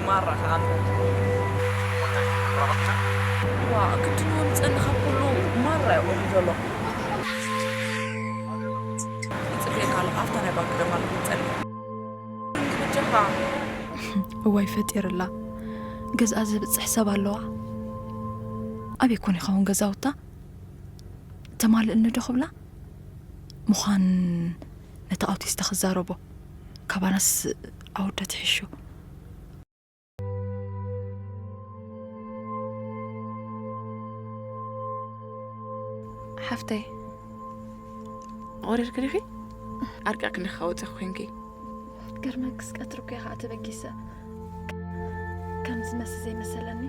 ማራ ከኣ እምበር። ዋ፣ ግድን እውን ጸኒ ካብ ኩሉ ማራ እዩ ዘሎ። ይጽበየካ ኣለኹ፣ ኣብታ ናይ ባንክ ደማ ኣለኹ፣ ጸኒ። በጃኻ። እዋይ ፈጢርላ። ገዝኣ ዘብጽሕ ሰብ ኣለዋ። ኣበይ ኮን ይኸውን ገዛውታ? ተማልእኒ ዶ ክብላ? ምዃን ነቲ ኣውቲስታ ክዛረቦ። ካባናስ ኣወዳት ይሕሹ። ሓፍተይ፣ ቁሪርኪ ዲኺ? ኣርቂቕኪ እንዲኺ ወፂኺ ኮንኪ። ገርመክስ ቀትሪ እኮ እየ ከዓ ተበጊሰ። ከም ዝመስል ዘይመሰለኒ።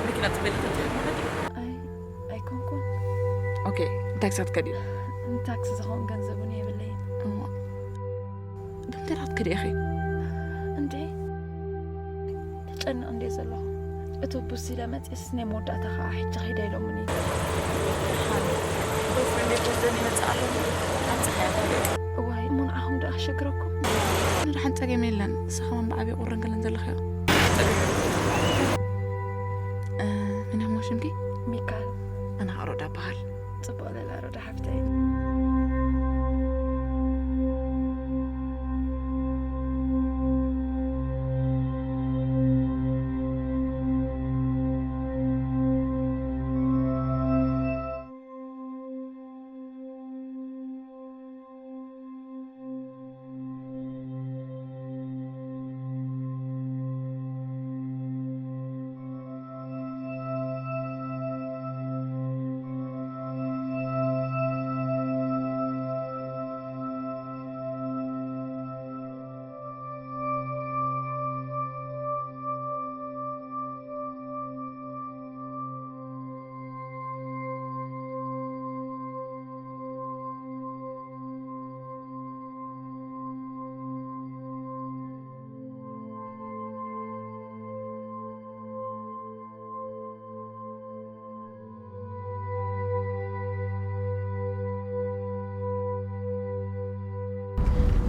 መኪና ትበሊ ተትርኢ ማለት እዩ? ኣይ፣ ኣይኮንኩን። ኦኬ፣ እንታይ ክሳብ ከዲ? ንታክሲ ዝኸውን ገንዘብ እውን የብለይን። እሞ፣ ብምንታይ ክትከዲ ኢኺ? እንዴ፣ ተጨንቕ እንዴ ዘለኹ። እቲ ቡስ ኢለ መፂስ ናይ መወዳእታ ከዓ ሕጂ ኸይደ ኢሎምኒ። ደሓን። ቦይፍሬንደይ ክወስደኒ ይመፅእ ኣሎ። ናብ ፀሓይ ኣትውደቂ። እዋይ፣ እሞ ንዓኹም ዶ ኣሸግረኩም? ንድሓን ፀገም የለን። ንስኻ ከማን ብዓብዪ ቁርን ገለን ዘለኽዮ። እ፣ መን ኢኹም ሽምኪ? ሚካል። ኣነ ሮዳ እበሃል። ጽቡቕ ለላ ሮዳ ሓፍተይ።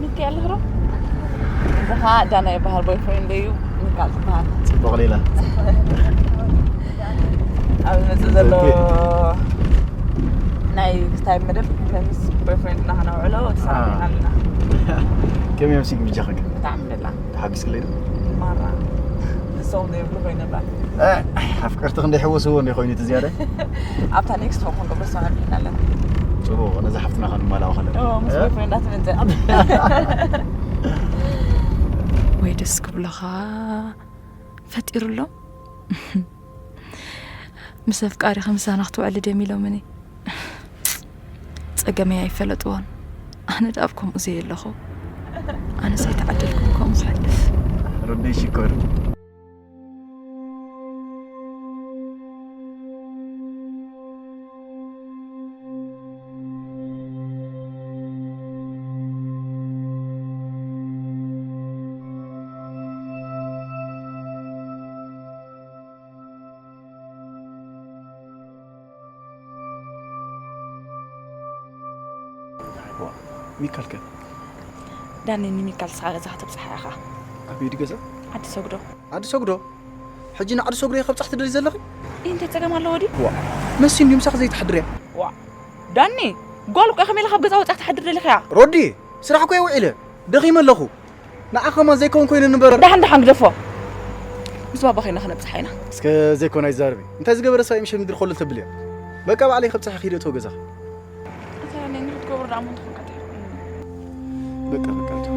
ሚኪ ኣለህ ዶ? እዚ ኸዓ ዳና ይበሃል፣ ቦይፍሬንድ እዩ። ሚካል ትበሃል። ጽቡቕ ሌላ። ኣብ ዝመጽእ ዘሎ ኦኬ። ናይ ክስታይ መደብ ምስ ቦይፍሬንድና ከነውዕሎ ተሰማሚዕና ኣለና። ከመይ ኣምሲክ ብጃኻ ግን? ብጣዕሚ ደላ። ተሓጊስክለይ ዶ? ማራ። ዝሰው ዘይብሉ ኮይነ እምበር። እ፣ ኣፍቀርቲ ክንደይ ሕወስዎ እንደ ኮይኑ እቲ ዝያዳ? ኣብታ ኔክስት ፎም ክንገብሮ ተሰማሚዕና ኣለና። ጽቡቕ፣ ነዛ ሓፍትና ከነማልኣ ከለና። ኦ፣ ምስ እ? ቦይፍሬንዳ ትመጽእ። ወይ ደስ ክብለኻ ፈጢሩሎም። ምስ ኣፍቃሪኺ ምሳና ክትውዕሊ ደም ኢሎምኒ። ጸገመይ ኣይፈለጥዎን። ኣነ ደኣ ኣብ ከምኡ ዘየለኹ። ኣነስ ኣይተዓደልኩን ከምኡ ክሕልፍ። ሮደይ ሽኮር። ዋ፣ ሚካል ከ? ዳኒ፣ ንሚካል ንስኻ ገዛ ከተብጽሓ ኢኻ። ኣበይ ድዩ ገዛ? ዓዲ ሰጉዶ። ዓዲ ሰጉዶ? ሕጂ ንዓዲ ሰጉዶ እየ ከብጽሕ ትደሊ ዘለኺ? እንታይ ጸገም ኣለዎ ድዩ? ዋ፣ መሲ እንድዩ ምሳኺ ዘይትሓድር እያ። ዋ፣ ዳኒ፣ ጓል እኮ ከመይ ኢላ ካብ ገዛ ወጺኣ ክትሓድር ደሊኻ? ሮዲ፣ ስራሕ እኮ እየ ውዒለ፣ ደኺመ ኣለኹ። ንዓ ከማን ዘይከውን ኮይኑ ንበር። ደሓን ደሓን ግደፎ። ምስ ባባ ኮይና ክነብጽሓ ኢና። እስከ ዘይኮን ኣይዛረቢ። እንታይ ዝገበረ ሰብ ምሸት ምድሪ ኮለል ተብል እያ። በቃ ባዕለይ ከብጽሐ ክይደ እተው ገዛኺ። እንታይ ነኝ ክትገብሩ ደኣ ምንትኹም ቀትሪ? በቃ በቃ እተው።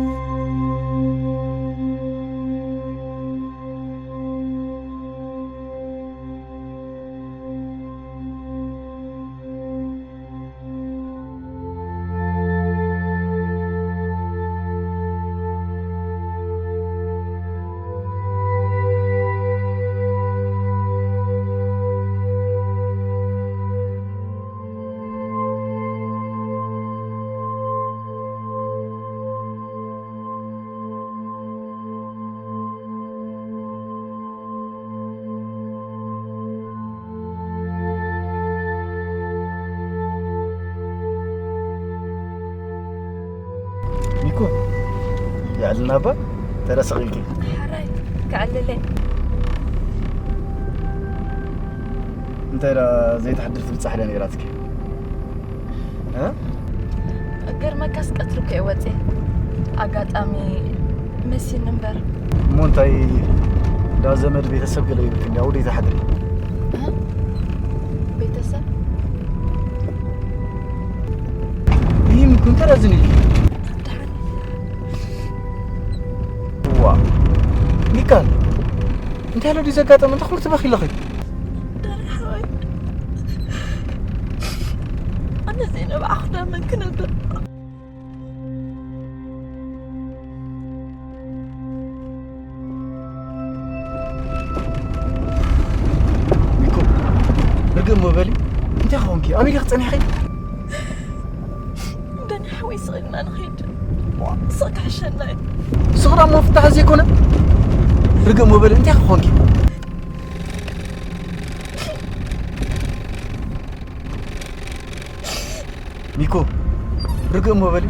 ሚኮ፣ የዕልና እባ፣ ተረስኺ ኢልኪ። ሓራይ። ኣለለይ። እንታይ ደኣ ዘይትሓድር ትብል ጻሕሊ ነይራትኪ? እ? ገርመካስ ቀትሪ እኮ እየ ወፅየ። ኣጋጣሚ መሲኒ እምበር። እሞ እንታይ እንዳ ዘመድ ቤተሰብ ገለ ይብልኪ እንዲ ኣውደ ይትሓድሪ? እ? ቤተሰብ? ይህም እኮ እንታይ ደኣ ዝን ኢልኪ? ደሓን። ዋ፣ ሚካል፣ እንታይ ኣሎ ድዩ ዘጋጠመ? እንታይ ኩሉ ትበኺ ኣለኺ? ዳኒ ሓወይ፣ ኣነ ዘይነብዓኹ ዳ መን ክነብር? ሚኮ፣ ርግእ እሞ በሊ፣ እንታይ ኾንኪ? ኣበይ ዲኺ ጸኒሕኺ? ዳኒ ሓወይ፣ ስቕ ኢልና ንኸይድ። ስቕ ክሕሸና እዩ። ስቕ ደኣ እሞ ፍታሕ ዘይኮነ? ርግእ እሞ በሊ፣ እንታይ ኾንኪ? ሚኮ፣ ርግእ እሞ በሊ፣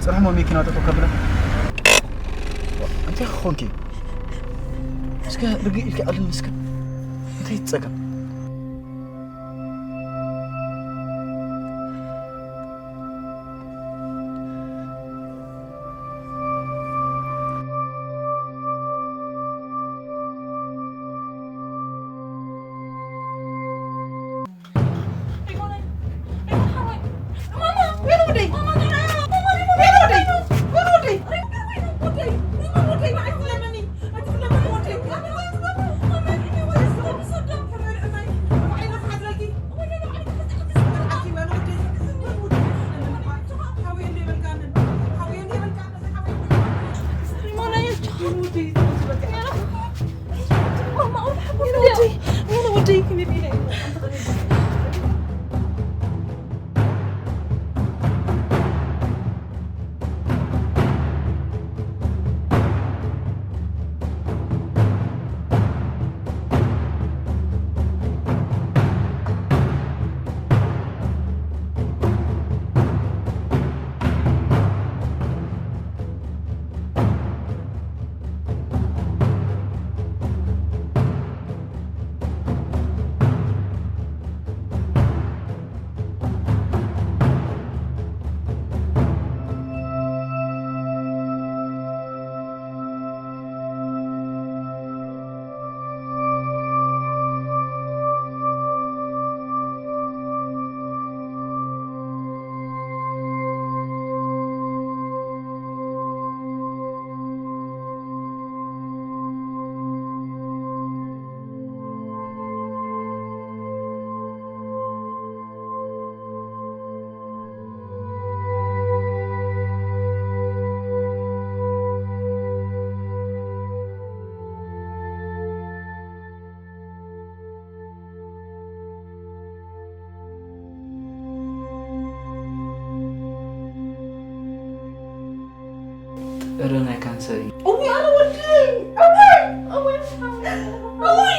ጽንሕ እሞ መኪና ጠጠው ከብላ። እንታይ ኾንኪ? እስከ ርግእ ኢልኪ ኣልኒ እስከ። እንታይ ጸገም? ጥረ ናይ ካንሰር እዩ። እውይ፣ ኣነ ወደይ! እውይ! እውይ! እውይ!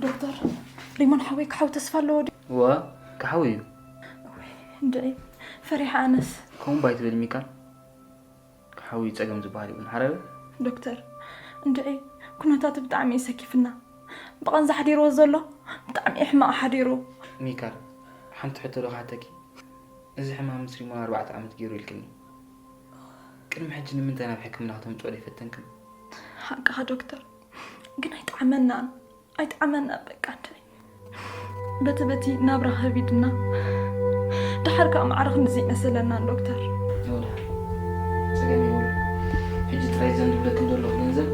ዶክተር፣ ሪሞን ሓወይ ክሓዊ ተስፋ ኣለዎ ድዩ? እወ፣ ክሓዊ እዩ። እወ፣ እንድዒ፣ ፈሪሓ ኣነስ። ከምኡ ባይትበል ሚካል፣ ክሓዊ ጸገም ዝበሃል የብሉን። ሓራይ በል። ዶክተር፣ እንድዒ፣ ኩነታቱ ብጣዕሚ እዩ ሰኪፍና። ብቐንዛ ሓዲርዎ ዘሎ፣ ብጣዕሚ እዩ ሕማቕ ሓዲሩ። ሚካል፣ ሓንቲ ሕቶ ዶ ክሓተኪ? እዚ ሕማም ምስ ሪሞን ኣርባዕተ ዓመት ገይሩ ኢልክኒ። ቅድሚ ሕጂ ንምንታይ ናብ ሕክምና ከተምጽኦ ዘይፈተንክን? ሓቅኻ ዶክተር፣ ግን ኣይጠዓመናን፣ ኣይጠዓመናን በቃ እንድዒ። በቲ በቲ ናብራ ከቢድና፣ ደሓር ከኣ ማዕረ ክንድዚ ኣይመሰለናን ዶክተር። ይወዳ፣ ጸገም የብሉ። ሕጂ ጥራይ ዘን ዝብለክን ዘለኹ ገንዘብ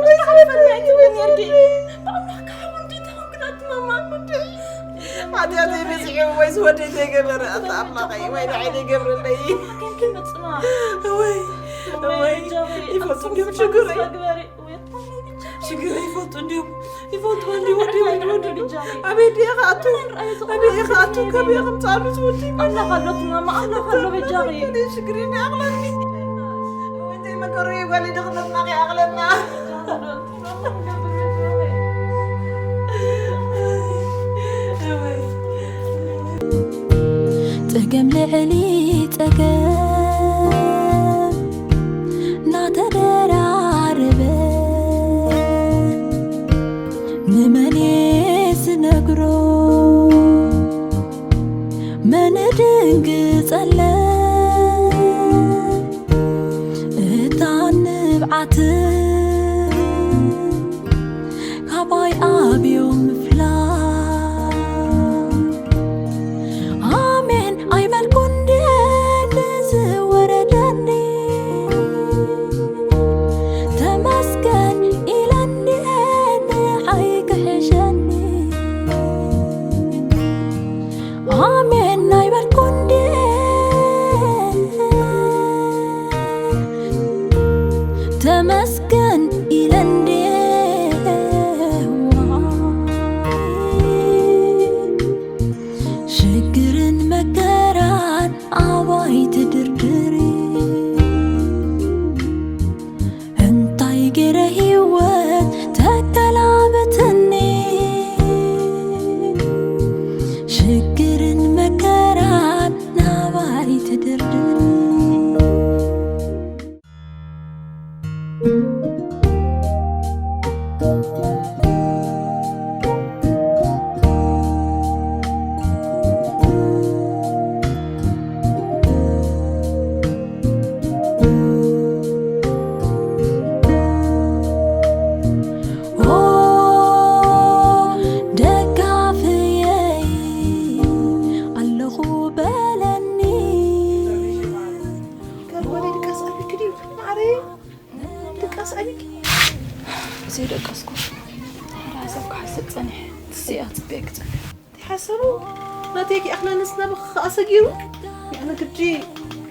ወይ ዝኸፈለ ኣይትብልን ነርኪ። ብኣምላኽ ክሓውን ዲታ ኾንክን ኣቲ ማማ። ሓጢኣተይ በዚሑ ወይ ዝወደይ ዘይገበረ ኣታ ኣምላኸይ ወይ ንዓይ ዘይገብረለይ። ሓኪምኪ ምጽና። ወይ ወይ ይፈቱ እንዲዮም ሽግረይ። ሽግረይ ይፈቱ እንዲዮም። ይፈቱ ወዲ ወዲ ወዲ ወዲ። ኣበይ ድየ ክኣቱ? ኣበይ እየ ክኣቱ? ከመይ እየ ክምፅኣሉ ዝወዲ? ኣምላኽ ኣሎ እቲ ማማ፣ ኣምላኽ ኣሎ በጃኺ። ሽግረይ ይኣቕለኒ። ወደይ መከረይ ጓለይ ድኽነትና ይኣቕለና። ጸገም ልዕሊ ጸገም ናተደራረበ ንመን ዝነግሮ መን ድንግጸለ እታ ንብዓት ካባይ ኣብዮም ምፍላ ኣሜን ኣይበልኩን ድየ ንዝወረደኒ ተመስገን ኢለ እንድየ ንዓይ ክሕሸኒ ኣሜን ኣይበልኩን ድየ ተመስገን ኢለ እንድየ ሽግርን መከራን ኣባይ ትድርድሪ እንታይ ገይረ ህይወት ተከላበተኒ ሽግርን መከራን ናባይ ትድርድሪ ደጋፍየይ ኣለኹ በለኒ ካልባለይ ድቃስ ኣብኪ ድዩ ማዕረየ? ድቃስ ኣብኪ ዘይደቀስኩ ሓደ ሓሳብ ክሓስብ ጸኒሐ ትስያ ጽበየ ክጸንሕ ሓሰቡ ናተይ ክኣኽለንስ ናብኺ ከኣ ሰጊሩ ኣነ ግዲ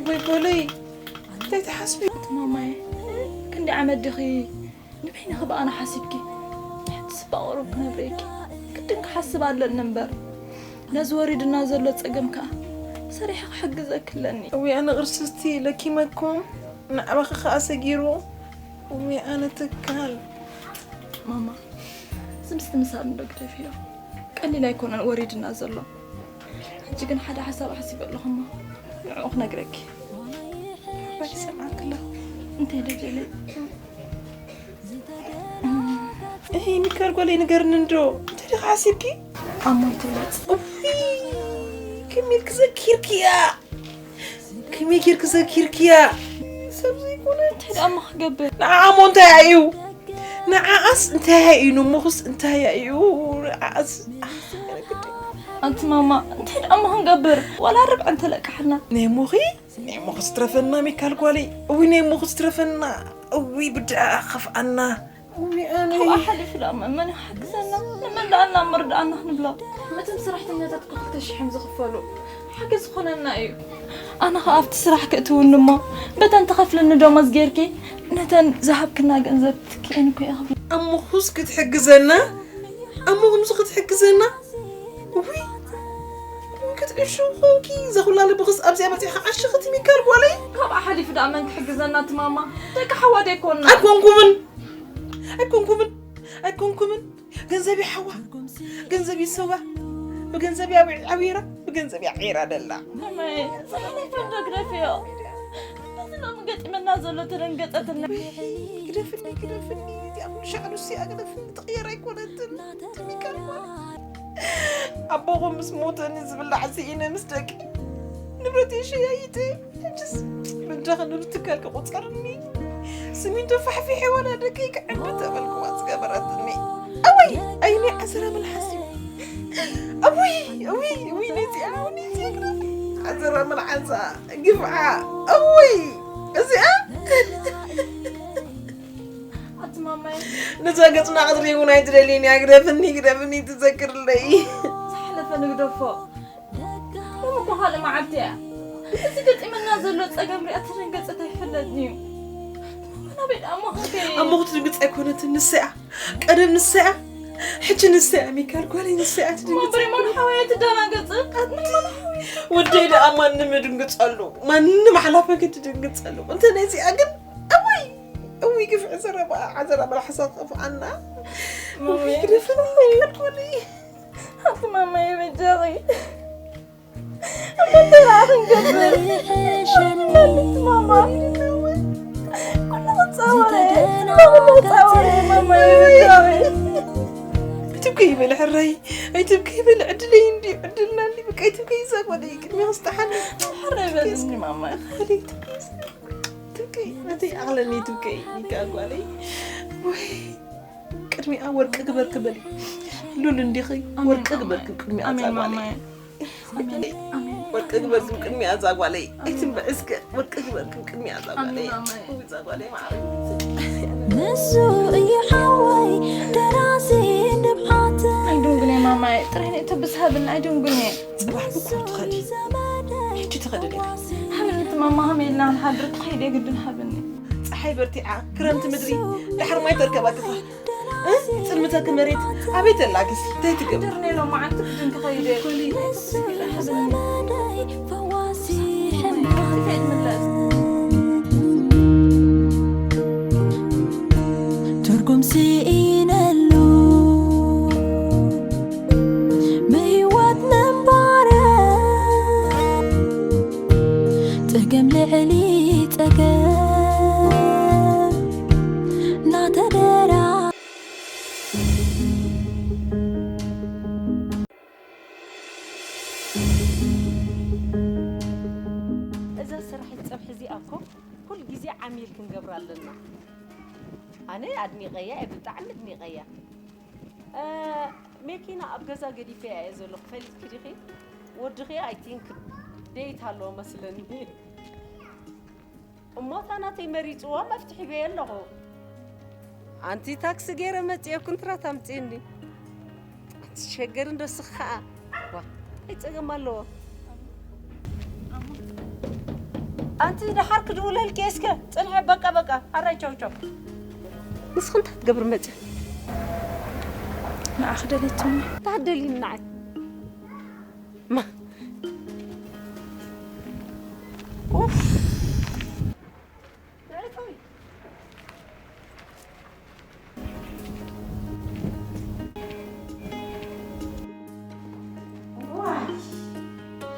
ወይ ጎለይ እንታይ ትሓስቢ ማማየ ክንዲ ዓመት ዲኺ ንበይንኺ ብኣና ሓሲብኪ ሕትስ ባቆሩብ ክነብረኪ ግድን ክሓስብ ኣለኒ እምበር ነዚ ወሪድና ዘሎ ጸገም ከኣ ሰሪሐ ክሕግዘኪ ኣለኒ እዊ ኣነ ቅርስስቲ ለኪመኩም ንዕባኺ ከኣ ሰጊሩ እዊ ኣነ ትካል ማማ ስምስቲ ምሳል እንዶ ግደፍዮ ቀሊል ኣይኮነን ወሪድና ዘሎ ሕጂ ግን ሓደ ሓሳብ ሓሲበ ኣለኹ እሞ ንዕኡ ክነግረኪ ባይ ሰምዓኪ ኣለኹ እንታይ ደጀለይ እሂ ሚካል ጓለይ ንገርኒ እንዶ እንታይ ዲኻ ሓሲብኪ ኣሞይ ትብለጽ እውይ ከመይ ኢልኪ ዘኪርክያ ከመይ ጌርኪ ዘኪርክያ ሰብ ዘይኮነ እንታይ ደኣ እሞ ክገብር ንዓሞ እንታይ እዩ ንዓኣስ እንታይ እዩ ንሞኽስ እንታይ እዩ ንዓኣስ ኣንቲ ማማ እንታይ ደኣ እሞ ክንገብር ዋላ ርብዒ እንተለቅሓና ናይ ሞኺ ናይ ሞኽስ ትረፈና ሚካል ጓለይ እዊ ናይ ሞኽስ ትረፈና እዊ ብድኣ ከፍኣና እዊ ኣነ ካብኣ ሓሊፉ ደኣ መን ይሓግዘና ንመን ደኣ እናብ መርድኣና ክንብሎ ነቶም ሰራሕተኛታት እኮ ክልተ ሽሕ እዮም ዝኽፈሉ ሓገዝ ዝኾነና እዩ ኣነ ኸዓ ኣብቲ ስራሕ ክእትውኒ እሞ በተን ትኸፍልኒ ደሞዝ ጌርኪ ነተን ዝሃብክና ገንዘብ ትክኤን እኮ እየ ክብላ ኣብ ምኹስ ክትሕግዘና ኣብ ምኹምሱ ክትሕግዘና ውይ ክትዕሹ ኾንኪ ዘኹላ ልብኽስ ኣብዚኣ በፂኻ ዓሽኽቲ ሚካል ጓለይ ካብኣ ሓሊፉ ደኣ መን ክሕግዘና እቲ ማማ ደቂ ሓዋ ደይኮንና ኣይኮንኩምን ኣይኮንኩምን ኣይኮንኩምን ገንዘብ ይሓዋ ገንዘብ ይሰዋ ብገንዘብ ዓዊራ ብገንዘብ ዓዊራ ደላ ከመይ ሰላም ይፈንዶ ግደፍዮ ነዚ ሎሚ ገጢመና ዘሎ ተደንገጠትና ግደፍኒ ግደፍኒ እዚኣ ኩሉ ሻዕሉ እዚኣ ግደፍኒ ትቕየር ኣይኮነትን ትሚካል ጓል ኣቦኹም ምስ ሞተኒ ዝብላዕ ስኢነ ምስ ደቂ ንብረት የሸያይጠ ሕጅስ መድረኽ ንብትካል ክቑፀርኒ ስሚንቶ ፋሕፊሐ ወላ ደቀይ ክዕንቢ ተበልክዋ ዝገበረትኒ ኣወይ ኣይኒ ዓሰራ መልሓስ እዩ ኣወይ ኣወይ ኣወይ ነዚኣ ኣወይ ነዚኣ ግረፍ ዓሰራ መልሓሳ ግፍዓ ኣወይ እዚኣ ኣቲ ማማ ነዛ ገጽና ክትርኢ እውን ኣይትደልይን እያ። ግደፍኒ፣ ግደፍኒ፣ ትዘክርለይ። ዝሓለፈ ንግደፎ። ሎሚ እኮ ካልእ መዓልቲ እያ። እዚ ገጢመና ዘሎ ጸገም ሪኣ ተደንገጸት ኣይፈለጥን እዩ። ናበይ ደኣ እሞ ክንከይድ? እሞ ክትድንግጽ ኣይኮነትን፣ ንሳ እያ። ቀደም ንሳ እያ። ሕጂ ንሳ እያ፣ ሚካል ጓለይ፣ ንሳ እያ ትድንግጽ። እሞ ብሬሞን ሓወይ ኣይትደናገጽ። ብሬሞን ሓወይ። ወደይ ደኣ ማንም ይድንግጸሉ። ማንም ሓላፈ ክትድንግጸሉ። እንተ ነዚኣ ግን፣ እውይ፣ እውይ፣ ግፍዒ ዘረባ፣ ዓዘራ መልሓሳ ክጠፍኣና። እውይ፣ ግደፍኒ፣ ሚካል ጓለይ። ኣቲ ማማየ በጃኺ። እሞ እንታይ ደኣ ክንገብር? ማማ። ኩሉ ክጻወር እየ። ኩሉ ክጻወር እየ፣ ማማ ይብጃዊ። ኣይትብከይ በል ሕራይ፣ ኣይትብከይ በል፣ ዕድለይ እንድዩ፣ ዕድልና እንድዩ፣ በቃ ኣይትብከይ፣ እዛ ጓለይ ቅድሚያ ክስጥሓኒ። ሕራይ በልኒ ማማ። ጓለይ ትብከይ፣ ትብከይ፣ ናተይ ዓቕለኒ ትብከይ፣ ሚካል ጓለይ። ወይ። ቅድሚኣ ወርቂ ግበርኪ በሊ። ሉል እንዲኺ ኣሜን፣ ወርቂ ኣሜን። ግበርኪ ቅድሚኣ ኣሜን፣ እዛ ጓለይ። ማማዬ። ኣሜን፣ ኣሜን። ወርቂ ግበርኪ ቅድሚኣ እዛ ጓለይ። ኣይትንብዒ እስከ፣ ወርቂ ግበርኪ ቅድሚኣ እዛ ጓለይ። ኣሜን፣ ማማዬ። እዛ ጓለይ ማዕረይ። ንሱ እዩ ሓወይ ደራሲ ንብዓት። ኣይድንጉን እየ ማማዬ፣ ጥራይ ንእተብስ ሃብኒ፣ ኣይድንጉን እየ። ጽባሕ እኮ ትኸዲ። ሕጂ ትኸዲ ዲኺ? ሃብኒ እቲ ማማ፣ ከመይ ኢልና ክንሓድር፣ ትኸይድ የግድን ሃብኒ። ጸሓይ በርቲዓ፣ ክረምቲ ምድሪ፣ ድሓር ማይ ተርከባ ክፋ። እ? ጽልምተኪ መሬት ኣበይ ተላግስ? እንታይ ትገብሪ? ድርኔ ሎማዓንቲ ክድን ክኸይድ እየ። ኮሊ። ትርጉም ስኢነሉ ምህይወት ምንባረ ጸገም ልዕሊ ጸገም ናተደራ እዛ ስራሒት ጸብሒ እዚኣ እኮ ኩል ግዜ ዓሚል ክንገብራ ኣለና። ኣነ ኣድኒቐያ እየ፣ ብጣዕሚ ኣድኒቐያ። እ፣ መኪና ኣብ ገዛ ገዲፈያ እየ ዘለኹ፣ ፈሊጥኪ ዲኺ? ወድኺ፣ I think፣ ዴት ኣለዎ መስለኒ። እሞ እታ ናተይ መሪጽዋ መፍትሒ በየ ኣለኹ። ኣንቲ ታክሲ ገይረ መጽየ ኩንትራት ኣምጽእኒ። ኣንቲ ሸገር እንዶ ስኻ። ዋ፣ እንታይ ጸገም ኣለዎ? ኣንቲ ደሓር ክድውለልኪ እስከ ጽንሐ። በቃ፣ በቃ፣ ኣራይ ቻው፣ ቻው። ንስኺ እንታይ ክትገብሪ መጽኺ? ንዓኺ ደሊትኒ። እንታይ ደሊኒ ንዓይ? ማ? ኡፍ። ዋይ፣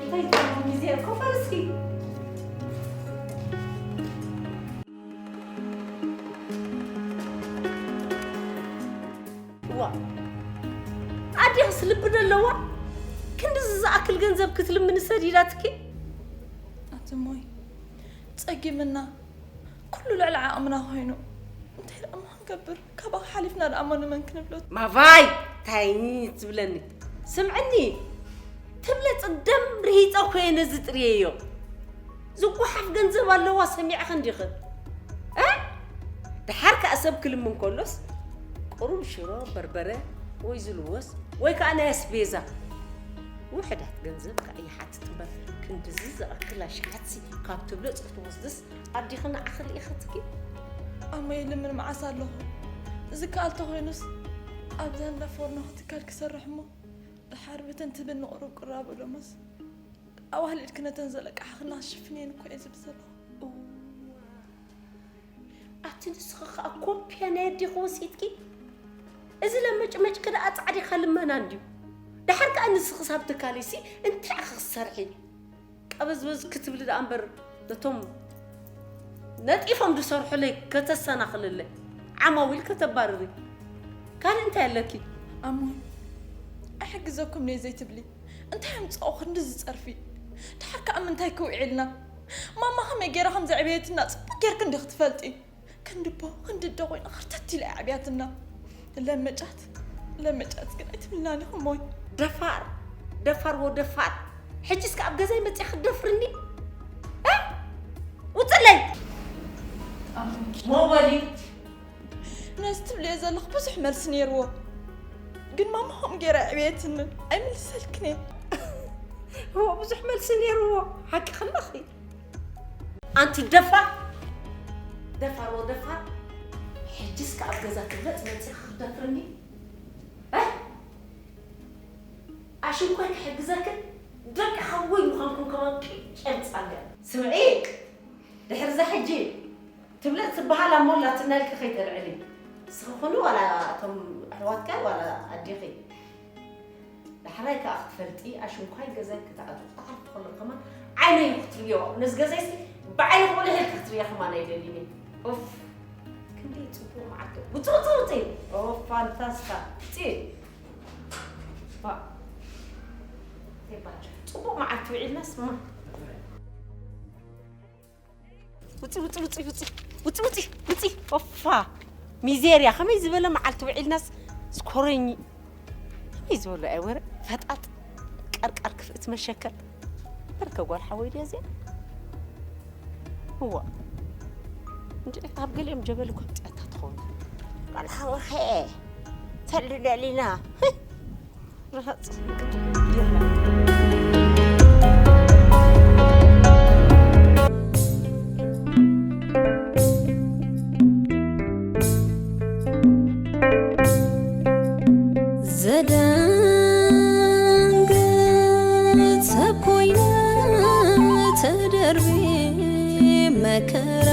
እንታይ ይዛረቡ ግዜ እኮ ፈርስኪ። ዋ፣ ኣዴኽስ ልቢ ዶ ኣለዋ? ክንድዚ ዝኣክል ገንዘብ ክትልምኒ ሰዲዳትኪ? ኣቲ እሞይ፣ ጸጊምና፣ ኩሉ ልዕሊ ዓቕምና ኮይኑ፣ እንታይ ደኣ እሞ ክንገብር? ካባኺ ሓሊፍና ደኣ እሞ ንመን ክንብሎ? ማቫይ! ታይኒ ትብለኒ? ስምዕኒ! ትብለጽ ደም ርሂጸ እኮ እየ ነዚ ጥርየዮ። ዝጓሓፍ ገንዘብ ኣለዋ ሰሚዕኺ እንዲኺ? እ? ደሓር ከኣ ሰብ ክልምን ከሎስ፣ ቁሩብ ሽሮ፣ በርበረ ወይ ዝልወስ ወይ ከኣ ናይ ኣስቤዛ። ውሑዳት ገንዘብ ከኣ ይሓትት እምበር፣ ክንድዚ ዝኣክል ኣሽሓትሲ ካብ ትብለጽ ክትወስድስ ኣዴኺ ንዓኺ ርኢኻትኪ? ኣሞ ይልምን መዓስ ኣለኹ። ዝከኣል ተኾይኑስ ኣብዛ እንዳ ፎርኖ ትካል ክሰርሕ እሞ፣ ደሓር ብተን ትብል ንቑሩብ ቅራብ እሎምስ፣ ኣዋህሊልኪ ነተን ዘለቃሓኽና ክሽፍን እየን እኮ እየ ዝብል ዘለኹ። እዋ፣ ኣቲ ንስኺ ኸኣ ኮፒያ ናይ ኣዴኺ ወሲድኪ? እዚ ለመጭመጭኪ ደኣ ጻዕዲኻ ልመና እንድዩ። ደሓር ከኣ ንስኺ ክሳብ ትካለይሲ እንታይ ኢኺ ክትሰርሒ? ቀበዝበዝ ክትብሊ ደኣ እምበር ነቶም ነጢፎም ዝሰርሑለይ ከተሰናኽልለይ፣ ዓማዊል ከተባርሪ፣ ካልእ እንታይ ኣለኪ? ኣሞይ፣ ኣይሕግዘኩም እየ ዘይትብሊ? እንታይ ኣምጽኦ ክንድዚ ጸርፊ? ደሓር ከኣ ምንታይ ክውዒልና? ማማ ከመይ ገይራ ከም ዘዕበየትና ጽቡቕ ጌርኪ እንዲኺ ትፈልጢ። ክንዲ ኣቦ፣ ክንዲ ኣደ ኮይና ኽርተት ኢላ እያ ኣዕብያትና። ለመጫት፣ ለመጫት ግን ኣይትብልናን ኢኹም ሞይ። ደፋር፣ ደፋር ወደፋር። ሕጂ እስከ ኣብ ገዛይ መጺኣ ክትደፍርኒ? እ? ውጽለይ! ሞበሊ! ነዚ ትብልዮ ዘለኹ ብዙሕ መልሲ ነይርዎ፣ ግን ማማ ከምኡ ገይራ ኣዕብየትኒ። ኣይምልሰልክን እየ። እዎ፣ ብዙሕ መልሲ ነይርዎ። ሓቂ ከለኺ። ኣንቲ ደፋር፣ ደፋር ወደፋር። ሕጅስ ከ ኣብ ገዛ ትብለጽ መጺኻ ክትደፍርኒ? እ? ኣሽንኳይ ክሕግዘክን ደቂ ሓወይ ምዃንኩም ከማን ቂጨም ጻገ። ስምዒ፣ ድሕሪ እዛ ሕጂ ትብለጽ ትበሃል ኣሞ ኣላትና ኢልኪ ከይተልዕሊ። ንስኺ ኩኑ ዋላ እቶም ኣሕዋትካ ዋላ ኣዴኺ። ዳሕራይ ከኣ ክትፈልጢ ኣሽንኳይ ገዛይ ክትኣትዊ ክትሓልፊ ከለኹ ከማን ዓይነይ ክትርእዮ። ነዚ ገዛይሲ ብዓይኒ ኩሉ ኢልኪ ክትርእዮ ከማን ኣይደልን እየ። ኡፍ፣ ክንደይ ጽቡቕ መዓልቲ። ውጽእ፣ ውጽእ፣ ውጽእ። ኦፍ፣ ፋንታስታ። ውጽእ። ዋ። ይባል። ጽቡቕ መዓልቲ ውዒልናስ እማ። ውጺ፣ ውጺ፣ ውጺ፣ ውጺ፣ ውጺ፣ ውጺ፣ ውጺ። ኦፋ። ሚዜርያ፣ ከመይ ዝበለ መዓልቲ ውዒልናስ ስኮረኝ። ከመይ ዝበለ ኣይ ወረ ፈጣጥ ቀርቃር ክፍእት መሸከል። በርከ ጓል ሓወይ ድያ እዚኣ? እዋ። እንጂ ኣብ ገሊኦም ጀበል እኮ ኣምጺኣታ ትኸውን። ጓል ሓወኸ። ተልለሊና። ርሃጽ። ዘደንግጽ ሰብ ኮይነ ተደርቤ መከራ።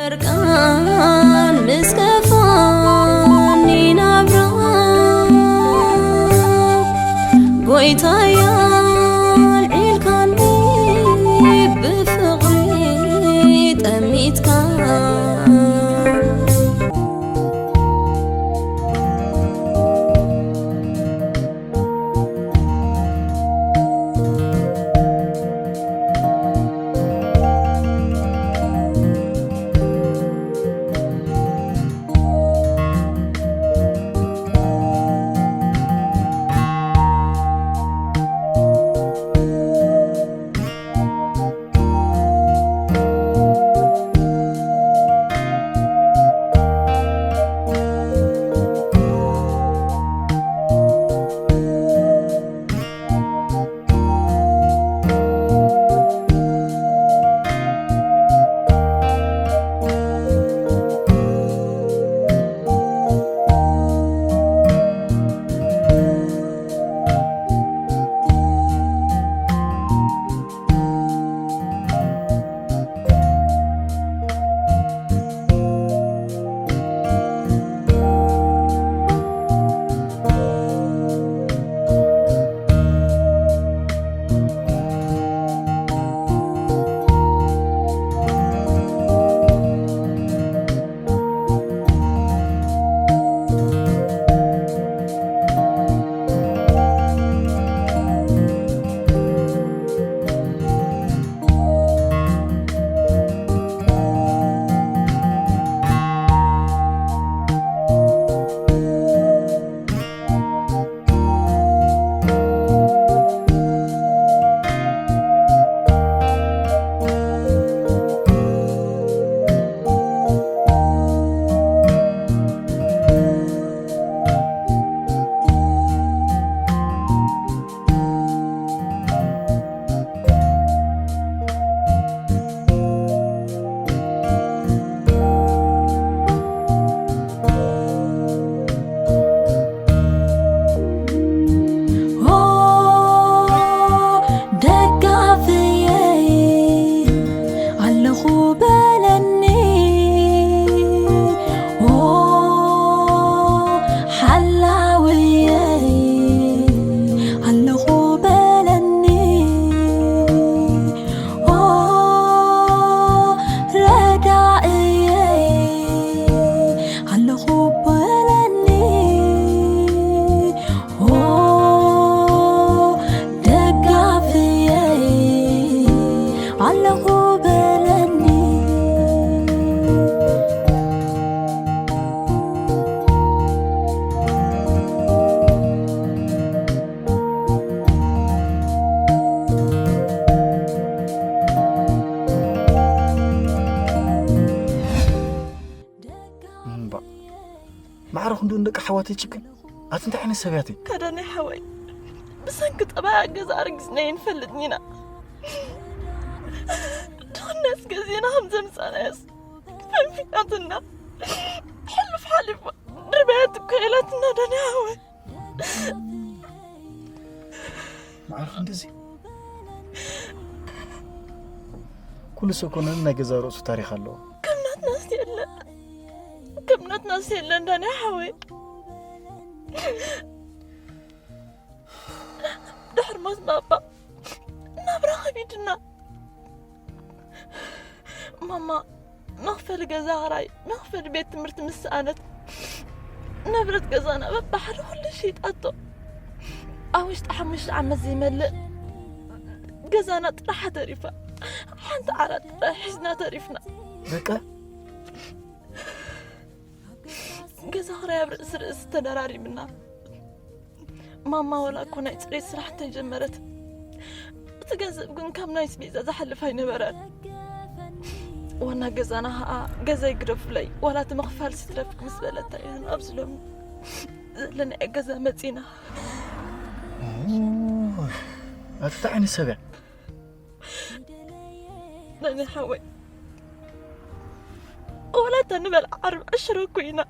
ዕርቃን ምስ ከፋኒ ናብራ ጎይታየ ኣልዒልካኒ ብፍቕሪ ጠሚትካ። ማዕረ ክንዱ ንደቂ ኣሕዋተይ ጭክን። ኣቲ እንታይ ዓይነት ሰብ እያ እቲ? ከዳኒ ሓወይ፣ ብሰንኪ ጠባያ ገዛ ኣርጊዝና ኣይንፈልጥን ኢና። ድኽነት ገዜና ከም ዘምጻናዮስ ፈንፊናትና። ሕሉፍ ሓሊፉ ድርባያት እኮ ኢላትና ዳኒ ሓወይ። ማዕረ ክንድዚ ኩሉ ሰብ ኮነ ናይ ገዛ ርእሱ ታሪኽ ኣለዎ። ከም ናትናስ የለ፣ ከም ናትናስ የለ ዳኒ ሓወይ። ድሕሪ ሞት ባባ ናብራ ከቢድና። ማማ መኽፈሊ ገዛ ክራይ፣ መኽፈሊ ቤት ትምህርቲ ምስ ሰኣነት፣ ንብረት ገዛና በብሓደ ኩሉ ሸይጣቶ። ኣብ ውሽጢ ሓሙሽተ ዓመት ዘይመልእ ገዛና ጥራሓ ተሪፋ። ሓንቲ ዓራት ጥራይ ሒዝና ተሪፍና። በቃ ገዛ ክራይ ኣብ ርእሲ ርእሲ ተደራሪብና። ማማ ወላ እኮ ናይ ጽሬት ስራሕ እንተጀመረት፣ እቲ ገንዘብ ግን ካብ ናይ ስቤዛ ዝሓልፍ ኣይነበረን። ዋና ገዛና ኸኣ ገዛይ ግደፉለይ፣ ዋላ እቲ ምኽፋል ስትረፍክ ምስ በለታ ኢና ኣብዚ ሎሚ ዘለናዮ ገዛ መጺና። ኣቲ እንታይ ዓይነት ሰብ እያ? ነኒ ሓወይ፣ ወላ እታ ንበልዓ ዓርቢ ዕሽሮ እኮ ኢና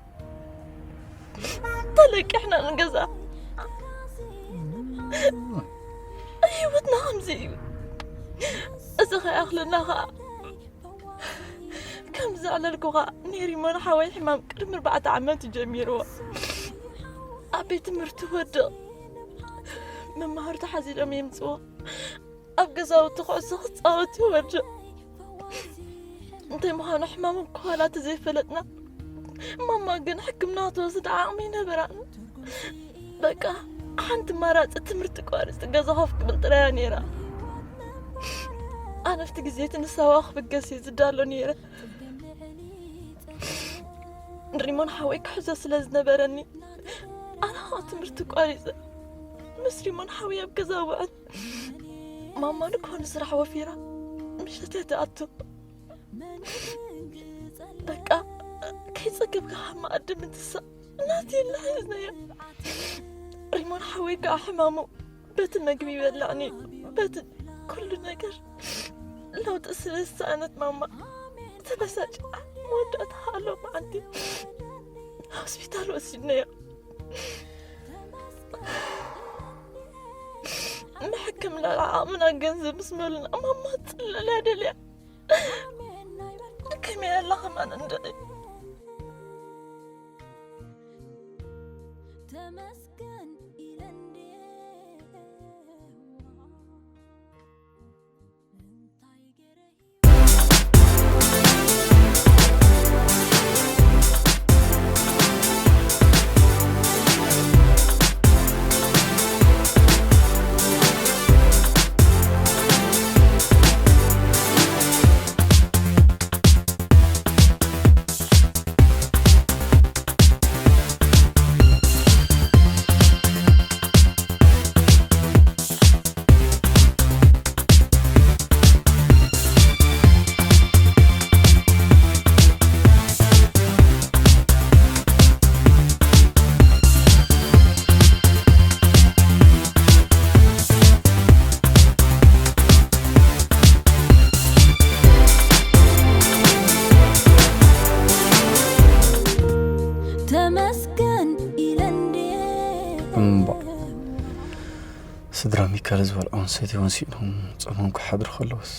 ተለቂሕና ንገዛ። ህይወትና ከምዚ እዩ። እዚ ከይኣኽለና ኸኣ፣ ከም ዘዕለልኩኻ፣ ናይ ሪሞን ሓወይ ሕማም ቅድሚ ኣርባዕተ ዓመት እዩ ጀሚርዎ። ኣብ ቤት ትምህርቲ ወድቕ። መማህርቱ ሓዚሎም የምጽዎ። ኣብ ገዛውቲ ኩዕሶ ክጻወት ይወድቕ። እንታይ ምዃኑ ሕማሙ እኳ ዋላ ተዘይፈለጥና፣ ማማ ግን ሕክምና ክትወስድ ዓቕሚ ኣይነበራን። በቃ፣ ሓንቲ ኣማራጺ ትምህርቲ ቋሪጽ ገዛ ኮፍ ክብል ጥራይ እያ ነይራ። ኣነ ኣብቲ ግዜ እቲ ንሳዋ ክብገስ እየ ዝዳሎ ነይረ። ሪሞን ሓወይ ክሕዞ ስለ ዝነበረኒ፣ ኣነ ኸኣ ትምህርቲ ቋሪጸ ምስ ሪሞን ሓወይ ኣብ ገዛ ውዕል። ማማ ንግሆ ንስራሕ ወፊራ፣ ምሸት እያ ትኣቱ። በቃ፣ ከይጸገብካ ካብ መኣዲ ምትሳእ ናተይ ኢልና ሒዝናዮ። ሪሞን ሓወይ ከኣ ሕማሙ በቲ መግቢ ይበልዕኒ፣ በቲ ኩሉ ነገር ለውጢ ስለ ዝሰኣነት ማማ ተበሳጭያ መወዳእታ ኣሎ መዓልቲ ሆስፒታል ወሲድናዮ። ንሕክምና ዓቕምና ገንዘብ ምስ መሉና ማማ ትጽለል እያ ደልያ። ከመይ ኣላ ከማን እንድዒ። ተመስገን ኢለ እንዴ እንታይ ገረ ተመስገን ኢለ እንዴ። እምባ። ስድራ ሚካኤል ዝበልዖም ሰትዮም ስኢኖም ጸሞም ክሓድሩ ከለውስ፣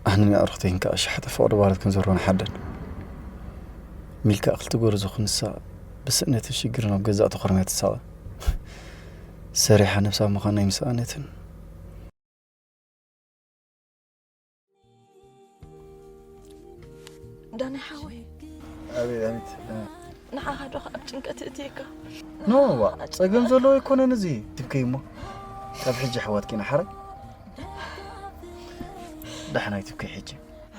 ኣነን ኣዕሩኽተይን ከኣ ሸሓተ ፈቐዶ ባራት ክንዘርቦ ንሓደን። ሚልካ ክልተ ጎርዞ ክንሳ ብስእነትን ሽግርን ኣብ ገዛእ ተኾርምያ ትሳቐ። ሰሪሓ ነብሳ ምዃን ኣይምሰኣነትን። ዳኒ ሓወይ። ኣቤት፣ ኣቤት። ንዓኻ ዶ ኣብ ጭንቀት እትየካ? ኖ፣ ዋ፣ ጸገም ዘለዎ ኣይኮነን እዚ። ትብከይ እሞ። ካብ ሕጂ ኣሕዋትኪ ኢና ሓራይ። ደሓን ኣይትብከይ ሕጂ።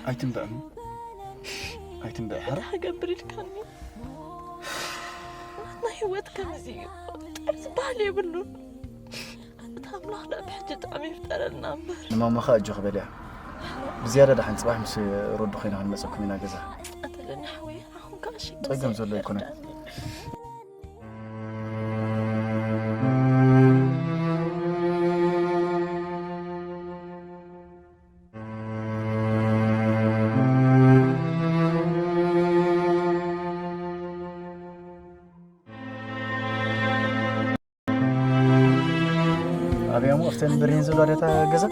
ኣይትንብዕኒ። ኣይትንብዕ ሓራይ። እንታይ ክገብር ኢልካኒ? ናይ ህይወት ከምዚ እዩ። ጥዑም ዝበሃል የብሉን። እቲ ኣምላኽ ደኣ ብሕጂ ጥዑም ይፍጠረልና እምበር። ንማማ ኸኣ ኣጆኺ በልያ። ብዝያዳ ደሓን ጽባሕ ምስ ሮዱ ኮይና ክንመጸኩም ኢና ገዛ። ኣተለኒ ሓወይ፣ ዓኹም ጸገም ዘሎ ኣይኮነን። ኣብያሙ ኣብተን ብሬን ዘሎ ኣደታ ገዛ?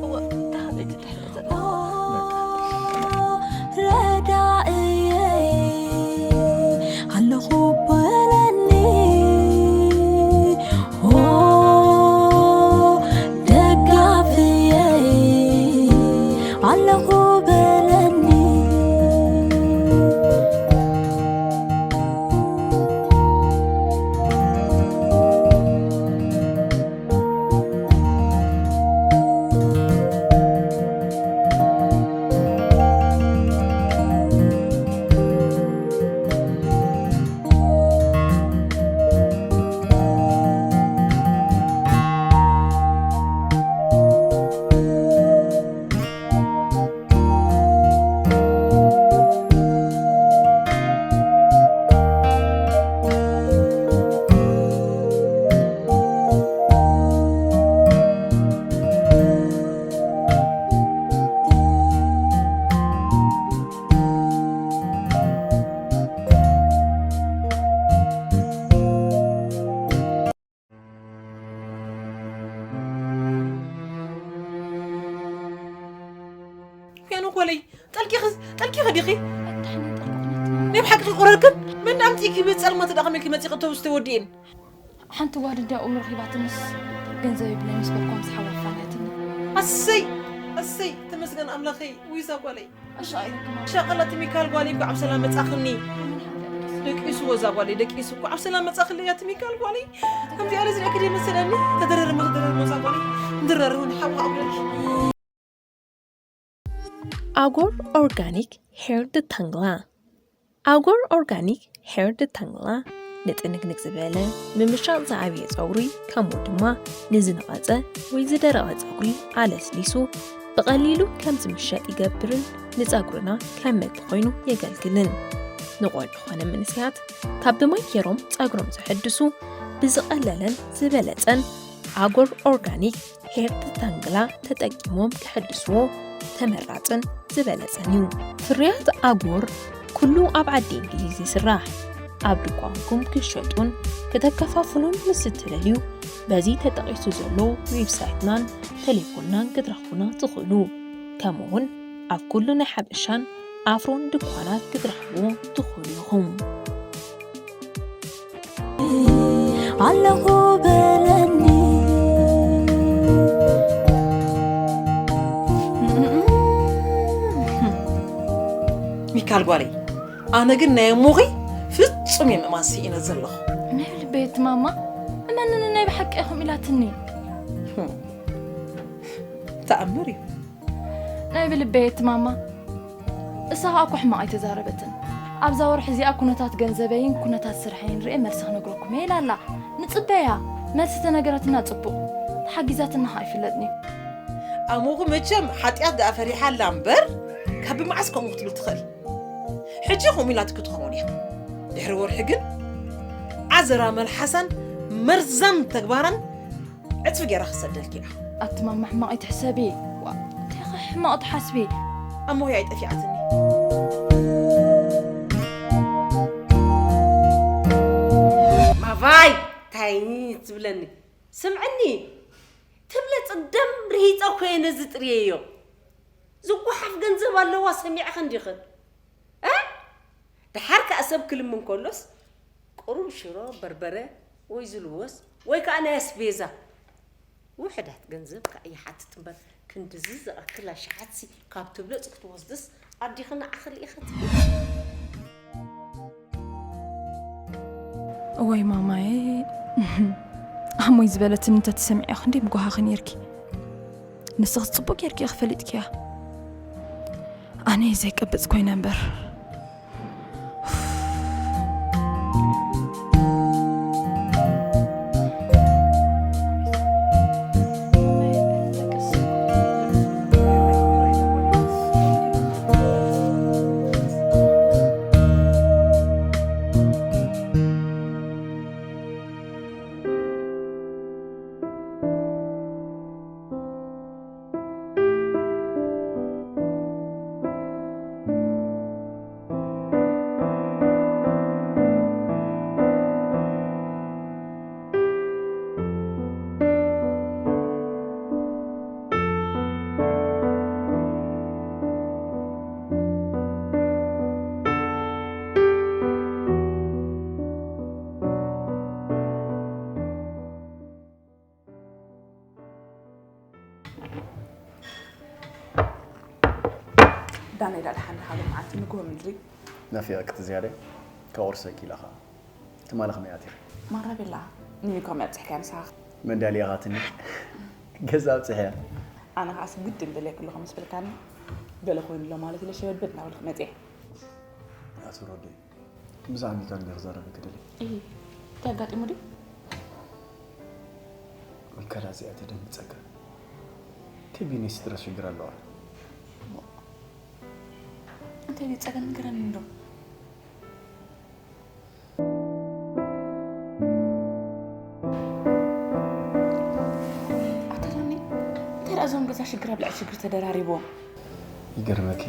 እወ፣ እታ ሓበይቲ ትሕር ዘላ። ረዳእየይ ኣለኹ በለኒ፣ ኦ ደጋፍየይ ኣለኹ በለኒ። ሄኖክ ወለይ፣ ጠልቂኺ፣ ጠልቂኺ ዲኺ? ኣታሕኒ ጠልቂ ኩነት። ናይ ብሓቂ ቁረርክን? መን ኣምጺእኪ ብጸልማት ዳኸመልኪ መጺኺ ተውስተ ወዲኤን? ሓንቲ ጓል እንዲያ ኡም ረኺባትንስ ገንዘብ የብለይ ምስ በልኳ ምስ ሓዋ ኣፋንያትኒ። ኣሰይ፣ ኣሰይ፣ ተመስገን ኣምላኸይ፣ ውይ እዛ ጓለይ። ኣሻ ኣይረክማ። ሻቐላ ትሚካል ጓለይ፣ እንኳዕ ብሰላም መጻኽኒ። ደቂስዎ እዛ ጓለይ፣ ደቂሱ። እንኳዕ ብሰላም መጻኽለይ፣ እያ ትሚካል ጓለይ። ከምዚኣ ለዝለኪ ደይ መሰለኒ። ተደረርሞ፣ ተደረርሞ እዛ ጓለይ። እንድረርውን ሓዋ ኣብለኪ። ኣጎር ኦርጋኒክ ሄር ድታንግላ። ኣጎር ኦርጋኒክ ሄር ድታንግላ ንጥንቅንቅ ዝበለ ምምሻጥ ዝዓብየ ጸጉሪ፣ ከምኡ ድማ ንዝነቐጸ ወይ ዝደረቐ ጸጉሪ ኣለስሊሱ ብቐሊሉ ከም ዝምሸጥ ይገብርን ንጸጉርና ከም መግቢ ኮይኑ የገልግልን። ንቆልዑ ኾነ መንእሰያት ካብ ብማይ ገይሮም ጸጉሮም ዘሐድሱ ብዝቐለለን ዝበለጸን ኣጎር ኦርጋኒክ ሄር ታንግላ ተጠቂሞም ክሕድስዎ ተመራጽን ዝበለጸን እዩ። ፍርያት ኣጎር ኩሉ ኣብ ዓዲ እንግሊዝ ይስራሕ። ኣብ ድኳንኩም ክሸጡን ከተከፋፍሉን ምስ እትደልዩ በዚ ተጠቂሱ ዘሎ ዌብሳይትናን ቴሌፎንናን ክትረኽቡና ትኽእሉ። ከምኡውን ኣብ ኩሉ ናይ ሓበሻን ኣፍሮን ድኳናት ክትረኽብዎ ትኽእሉ ኢኹም። ኣለኹ በለኒ። ሚካል ጓለይ፣ ኣነ ግን ናይ እሞኺ ፍጹም እየ ምእማን ስኢነ ዘለኹ። ናይ ልበይ እቲ ማማ፣ እመንኒ ናይ ብሓቂ ኢኹም ኢላትኒ። ተኣምር እዩ። ናይ ብልበይ እቲ ማማ፣ እሳ ኸኣ እኮ ሕማቕ ኣይተዛረበትን። ኣብዛ ወርሒ እዚኣ ኩነታት ገንዘበይን ኩነታት ስርሐይን ርኤ መልሲ ክነግረኩም እየ ኢላ ኣላ። ንጽበያ፣ መልሲ ተነገረትና ጽቡቕ፣ ተሓጊዛትና ኸኣ ኣይፍለጥን እዩ። ኣሞኹ መቸም ሓጢኣት ደኣ ፈሪሓ ኣላ እምበር፣ ካብ ብመዓስ ከምኡ ክትብል ትኽእል? ሕጂ ከምኡ ኢላትኪ ትኸውን እያ። ድሕሪ ወርሒ ግን ዓዘራ መልሓሳን መርዛም ተግባራን ዕጽፊ ገይራ ክሰደልኪ እያ። ኣቲ ማማ ሕማቕ ኣይትሕሰቢ። ዋ፣ እንታይ ኸ ሕማቕ ትሓስቢ? ኣሞኺ ኣይጠፊኣትኒ። ማቫይ፣ ታይ ትብለኒ? ስምዕኒ፣ ትብለጽ ደም ርሂጸ እኮ እየ ነዚ ጥርየዮ። ዝጓሓፍ ገንዘብ ኣለዋ ሰሚዕኺ እንዲኽን? እ? ደሓር ከኣ ሰብ ክልምን ከሎስ ቁሩብ ሽሮ፣ በርበረ ወይ ዝልወስ ወይ ከኣ ናይ ኣስቤዛ ውሑዳት ገንዘብ ከኣ ይሓትት እምበር፣ ክንድዚ ዝኣክል ኣሽሓትሲ ካብ ትብለጽ ክትወስድስ ኣዴኺ ንዓኺ ርኢኺ ትብል? እወይ ማማየ፣ ኣሞይ ዝበለትኒ እንተትሰምዕያ ክንደይ ምጓሃኺ ነይርኪ። ንስኺ ጽቡቕ ጌርኪ ኢኺ ፈሊጥክያ። ኣነ እየ ዘይቀብጽ ኮይነ እምበር። ዳነይ ዳኣ ደሓን ድኻ ሎመዓልቲ ንግሆ ምድሪ? ናፊቐኪ ዝያዳ፣ ከቑርሰኪ ኢለ ኸኣ። ትማሊ ከመይ ኣቲኺ? ማራ ቤላ፣ ንሚኮ መብጽሕካያ ንስኻ። መዳልያ ኻትኒ። ገዛ ኣብጽሕያ። ኣነ ኸኣስ ግድን ደልየ ከለኹ ምስ በልካኒ፣ በለ ኮይኑ ኣሎ ማለት ኢለ ሸበድበድ እናበልኩ መጽየ። ኣቲ ሮዲ፣ ብዛዕባ ሚካል እንድየ ክዛረበኪ ደልየ። እይ፣ እንታይ ኣጋጢሙ ድዩ? ሚካል ኣዚኣ ተደንግጸካ። ከቢድ ናይ ስድራ ሽግር ኣለዋ። እንታይ ድዩ ጸገም ንገረኒ እንዶ? ኣታ ዳኒ፣ እንታይ ደኣ እዞም ገዛ ሽግር ኣብ ልዕሊ ሽግር ተደራሪቦም? ይገርመኪ፣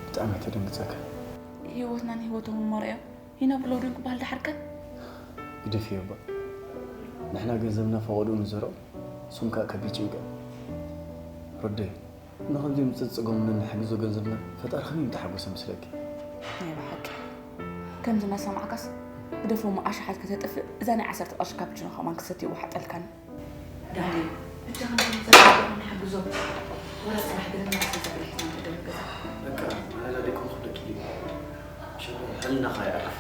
ብጣዕሚ እየ ተደንግጸካ። ህይወትና ንህይወቶም እሞ ርእዮም ይነብሩ ኣለዉ ድዮም ክበሃል ደሓርከ? ግደፍዮ እባ። ንሕና ገንዘብና ፈቐድኡ ንዘርኦ፣ እሶም ከኣ ከቢድ ጭንቀት። ረደዮ። ንኸምዚኦም ጸጸጎምና ንሕግዞ ገንዘብና ፈጣሪ ከመይ ምተሓጎሰ መስለኪ? ናይ ብሓቂ። ከምዚ እናሰማዕካስ ግደፎ እሞ ኣሽሓት ከተጥፍእ እዛ ናይ ዓሰርተ ቅርሺ ካፕችኖ ከማን ክሰትዩ ወሓጠልካኒ። ዳኒ፣ ብቻ ከምዚ ንዘርግሖ ንሓግዞም። ወላ ጽባሕ ገለ እናሰ ዘርግሕና ንቅደም ገዛ። በቃ፣ ኣላላ ደይኮንኩ ደቂ ኢሉ። ሸበ ሕልናኻ ይዕረፍ።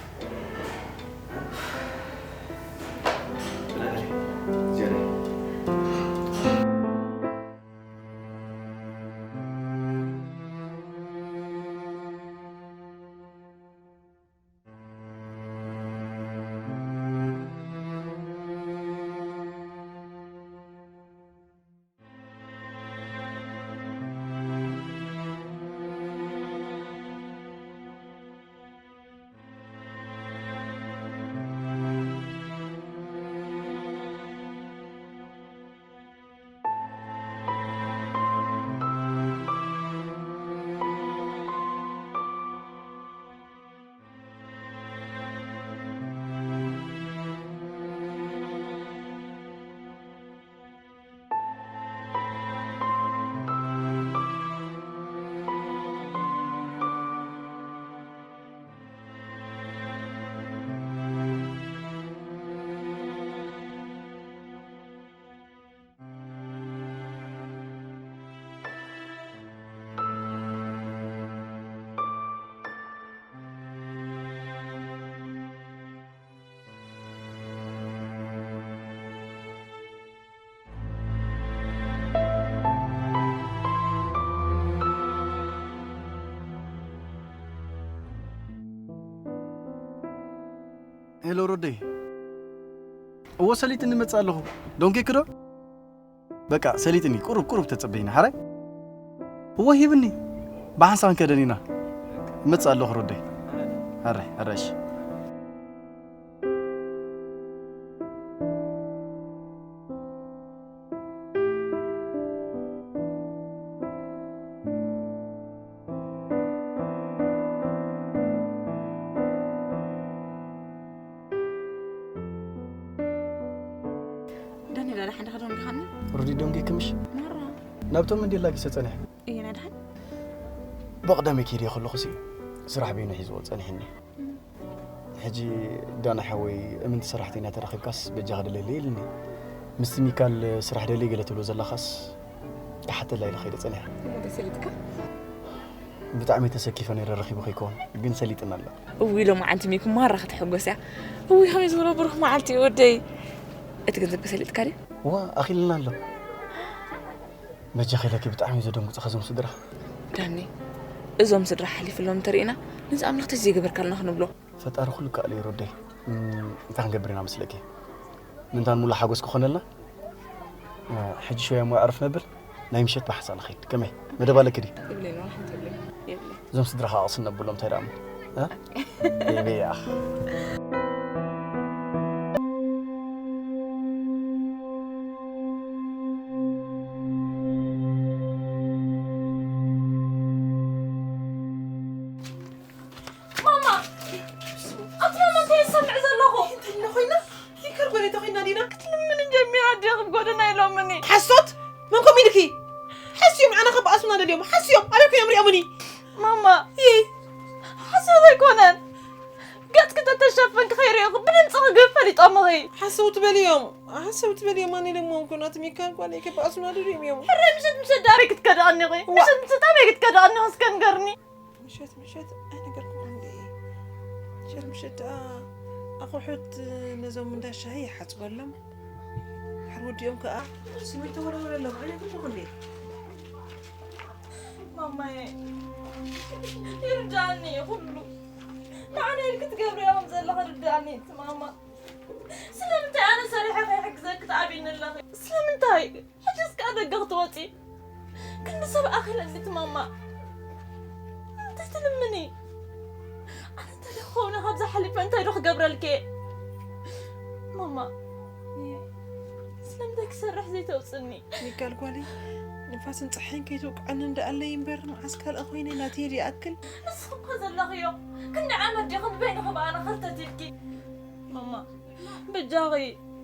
በላ በሊ፣ ዝያዳ። ሄሎ ሮደይ። እወ ሰሊጥኒ እመጽእ ኣለኹ። ዶንኪ ክዶ? በቃ ሰሊጥኒ ቁሩብ ቁሩብ ተጸበይኒ ሓራይ። እወ ሂብኒ። ብሓንሳብ ከደን ኢና። እመጽእ ኣለኹ ሮደይ። ሓራይ፣ ሓራይ እሺ። ዳንኤል፣ ኣነ ሓንዳ ክዳን ዲኻኒ? ሩዲ ዶንጌ ክምሽ? ማራ። ናብቶም መንዴላ ጊሰ ጸኒሐ። እየ፣ ናይ ደሓን? ብቕዳመ ከይደ ከለኹ ሲ ስራሕ በይኑ ሒዝዎ ጸኒሕኒ። ሕጂ ዳና ሓወይ፣ እምንቲ ሰራሕተኛ ተረኺብካስ በጃኻ ድለለይ ኢልኒ። ምስቲ ሚካል ስራሕ ደለይ ገለ ትብሎ ዘለኻስ ክሓተላ ኢለ ከይደ ጸኒሐ። እሞ ደስ ኢልካ? ብጣዕሚ ተሰኪፈ ነይረ ረኺቡ ከይከውን፣ ግን ሰሊጥና ኣሎ። እውይ፣ ሎማዓንቲ ሚኩ ማራ ክትሕጎስ እያ። እውይ፣ ከመይ ዝበሎ ብሩኽ መዓልቲ እዩ ወደይ። እቲ ገንዘብ ከሰሊጥካ ድዩ? እዋ፣ ኣኺልና ኣሎ። በጃኺ ኢለኪ፣ ብጣዕሚ እዩ ዘደንጉጽኻ እዞም ስድራ። ዳኒ፣ እዞም ስድራ ሓሊፍሎም እንተርኢና፣ ነዚ ኣምላኽ ተዘይገበርካልና ክንብሎ። ፈጣሪ ኩሉ ከኣል እዩ ሮደይ። እም፣ እንታይ ክንገብር ኢና መስለኪ? ምንታን ሙሉ ሓጎስ ክኾነልና? እ፣ ሕጂ ሸውያ እሞ ኣዕርፍ ነብል፣ ናይ ምሸት ብሓንሳእ ንኸይድ። ከመይ? መደብ ኣለኪ ድዩ? የብለይን፣ ዋላ ሓንቲ የብለይን። የብለይን። እዞም ስድራ ኸኣ ቅስን ነብሎም እንታይ ደኣ እሞ? እ? ቤቢ፣ ኣኽ። ማማ! ኣቲ ማማ፣ እንታይ ዝሰምዕ ዘለኹ? እንታይ ኢልና ኮይና? ይከር ጎረቤት ኮይና ዲና? ክትልምኒ ጀሚራ፣ ድየ ክብ ጎደና ኢሎምኒ። ሓሶት! መን ኮም ኢልኪ? ሓስዮም ንዓና ከበኣሱና ደልዮም። ሓስዮም! ኣበይ ኮይኖም ሪኦምኒ? ማማ! እይ! ሓሶት ኣይኮነን። ገጽኪ ተተሸፈንኪ ከይርእዩኺ ብድምጺ ክግብ ፈሊጠ። ጠምኺ። ሓሰውቲ በልዮም፣ ሓሰውቲ በልዮም። ኣነ ኢለሞም ኮና፣ እቲ ሚካል ጓለይ ከባእሱና ድሪም እዮም። ሕራይ ምሸት ምሸት ዳበይ ክትከድኣኒ ኺ? ዋ። ምሸት ምሸት ኣበይ ክትከድኣኒ ኺ እስከ ንገርኒ? ምሸት ምሸት ኣይነገርኩኹም እንዴ? ምሸት ምሸት ደኣ ኣቑሑት ነዞም እንዳ ሻሂ ይሓጽበሎም። ድሕሪ ወዲኦም ከኣ ሲሚንቶ ወረውረሎም። ኣይነግርኩኹም እንዴ? ማማዬ፣ ይርዳእኒ እዩ ኩሉ። ንዓና ኢልኪ ትገብርዮ ከም ዘለኺ ይርዳእኒ እዩ እቲ ማማ። ስለምንታይ ኣነ ሰሪሐ ከይሕግዘኪ ትኣብይኒ ኣለኺ? ስለምንታይ? ሕጂ እስከ ደገ ክትወጺ? ክንዲ ሰብ ኣኺለኒ እቲ ማማ። እንታይ ትልምኒ? ኣነ እንታይ ዶ ክኸውን እየ ካብዛ ሓሊፈ? እንታይ ዶ ክገብረልኪ እየ? ማማ፣ ስለምንታይ ክሰርሕ ዘይተውጽኒ? ሚካል ጓለይ፣ ንፋስን ጸሓይን ከይትውቅዐኒ እንደኣለይ እምበር፣ መዓስ ካልእ ኮይነ ናተይ ይኣክል። ንስኺ እኮ ዘለኽዮ ክንዲ ዓመት ዲኺ ንበይንኺ ብኣና ኸርተት ኢልኪ። ማማ፣ በጃኺ፣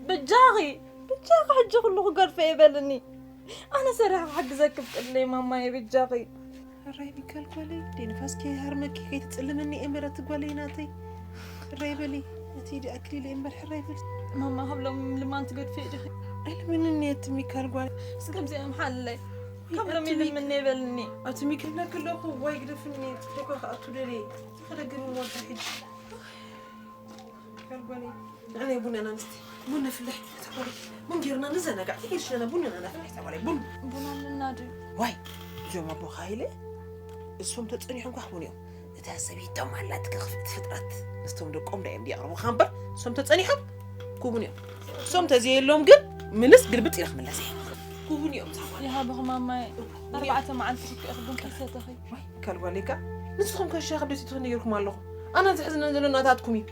በጃኺ፣ በጃኺ ሕጂ ኩሉ ክገድፈ እየ በልኒ። ኣነ ሰሪሐ ክሕግዘኪ ፍቅድለይ ማማየ፣ በጃኺ። ሕራይ ሚካል ጓለይ፣ ደይ ንፋስ ከይሃርመኪ ከይትጽልምኒ እየ እምበር ኣቲ ጓለይ ናተይ። ሕራይ በሊ፣ እቲ ኢዲ ኣክሊል እየ እምበር ሕራይ በሊ። ማማ፣ ካብ ሎም ልማን ትገድፊ እየ ዲኺ? ኣይልምንን እየ ኣቲ ሚካል ጓለይ። እስከ ከምዚኦም ሓለይ። ካብ ሎም ኣቲ ሚክ-፣ ይልምኒ እየ በልኒ። ኣቲ ሚካል ነክለኹ ዋይ ግደፍኒ፣ ጽቡቕ ክኣቱ ደልየ። ተኸደግኒ ወልታ ሕጂ። ሚካል ጓለይ፣ ንዓና ቡንና ንስቲ። ቡን ነፍልሕ፣ እታ ጓለይ። ቡን ጌርና ንዘናጋዕ። ትሄድ ሸና ቡንና ነፍልሕ፣ እታ ጓለይ። ቡን። ቡን ኣለና ድዩ? ዋይ፣ እዞም ኣቦኻ ኢለ፣ እሶም ተጸኒሖም ካሕሙን እዮም። እታ ሰበይቶም ኣላትካ ክፍእቲ ፍጥረት። ምስቶም ደቆም ዳ እዮም ድያቕርቡኻ እምበር፣ እሶም ተጸኒሖም ኩቡን እዮም። እሶም ተዘየሎም ግን፣ ምልስ ግልብጥ ኢለ ክምለስ እየ። ኩቡን እዮም፣ እታ ጓለይ። ይሃብኹም ማማይ። ኣርባዕተ መዓልቲ ርክእኽ ቡን ከይሰተኺ። ዋይ፣ ካልጓሌካ፣ ንስኹም ከ ሻሂ ክብደት ትኽኒ ነይርኩም ኣለኹም። ኣነ ዘሕዝነን ዘሎ ናታትኩም እዩ።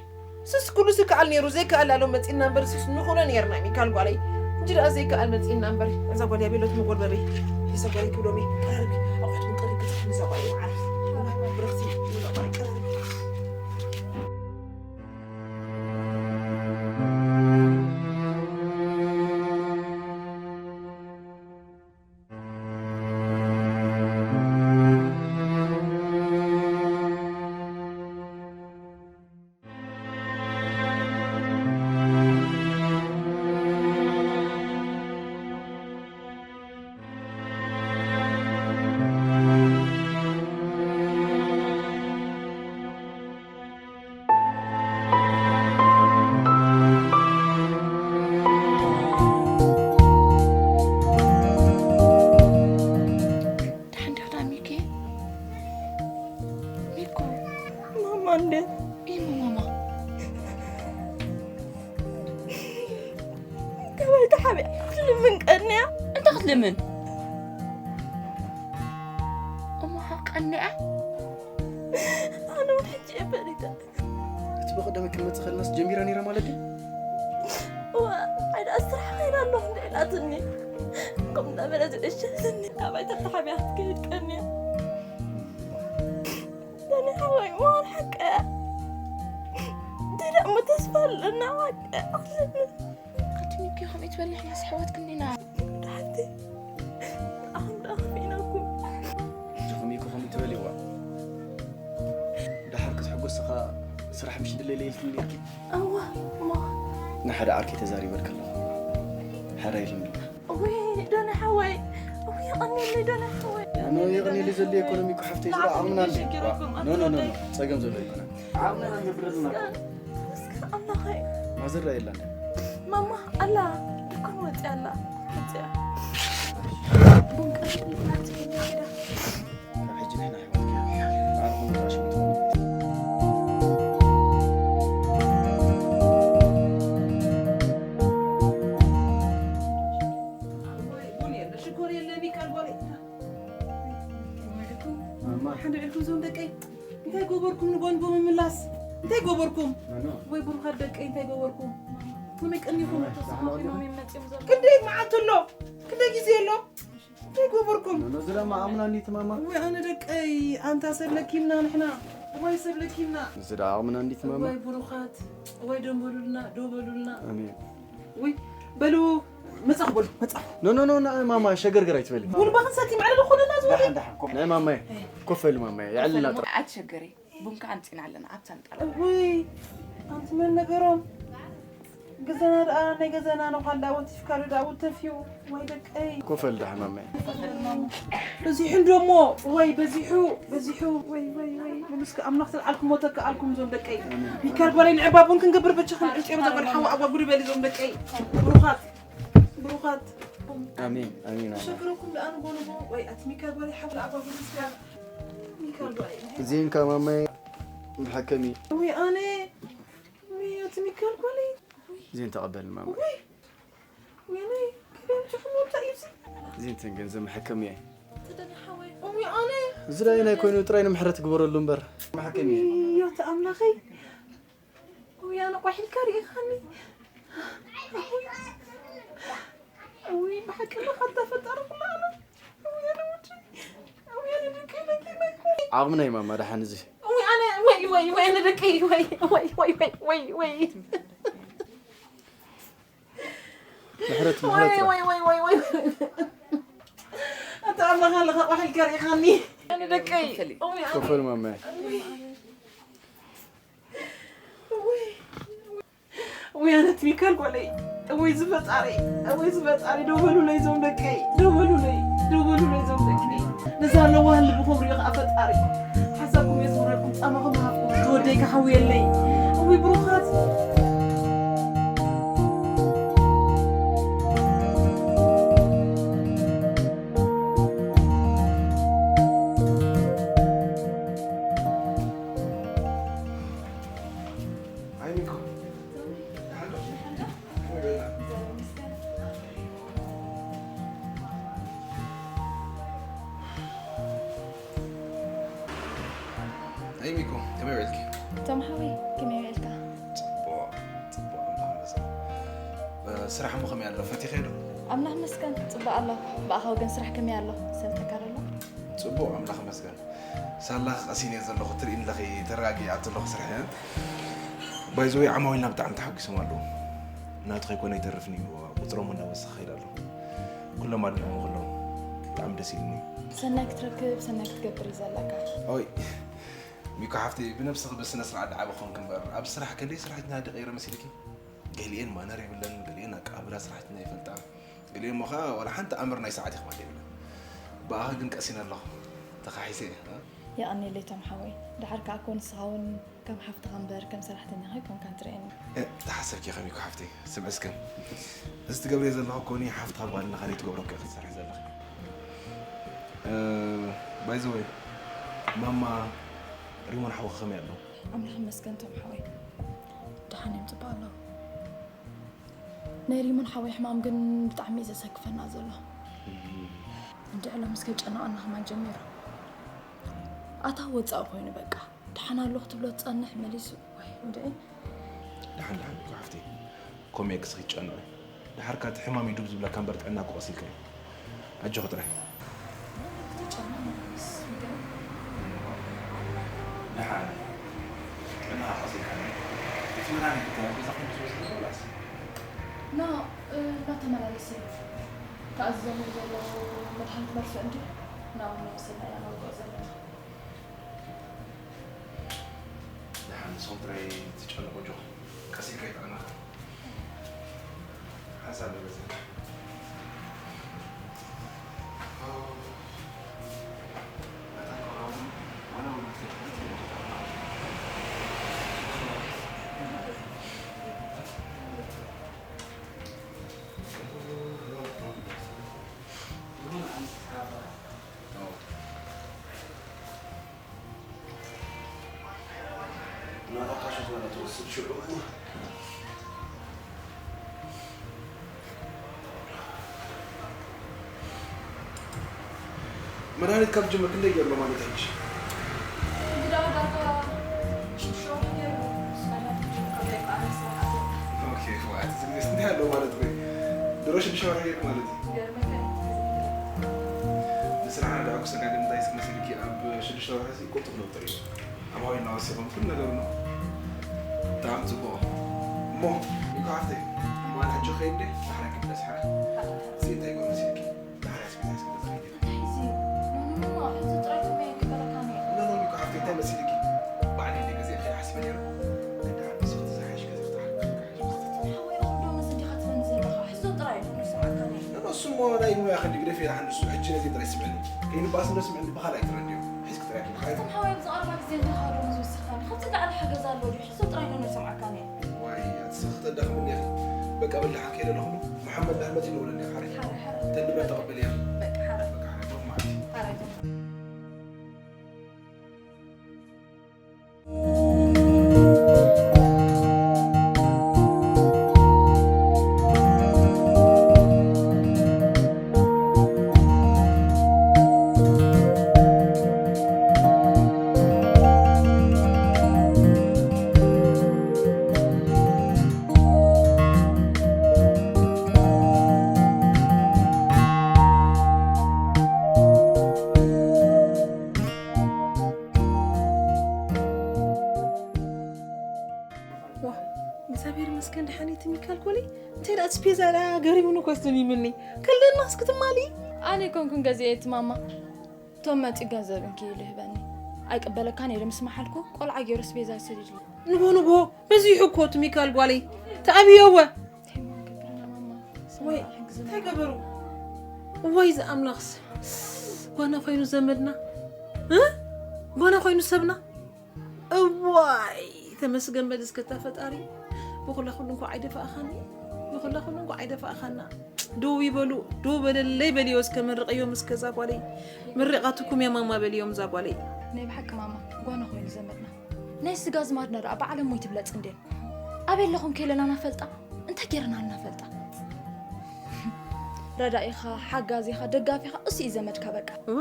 ስስ ኩሉ ዝከኣል ነይሩ፣ ዘይከኣል ኣሎ መጺእና እምበር፣ ስስ ንኽእሎ ነይርና፣ ሚካል ጓለይ። እንጂ ደኣ ዘይከኣል መጺእና እምበር፣ እዛ ጓል ያቤሎት መጎልበቢ። እዛ ጓል ክብሎሚ፣ ቀረቢ፣ ኣቑሑት ምን ቀረቢ፣ ክትሕን እዛ ጓል ይመዓል። ብረኽቲ፣ እዛ ጓል ቀረቢ። ደሓን ዲኻ ሚኪ? ሚኮ። ማማ እንዴት? ኢሞ ማማ። ካባይ ተሓቢኣ ክትልምን ቀንያ። እንታይ ክትልምን? እሞ ቀንያ? ኣነ እውን ሕጂ እየ ፈሊጠ። እቲ ብቐደም ክንመጽእ ከለናስ ጀሚራ ነይራ ማለት ድዩ? እዋ፣ ዓይዳ ስራሕ ኸይዳ ኣለኹ እንደ ኢላትኒ። ከምኡ እናበለት እሸትኒ። ካባይ ተተሓቢኣ ክትከይድ ቀንያ። ዳኒ ሓወይ፣ እዋን ሓቀ። እንታይ ደኣ እሞ ተስፋ ኣለና፣ ሓቀ። ኣኽልኒ። ኣቲ ሚኪ፣ ከምኡ ትበልሕ፣ ንሕናስ ኣሕዋት ክንዲና። ደሓንቲ። ኣኹም ደኣ ከፊእናኩም። ሕጂ ከመይ ኢኹም ከምኡ ትበልዋ? ደሓር ክትሕጎስ ኢኻ፣ ስራሕ ምሽ ድለይ ኢልክኒ ነይርኪ? እዋ፣ እሞ። ንሓደ ዓርከይ ተዛሪበልኪ ኣለኹ። ሕራይ ኢልኒ። እውይ፣ ዶነ ሓወይ። እውይ፣ የቐንየለይ ዶነ ሓወይ። ኖ፣ የቐንየለይ ዘሎ ኢኮኖሚ እኮ ሓፍተይ፣ ዝረኣ ዓቕምና እንዲ። ኖ፣ ኖ፣ ኖ፣ ኖ። ጸገም ዘሎ ኣይኮነን። ዓቕምና እንዲ ብረትና። እስከ ኣምላኸይ። ማዘር የላን። ማማ ኣላ፣ ድኳን ወጽያ ኣላ። ወጽያ። ቡን ቀንጥልና ትብል ሄዳ። ካብ ሕጂ ንሕና ኣሕዋትኪ ኢና። ዓርኩን ራሽን ትኾኑ። ቡን የለ፣ ሽኮር የለ፣ ሚካል ጓለይ። ማማ። ሓንደ ዕልኩም ዞም ደቀይ። እንታይ ገበርኩም ንጎን ብምምላስ? እንታይ ገበርኩም? ማማ። ወይ ብሩኻት ደቀይ፣ እንታይ ገበርኩም? ከመይ ቀኒኹም? ማማ፣ ተስፋ ኮይኖም እዮም መጺኦም ዘለዉ። ክንደይ መዓልቲ ኣሎ? ክንደይ ግዜ ኣሎ? እንታይ ገበርኩም? ኖ፣ ኖ፣ እዚ ደማ ኣምና እንዲት ማማ። ወይ ኣነ ደቀይ፣ ኣንታ ሰብ ለኪምና ንሕና። ወይ ሰብ ለኪምና። እዚ ደኣ ኣምና እንዲት ማማ። ወይ ብሩኻት፣ ወይ ደንበሉልና፣ ደበሉልና። ኣሜን። ወይ በሉ፣ መጻኹ በሉ፣ መጻኹ። ኖ፣ ኖ፣ ኖ፣ ና-፣ ማማ፣ ሸገርገር ኣይትበሊ። ቡን ባኽን ሰቲ ማዕረ ዝኾነና ዝወዲ። ደሓን፣ ደሓን፣ ኮፍ-፣ ናይ ማማይ፣ ኮፍ በሊ ማማይ፣ የዕልልና ጥራሕ። ኣትሸገሪ፣ ቡን ከኣ ኣምጺና ኣለና፣ ኣብታ ንጣላ። ወይ፣ ኣንቲ መን ነገሮም? ገዛና ደኣ ናይ ገዛና ነው ካልዳ ወቲፍካ ዶ ደኣ ውተፍዩ ወይ ደቀይ። ኮፈል ደኣ ማማይ። በዚሑ እንዶ እሞ ወይ በዚሑ በዚሑ ወይ ወይ ወይ ብሉስከ ኣምላኽ ተልዓልኩም ሞተካ ኣልኩም ዞም ደቀይ። ሚካል ጓለይ ንዕባ ቡን ክንገብር በቻ ክንዕጭሩ ዘበል ሓዋ ኣጓጉድ በሊ ዞም ደቀይ። ብሩኻት ብሩኻት። ኣሜን ኣሜን። ተሸግረኩም ደኣ ንጎንጎ ወይ ኣቲ ሚካል ጓለይ ሓብላ ኣጓጉድ ምስያ። ሚካል ጓለይ። እዚን ከማማይ መሐከሚ። ወይ ኣነ ወይ ኣቲ ሚካል ጓለይ። እዚን ተቐበል ማማ። ወይ ወይ ኣነ ከደም ጭሕሞ እንታይ እዩ እዚ? እዚን ተንገን ዘመሐከሚ። ተደኒ ሓወይ። ወይ ኣነ። እዚ ዳይ ናይ ኮይኑ ጥራይ ንምሕረት ግበረሉ እምበር። መሐከሚ። ያቲ ኣምላኸይ። ወይ ኣነ ቋሒልካ ርኢኻኒ። ወይ ብሓቂ ለኻ ተፈጠረ ኩሉ ኣነ። ወይ ኣነ ወዲ። ወይ ኣነ ደቂ ደቂ ደቂ። ዓቕሚ ናይ ማማ ደሓን እዚ። ወይ ኣነ ወይ ወይ ወይ ኣነ ደቂ ወይ ወይ ወይ ወይ ወይ ወይ። ምሕረት ወይ ምሕረት። ወይ ወይ ወይ ወይ። ኣታ ኣለኻ ኣለኻ ቋሒልካ ርኢኻኒ። ኣነ ደቀይ። ወይ ኣነ። ኮፈል ማማ። ወይ ኣነ ትሚካል ጓለይ። ወይ ዝፈጣሪ። ወይ ዝፈጣሪ ዶ በሉለይ ዞም ደቀይ። ዶ በሉለይ። ዶ በሉለይ ዞም ደቀይ። ነዛ ኣለዋ ህልብኹም ሪኦ ከዓ ፈጣሪ ሓሳብኩም የስምረልኩም፣ ጻማኹም ይሃብኩም። ዝወደይ ክሓውየለይ። እዊ ብሩኻት። ኣይ ሚኮ። ኣይ ሚኮ፣ ከመይ ውዒልኪ? ቶም ሓወይ፣ ከመይ ውዒልካ? ጽቡቕ፣ ጽቡቕ፣ ኣምላኽ ይመስገን። እ፣ ስራሕ እሞ ከመይ ኣሎ? ፈቲኸዮ ዶ? ኣምላኽ ይመስገን፣ ጽቡቕ ኣሎ። ብኣኻ ወገን ስራሕ ከመይ ኣሎ? ሰልጠካ ዶ ኣሎ? ጽቡቕ፣ ኣምላኽ ይመስገን። ሳላ ቀሲን እየ ዘለኹ፣ ትርእይኒ ኣለኺ፣ ተረጋጊዐ ኣቲ ኣለኹ ስራሕ እየ። ባይ ዘ ወይ ዓማዊልና ብጣዕሚ ተሓጒሶም ኣለዉ። ናቱ ከይኮነ ኣይተርፍን እዩ፣ ቁጽሮም እውን እናወሰኸ ይኸይድ ኣሎ። ኩሎም ኣድኒቖም ከለዉ ብጣዕሚ ደስ ኢሉኒ። ሰናይ ክትረክብ፣ ሰናይ ክትገብር እዩ ዘለካ። ኦይ፣ ሚኮ ሓፍተይ፣ ብነብስኺ ብስነ ስርዓት ደዓበ ኮንክ እምበር፣ ኣብ ስራሕ ክንደይ ሰራሕተኛ ደቐይረ መሲልኪ? ገሊኤን ማነር የብለን፣ ገሊኤን ኣቀባብላ ሰራሕተኛ ይፈልጣ፣ ገሊኤን እሞ ኸዓ ዋላ ሓንቲ ኣምር ናይ ሰዓት ይኽባድ የብለን። ብኣኺ ግን ቀሲነ ኣለኹ፣ ተኻሒሰ እየ፣ እ? የቐንየለይ ቶም ሓወይ፣ ደሓር ከኣ እኮ ንስኻ እውን ከም ሓፍትኻ እምበር ከም ሰራሕተኛኻ ኣይኮንካን ትርእየኒ። እ፣ ተሓሰብኪ ኢኺ ሚኮ ሓፍተይ፣ ስምዒ እስከ። እዚ ትገብርዮ ዘለኺ እኮ ንሓፍትኻ ጓል እናኻ ዘይትገብሮ እኮ ኢኺ ትሰርሒ ዘለኺ። እ፣ ባይ ዘ ወይ፣ ማማ ሪሞን ሓውኺ ከመይ ኣለዉ? ኣምላኽ ይመስገን ቶም ሓወይ፣ ደሓን እዮም፣ ጽቡቕ ኣለዉ። ናይ ሪሞን ሓወይ ሕማም ግን ብጣዕሚ እዩ ዘሰክፈና ዘሎ። እንድዒ ሎምስ ከጨነቐና ከማን ጀሚሩ። ኣታዊ ወጻኢ ኮይኑ በቃ። ደሓን ኣለኹ ትብሎ ትጸንሕ መሊሱ። ወይ እንድዒ። ደሓን፣ ደሓን እኮ ሓፍተይ። ኮሜክስ ክትጨንቒ። ደሓርካ እቲ ሕማም እዩ ዱብ ዝብለካ እምበር ጥዕና እኮ ቀስ ኢልካ እዩ። ኣጆኺ ጥራይ። ደሓን። ጥዕናኻ ቀስ ኢልካ። እቲ መድሃኒት እንታይ ኣብ ገዛኹም ትወስዱ ዶ ወላስ? ኖ፣ እ፣ እናተመላለሰ እዩ። ተኣዚዞም ዘሎ መድሃኒት መርፍእ እንድዩ። ናብኡ እናወሰድና ኢና ነውግኦ ዘለና። ደሓን ንስኹም ጥራይ ትጨነቑ ኣጆኹም። ቀስ ኢልካ ይጥዕናኻ። ሓንሳብ ንበዝሕ። ናታ ካሸት ማለት ትወስድ ሽዑ። መድሃኒት ካብ ጀመር ክንደይ ገይርሎ ማለት ሕጂ? እንግዳ ዳርጋ ሽዱሽተ ወርሒ ገይሩ፣ መድሃኒት ካብ ዘይበኣለ ስራሕ ኣትዩ። ኦኬ፣ ዋት፣ ዝግጅት እንታይ ኣለዎ ማለት ነው? ድሮ ሽዱሽተ ወርሒ ገይሩ ማለት እዩ። ይገርመካ እዩ። ንስራሕ ረዳእኩ ሰጋገ እንታይ እስኪ መሲልኪ ኣብ ሽዱሽተ ወርሒ ቁልጡፍ ለውጢ ርእዩ። ኣማዊልና ወሲኾም ኩሉ ነገሩ ነው። ብጣዕሚ ጽቡቕ። እሞ፣ ሚኮ ሓፍተይ፣ እሞ ኣነ ሕጂ ኸይድ እንዴ? ዳሕራ ክብለስ ሓራ። እዚ እንታይ ይጎርምስ ኢልኪ? ዳሕራ ስፒታል ስለ ተኸይድ። እንታይ እዚ? ኖ፣ ኖ፣ ኖ፣ ኖ፣ ሕጂ ጥራይ ከመይ ክበለካ ነው? ኖ፣ ኖ፣ ሚኮ ሓፍተይ፣ እንታይ መሲልኪ? ባዕለይ እንደ ገዚአ ከይደ ሓሲበ ነይረ። ግን ደሓር ብስፍቲ ዝሓይሽ ገዚፍ ተሓር። ሓወይ፣ ናይ ሞያ ክንዲ ግደፍ ኢላ ሓንሱ ሕጂ ነዚ ጥራይ ስምዕኒ። ከይንባስ እንዶ ስምዕኒ ብኻልኣይ ትረድዮ። ሒዝኪ ጥራይ ኪድ፣ ሓራይ። እቶም ሓወይ ብዝቐረባ ግዜ እንተኻዶ ዝወስድካኒ። ከምዚ እንዳዓለ ሓገዝ ኣሎ ድዩ? ሕሶ ጥራይ ነው ንሰምዓካኒ። ዋይ፣ ኣቲ ስኺ ተዳኽምኒ ኢኺ። በቃ በል ደሓን ከይደ ኣለኹ። መሓመድ ዳህመት ይንበረኒ፣ ሓራይ። ሓራይ፣ ሓራይ። ተንብረ ተቐበል እያ። በቃ ሓራይ። በቃ ሓራይ፣ ብሩኽ መዓልቲ። ሓራይ። ዋ፣ እግዚኣብሔር ይመስገን፣ ደሓን እየ። እቲ ሚካል ኮለይ እንታይ ደኣ ስፔዛ ደኣ ገሪሙኒ እኮ ኣስተሚሙኒ። ከልደና እስኪ ትማሊ። ኣነ ኣይኮንኩን ገዚኤ እቲ ማማ። ቶም መጺኡ ገንዘብ እንኪ ኢሉ ይህበኒ። ኣይቅበለካን ኢሉ ምስ መሓልኩ፣ ቆልዓ ገይሩ ስፔዛ ይሰድድለይ። ንጎ ንጎ በዚሑ እኮ እቲ ሚካል ጓለይ። ተኣብዮ እወ። እንታይ እሞ ክንገብር ኢና ማማ? ወይ፣ ስማዕ፣ ሕግዝና። እንታይ ገበሩ? ወይ ዝኣምላኽስ። ጓና ኮይኑ ዘመድና? እ? ጓና ኮይኑ ሰብና? እዋይ፣ ተመስገን በል እስከ እታ ፈጣሪ። ብኹላ ኩሉ እንኳዕ ኣይደፋእኻኒ። ብኹላ ኩሉ እንኳዕ ኣይደፋእኻና። ደው ይበሉ፣ ደው በለለይ በልዮ እስከ መርቐዮም እስከ እዛ ጓለይ። ምርቓትኩም የማማ በልዮም እዛ ጓለይ። ናይ ብሓቂ ማማ፣ ጓና ኮይኑ ዘመድና። ናይ ስጋ ኣዝማድና ደኣ ብዓለም ሞይ ትብለጽ እንዴ? ኣበይ ኣለኹም ከይለና ናፈልጣ? እንታይ ጌርና ናፈልጣ? ረዳኢኻ፣ ሓጋዚኻ፣ ደጋፊኻ፣ እሱ እዩ ዘመድካ በቃ። እወ፣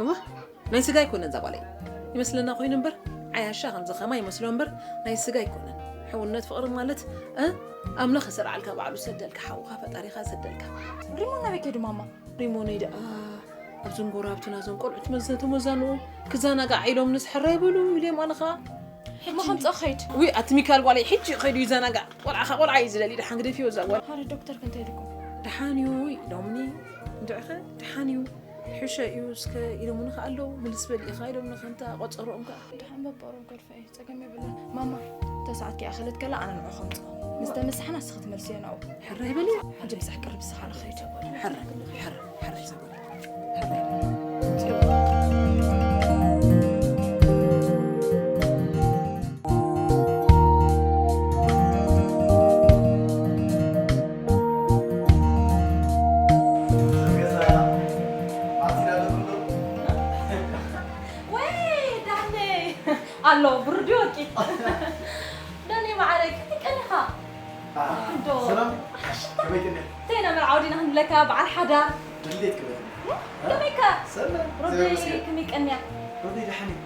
እወ፣ ናይ ስጋ ኣይኮነን እዛ ጓለይ። ይመስለና ኮይኑ እምበር፣ ዓያሻ ከምዚ ኸማ ይመስሎ እምበር፣ ናይ ስጋ ኣይኮነን። ሕውነት ፍቕሪ ማለት፣ እ፣ ኣምላኽ ዝሰርዓልካ ባዕሉ ሰደልካ፣ ሓውኻ ፈጣሪኻ ሰደልካ። ሪሞን ናበይ ከይዱ ማማ? ሪሞነይ ደኣ ኣብዞም ጎረባብትና እዞም ቆልዑት መዘ-፣ ተመዛንኡ ክዘናጋዕ ኢሎም ንስ ሕራይ በሉ ኢሎም ኣነ ኸኣ ሕጂ እሞ ከምጽኦ ኸይድ። ውይ፣ ኣቲ ሚካል ጓለይ ሕጂ ከይዱ ይዘናጋዕ። ቆልዓ ኸኣ ቆልዓ እዩ ዝደሊ። ደሓን ግደፍዮ እዛ ጓል። ሓደ ዶክተር ከ እንታይ ኢልኩም? ደሓን እዩ ኢሎምኒ። እንድዒኸ ደሓን እዩ። ሕሸ እዩ እስከ ኢሎምኒ ኸኣ ኣለዉ። ምልስ በል ኢኻ ኢሎምኒ ኸንታ ቆጸሮኦም ከኣ። ደሓን በቦሮም ከድፋ እዩ። ጸገም የብሉን። ማማ፣ እታ ሰዓት ከይኣኸለት ከላ ኣነ ንዑ ከምጽኦ። ምስ ተመሳሕና ንስኺ ትመልስዮ ናብኡ። ሕራይ በሊ። ሕጂ ብዛሕ ቅርብ ስኻ ንኸይድ። ሕራይ፣ ሕራይ፣ ሕራይ ዘበለ። ሕራይ በሊ። ጽዮን። ወይ ዳኒ። ኣሎ፣ ብሩር ድዩ ወርቂ? ዳኒ መዓረይ፣ ከመይ ቀኒኻ? አ፣ ዶ። ሰላም። ኣሽታ። ከመይ ቀኒኻ? ተይና መርዓዊ ዲና ክንብለካ፣ በዓል ሓዳር። ድሌት ክበል። እ? ከመይካ? ሰላም። ሮደይ፣ እግዚኣብሔር ይመስገን። ከመይ ቀንያ? ሮደይ ደሓን እዩ።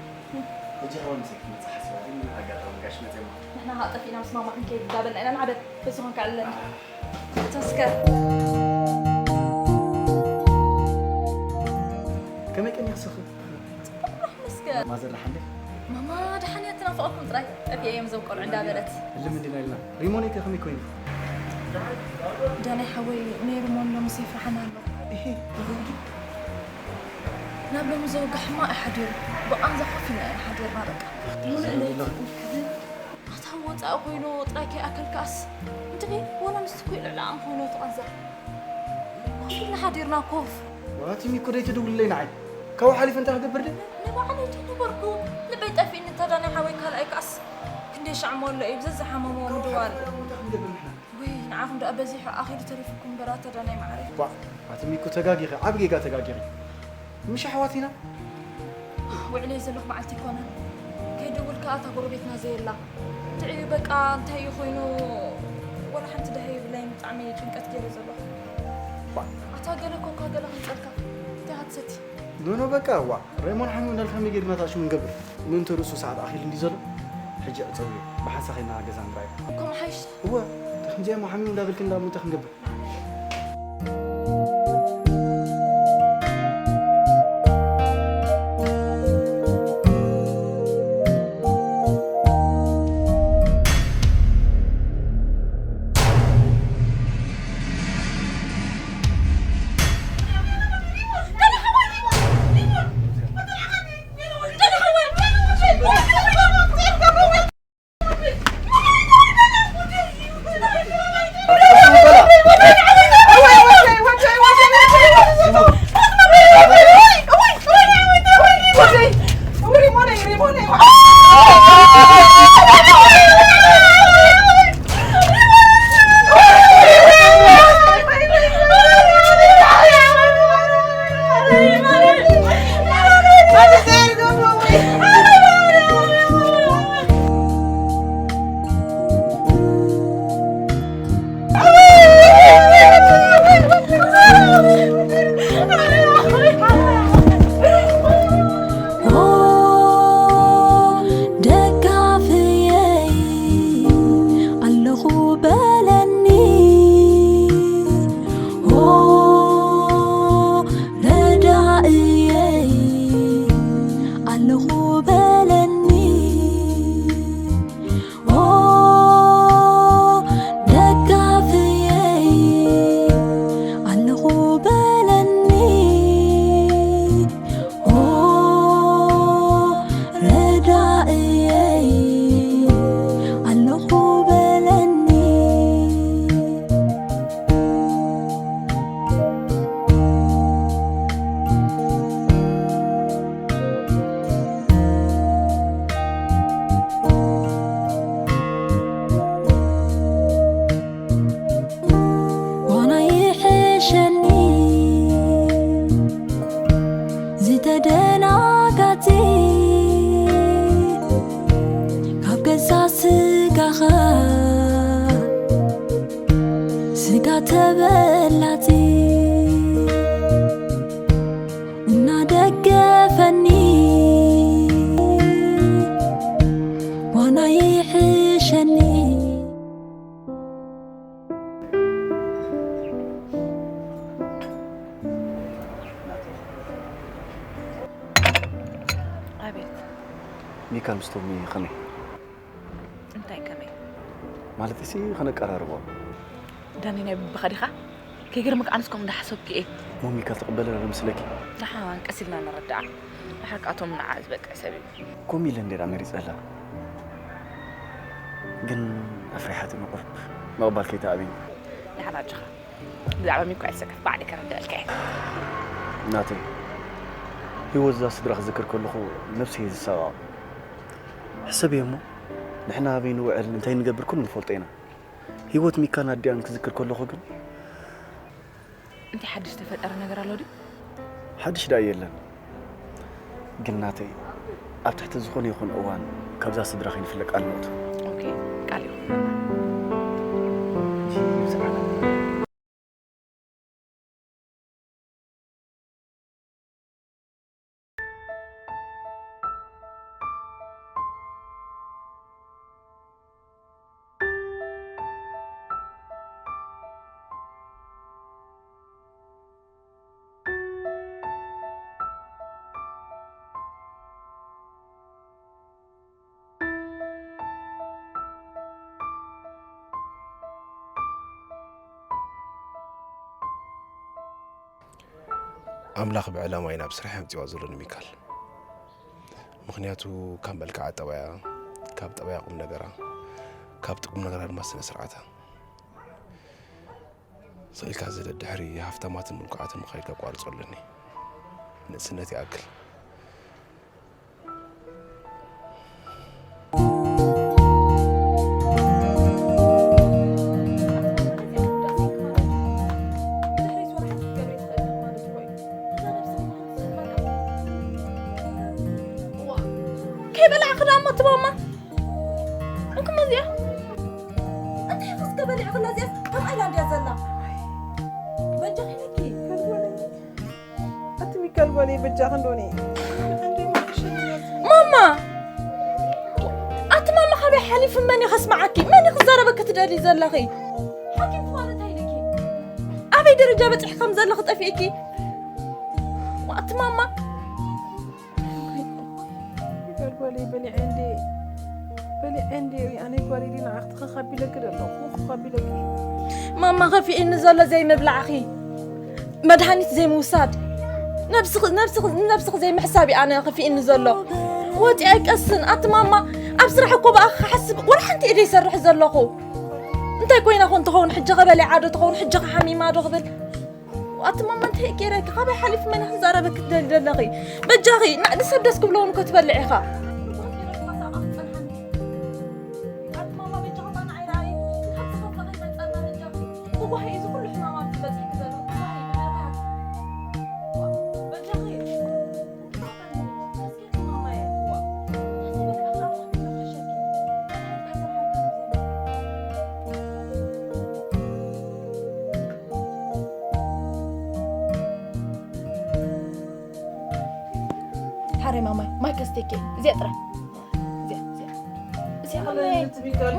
ሕጂ ኸባን ምሳይ ክትመጽእ ሓሲባ፣ ግን ኣጋጣሚ ጋሽ መጽእ እሞ። ንሕና ኸኣ ጠፊእና ምስ ማማ ክንከይድ እንዳበልና ኢና ንዓደ። በዚ ኾንካ ኣለና። ተስከር። ከመይ ቀኒኻ ስኺ? ጽቡቕ መስገን። ማዘር ደሓን ድያ? ማማ ደሓን እያ፣ ትናፍቐኩም ጥራይ። ጠፊኤ እዮም እዞም ቆልዑ እንዳበለት። እልም እንዲና ኢልና። ሪሞነይ ከ ከመይ ኮይኑ? ዳናይ ሓወይ፣ ነይ ሪሞን ሎምስ የፍርሓና ኣሎ። እሄ፣ ይኸውዲ። ናብ ሎሚ ዘወግሕ ሕማቕ እዩ ሓዲሩ። ብቓንዛ ኮፍ ኢልና ኢና ሓዲርና በቃ። ሙሉእ ለይቲ እንክብን ኣታ ወጻኢ ኮይኑ ጥራይ ከይኣከልካስ፣ እንድዒ ወላ ንሱ እኮ ልዕሊ ዓቕሚ ኮይኑ እቲ ቃንዛ። ኮፍ ኢልና ሓዲርና ኮፍ። ዋቲ ሚኮ ደይ ትድውልለይ ንዓይ። ካብኡ ሓሊፈ እንታይ ክገብር ድየ? ንባዕለይ ድየ ነበርኩ። ልበይ ጠፊእኒ እታ ዳናይ ሓወይ ካልኣይ ከኣስ። ክንደይ ሻዕ ሞሎ እዩ ብዘዝሓመሞ ምድዋል። ካብኡ ሓሊፈ እንታይ ክንገብር ንሕና? ወይ ንዓኹም ደኣ በዚሑ ኣኺሉ ተሪፉኩም እምበር ኣታ ዳናይ ማዓረይ። ዋ፣ ኣቲ ሚኮ ተጋጊኺ፣ ዓቢ ጌጋ ተጋጊኺ። ምሽ ኣሕዋት ኢና። ውዕለይ ዘለኹ መዓልቲ ኣይኮነን። ከይደወልካ እታ ጎረቤትና ዘየላ። ድዒ በቃ እንታይ እዩ ኮይኑ፣ ወላ ሓንቲ ደሃይ የብላይን፣ ብጣዕሚ ጭንቀት ገይረ ዘለኹ። ባ- ኣታ ገለ ኮካ ገለ ክንጸልካ። እንታይ ሃትሰቲ? ኖ፣ ኖ፣ በቃ፣ ዋ፣ ሬሞን ሓሚሙ እንዳልካ ከመይ ጌርና ታሽሙ ንገብር? ምእንቲ ርእሱ ሰዓት ኣኺሉ እንዲ ዘሎ፣ ሕጂ ዕጸውዮ፣ ብሓንሳእ ኸይድና ገዛ ንርኣዮ። ከምኡ ሓይሽ? እወ፣ ከምዚኣ እሞ ሓሚሙ እንዳበልክን እንዳ እሞ እንታይ ክንገብር? ስጋ ተበላጺ እናደገፈኒ ዋና ይሕሸኒ። ኣቤት። ሚካል ምስ ቶሚ ከመይ? እንታይ ከመይ? ማለት ሲ ከነቀራርቦ። ዳኒ ናይ ብብኻ ዲኻ? ከይገርመካ ኣነስ ከምኡ እንዳሓሰብኩ እየ። ሞሚካ ትቕበለና ዶ መስለኪ? ደሓን ቀስ ኢልና ንረዳኣ። ድሓር ከኣ ቶም ንዓ ዝበቅዕ ሰብ እዩ። ከምኡ ኢለ እንዴ ደኣ መሪጸላ። ግን ኣፍሪሓትኒ ቁርብ ምቕባል ከይተኣብኒ። ደሓን ኣጆኻ። ብዛዕባ ሚኮ ኣይትሰከፍ፣ ባዕለይ ከረድኣልካ እየ። ናተይ፣ ህይወት እዛ ስድራ ክዝክር ከለኹ ነብሰይ እየ ዝሳቐቕ። ሕሰብዮ እሞ፣ ንሕና ኣበይ ንውዕል፣ እንታይ ንገብር ኩሉ ንፈልጦ ኢና። ህይወት ሚካን ኣዲኣን ክዝክር ከለኹ ግን፣ እንታይ ሓድሽ ተፈጠረ ነገር ኣሎ ድዩ? ሓድሽ ደኣ የለን። ግን ናተይ፣ ኣብ ትሕቲ ዝኾነ ይኹን እዋን ካብዛ ስድራ ከይንፍለቅ ኣለዎት። ኦኬ፣ ቃል ይኹን። ኣምላኽ ብዕላማ እዩ ናብ ስራሕ ኣምጺዋ ዘሎ ንሚካል። ምኽንያቱ ካብ መልክዓ ጠባያ፣ ካብ ጠባያ ቁም ነገራ፣ ካብ ቁም ነገራ ድማ ስነ ስርዓታ። ስቕ ኢልካ እዚ ደድሕሪ ሃፍታማትን ምልኩዓትን ምኻድ ከቋርጾ ኣለኒ። ንእስነት ይኣክል። ከይበላዕኺ ደኣ እሞ ትማማ። እንኩ መዚኣ። እንታይ ኸስ ከበሊዕኽላ እዚኣስ ከም ኣይላንድ እያ ዘላ። በጃኺ ኢለኪ። ኣቲ ሚካል ጓለይ በጃኺ እንዶኒ። ማማ! ኣቲ ማማ ካበይ ሓሊፉ መን እዩ ከስምዓኪ? መን እዩ ክዛረበኪ ትደልዪ ዘለኺ? ሓኪምቲ ማለት እንታይ ኢልኪ? ኣበይ ደረጃ በጺሕኪ ከም ዘለኺ ጠፊእኪ? ኣቲ ማማ! ሚካል ጓለይ በሊዐ እንዴ፣ በሊዐ እንዴ፣ ኣነ ጓለይ ንዓኽቲ ከኻቢለኪ ዘለኹ፣ ከኻቢለኪ። ማማ ከፊእኒ ዘሎ ዘይምብላዕኺ፣ መድሃኒት ዘይምውሳድ፣ ነብስኺ፣ ነብስኺ፣ ነብስኺ ዘይምሕሳብ እዩ ኣነ ከፊእኒ ዘሎ። ወፂኣ ኣይቀስን፣ ኣቲ ማማ፣ ኣብ ስራሕ እኮ ብኣኺ ክሓስብ ወላ ሓንቲ ኢደ ይሰርሕ ዘለኹ። እንታይ ኮይና ኮን ትኸውን? ሕጂ ኸ በሊዓ ዶ ትኸውን? ሕጂ ኸ ሓሚማ ዶ ክብል? ኣቲ ማማ እንታይ ገይረኪ? ካበይ ሓሊፍ መን ክዛረበኪ ትደሊ ዘለኺ? በጃኺ፣ ና-፣ ንሰብ ደስ ክብሎ እውን እኮ ትበልዕ ኢኻ። ሓረይ ማማይ፣ ማይ ከስተይኪ፣ እዚኣ ጥራይ። እዚኣ፣ እዚኣ። እዚኣ ማይ፣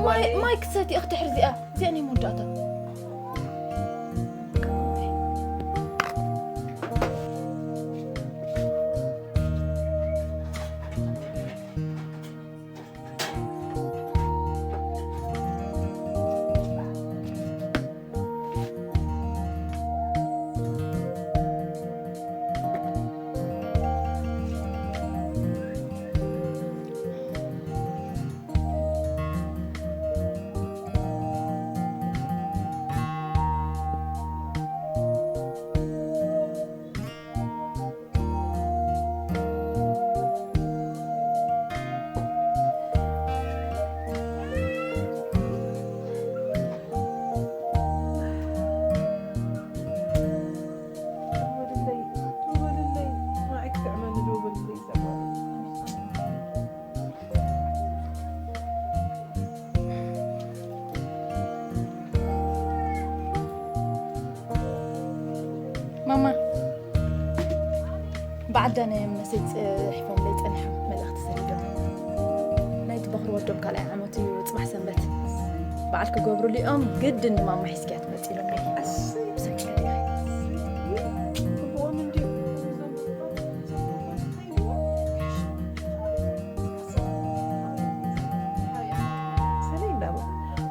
ማይ፣ ማይ ክሰቲ እኽ ድሕሪ እዚኣ። እዚኣ ናይ መወዳእታ። ዳናዮም መሰይ ጽሒፎምለይ ጸኒሖም መልእኽቲ ሰዲዶም። ናይቲ በኹሪ ወዶም ካልኣይ ዓመት እዩ ጽባሕ ሰንበት። በዓል ክገብሩሉ እዮም፣ ግድን ንማማ ሒዝክያ ትመጺ ኢሎምለይ። ኣሰይ፣ ብሰንኪ ዲኺ? ግቡኦም እንድዩ። ሰለይ እንዳበሉ፣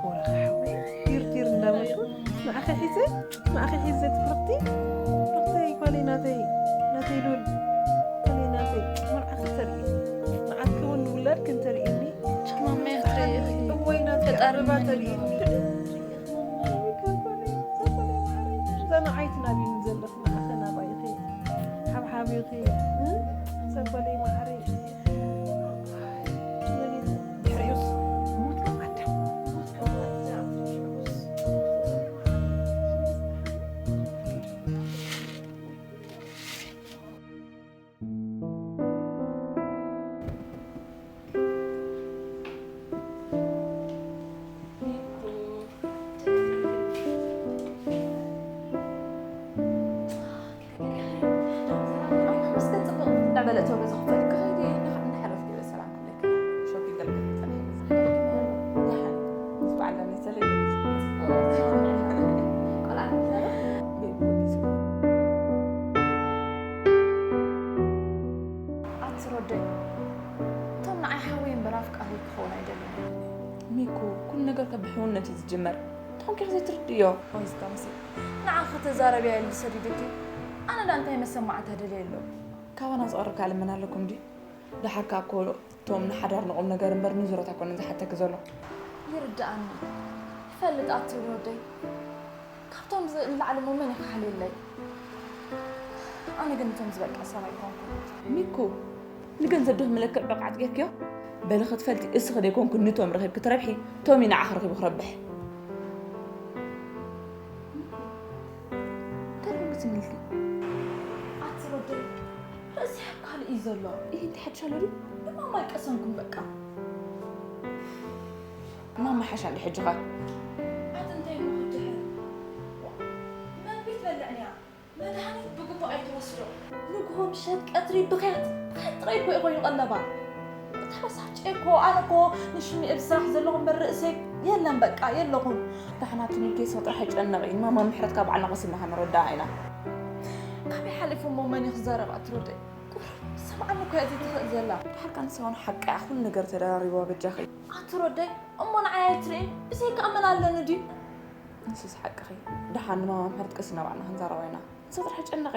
ወረኻ ሓወይ፣ ዲርዲር እንዳበልኩ፣ ንዓኺ ሒዘ፣ ንዓኺ ሒዘ ትፍርቕቲ? ፍርቕተይ፣ ጓለይ ናተይ፣ ናተይ ሉል፣ ጓለይ ናተይ፣ መርዓኺ ተርኢ፣ ንዓኪ እውን ንውላድኪ እንተርእየኒ፣ ሸማመ እወይ ናተይ፣ ፈጣሪ ኣበባ መን ተርእየኒ። እዛ ንዓይቲ ናብይኒ ዘለኺ፣ ንዓኺ ናባይኺ፣ ሓብሓቢኺ፣ እ? ሰበለይ ማዓረይ። ድሕሪኡስ ሞት ከም ኣዳም፣ ሞት ከም ኣዳም። ኣቲ ሮደይ፣ ቶም ንዓይ ሓወይ እምበር ኣፍቃሪ ክኸውን ኣይደልን። ሚኩ፣ ኩሉ ነገር ካብ ብሕውነት እዩ ዝጅመር። እንታይ ኾንኪ ኢኺ ዘይትርድእዮ? ወይስ ከምሲ ንዓኺ ተዛረብያ ኢሉ ሰዲዱኪ? ኣነ ዳ እንታይ መሰማዕታ ደልየ ኣሎ? ካባና ዝቐርብ ካልእ መን ኣለኩም ድዩ? ደሓር ከኣ እኮ እቶም ንሓዳር ንቑም ነገር እምበር ንዙረት ኣይኮነን ዝሓተኪ ዘሎ። ይርድኣኒ። ይፈልጥ ኣቲ ሮደይ። ካብቶም ዝ-፣ ንላዕሊ እሞ መን እዩ ክሓልየለይ? ኣነ ግን እቶም ዝበልካ ሰብ ኣይኮንኩን። ሚኩ፣ ንገንዘብ ዶ ክምለክዕ ብቕዓት ጌርክዮ? በሊ ክትፈልጢ እስኺ ደይኮንኩ ንቶም ረኺብኪ ትረብሒ፣ ቶም እዩ ንዓኺ ረኺቡ ክረብሕ። እንታይ ኮንኪ ትንልኪ? ኣቲ ሮደይ፣ ርእሲ ኣብ ካልእ እዩ ዘሎ። ይህ እንታይ ሓድሽ ኣሎ ድዩ? ንማማ ኣይቀሰንኩን በቃ። ማማ ሓሻ እንዲ ሕጂ ኸ? ኣቲ እንታይ እሞ ክድሕር? ዋ፣ መግቢ ትበልዕን እያ። መድሃኒት ብግቡእ ኣይትወስዶ። ንግሆ ምሸት ቀትሪ ብኽያት፣ ብኽያት ጥራይ እኮ እዩ ኮይኑ ቀለባ። ተበሳጭ እኮ፣ ኣነ እኮ ንሽሚኤል ስራሕ ዘለኹ እምበር ርእሰይ የለን በቃ፣ የለኹን። ዳሕና ትንልኪ ሰው ጥራሕ ኣይጨነቒ፣ ማማ ምሕረት ካብ ባዕልና ቀሲምና ከነረድኣ ኢና። ካበይ ሓሊፉ እሞ መን እዩ ክዛረብ ኣቲ ሮደይ? ቁሩብ ሰምዓኒ እኮ እያ ዘይትኽእል ዘላ። ድሓር ከኣ ንሳ እውን ሓቃ እያ፣ ኩሉ ነገር ተደራሪብዋ በጃኺ። ኣቲ ሮደይ፣ እሞ ንዓይ ኣይትርእይን? ብዘይካኣ መን ኣለኒ ድዩ? ንስስ ሓቅኺ። ደሓን ንማማ ምሕረት ቀሲና ባዕልና ክንዛረባ ኢና። ንሳ ጥራሕ ጨነቒ።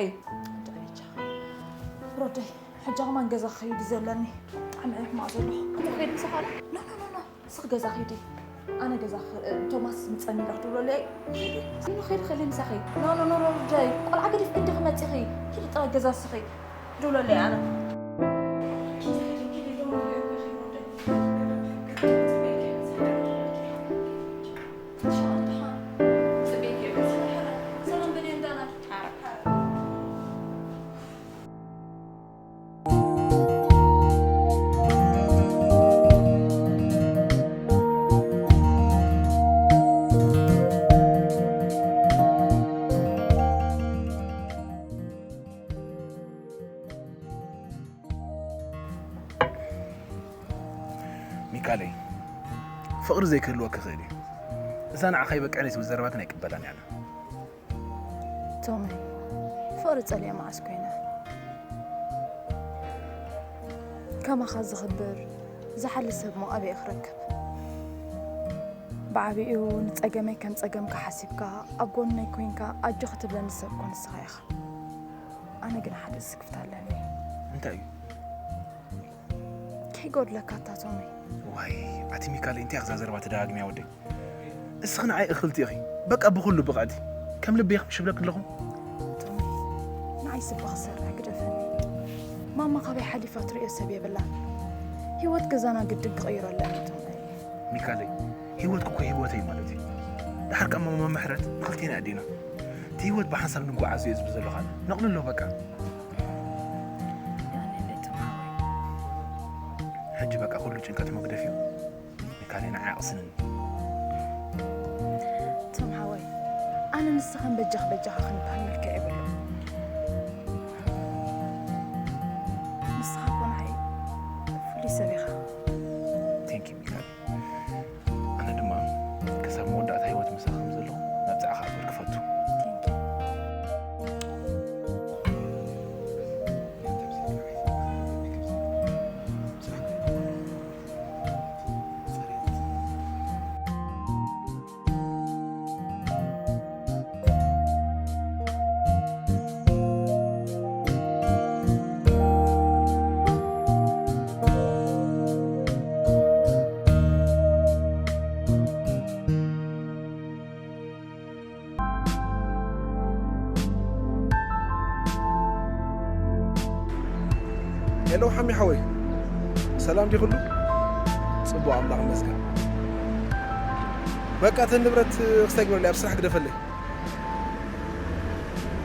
ጨነቂ። ሮደይ፣ ሕጂ ከማን ገዛ ክኸይድ እዩ ዘለኒ። ብጣዕሚ እየ ሕማቕ ዘለኹ። እሞ ከይድ ምሳኻ ኣላ? ኖ፣ ኖ፣ ኖ፣ ኖ። ንስኺ ገዛ ኺዲ። ኣነ ገዛ ኽ-፣ ቶማስ ምጸኒ ኢለ ክድውለለይ። ኖ፣ ኸይድ ኸሊ ምሳኺ። ኖ፣ ኖ፣ ኖ፣ ኖ፣ ሮደይ። ቆልዓ ገዲፍኪ እንዲኺ መጺኺ። ኪዲ ጥራይ ገዛ እስኺ። ክድውለለይ ኣነ። ሚካለይ፣ ፍቕሪ ዘይክህልወኪ ይኽእል እዩ። እዛ ንዓኻ ይበቅዕኒ ትብል ዘረባ ግን ኣይቅበላን እየ ኣነ። ቶሚ፣ ፍቕሪ ጸሊኤ መዓስ ኮይነ? ከማኻ ዝኽብር፣ ዝሓሊ ሰብ እሞ ኣበይ ክረክብ? ብዓቢኡ ንጸገመይ ከም ጸገምካ ሓሲብካ፣ ኣብ ጎነይ ኮይንካ ኣጆኺ ትብለኒ ሰብ እኮ ንስኻ ኢኻ። ኣነ ግን ሓደ ስክፍታ ኣለኒ። እንታይ እዩ? ከይጎድለካ ኣታ ቶሚ። ዋይ፣ ኣቲ ሚካል፣ እንታይ ኢኺ እዛ ዘረባ ትደጋግምያ ወደይ? እስኺ ንዓይ እኽልቲ ኢኺ። በቃ ብኹሉ ብቕዕቲ። ከም ልበይ ኢኺ ሽብለክ ኣለኹ። ቶሚ፣ ንዓይ ስባ ክሰርሕ ግደፈኒ። ማማ ካበይ ሓሊፋ ትርእዮ ሰብ የብላን። ህይወት ገዛና ግድን ክቕይሮ ኣለኒ ቶሚ። ሚካለይ፣ ህይወትኪ እኮ ህይወተይ ማለት እዩ። ደሓር ከኣ ማማ ምሕረት ንኽልቴና ኣዴና። እቲ ህይወት ብሓንሳብ ንጓዓዞ እየ ዝብል ዘለኹ ኣነ። ነቕልሎ በቃ። ሕጂ በቃ ኩሉ ጭንቀት መግደፊ እዩ። ሚካሌና ዓቕስንን። ቶም ሓወይ፣ ኣነ ንስኻን በጃኽ በጃኻ ክንበሃል መልክዕ የብሉ። ሰብ ኢኻ። Thank you ሚካል። ኣነ ድማ ክሳብ መወዳእታ ህይወት ምሳኻ ከም ዘለኹ መብጽዓ ክኣክል ክፈቱ። ሄሎ ሓሚ ሓወይ፣ ሰላም ዲ ኩሉ? ጽቡቕ ኣምላኽ ይመስገን። በቃ እተን ንብረት ክስታይ ግበረለይ፣ ኣብ ስራሕ ግደፈለይ።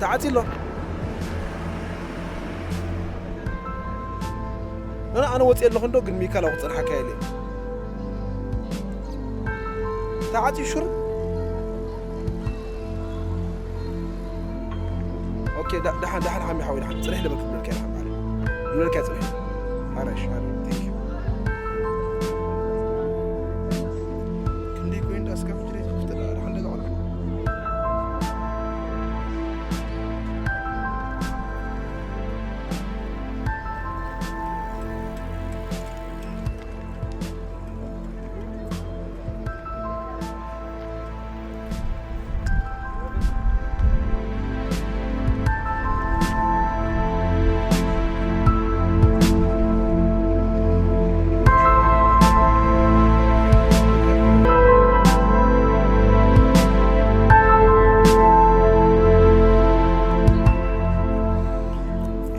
ተዓጽዩ ኣሎ። ኣነ ኣነ ወጽየ ኣለኹ እንዶ ግን ሚካል ኣብኡ ክጸንሓካ ኢለ። ተዓጽዩ ሹር። ኦኬ ዳ- ደሓን ደሓን ሓሚ ሓወይ ደሓን ጽንሕ ልበል ክብለልካ ኢለ ማለት ልበልካ ጽንሕ። ሓራሽ ሓራሽ። Thank you። ክንደይ ኮይኑ ዳ እስካ ፍትሬት ክፍትዳ ደሓን ደጋ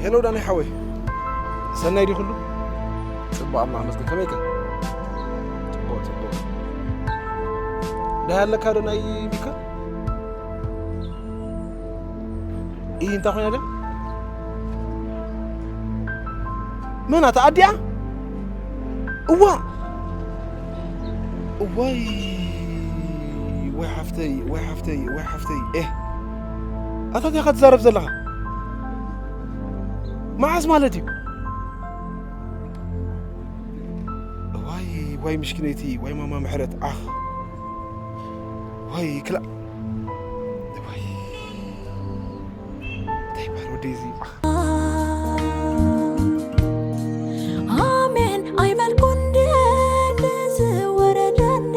ሄሎ ዳኒ ሓወይ፣ ሰናይ ዲ ኩሉ? ጽቡቕ ኣምላኽ መስገን። ከመይ ከ? ጽቡቕ ጽቡቕ። ደሃይ ኣለካ ዶ ናይ ሚካ? ይህ እንታይ ኮይና ድያ? መን ኣታ ኣዲኣ? እዋ እዋይ ወይ ሓፍተይ ወይ ሓፍተይ ወይ ሓፍተይ ኤህ ኣታ እንታይ ኢኻ ትዛረብ ዘለኻ? መዓስ ማለት እዩ? ዋይ ዋይ ምሽኪነይቲ ዋይ ማማ ምሕረት ዓኽ ዋይ ክላእ ዋይ እንታይ ይበሃል ወደይ እዚ ዓኽ ኣሜን ኣይመልኩ እንዴት ዝወረደኒ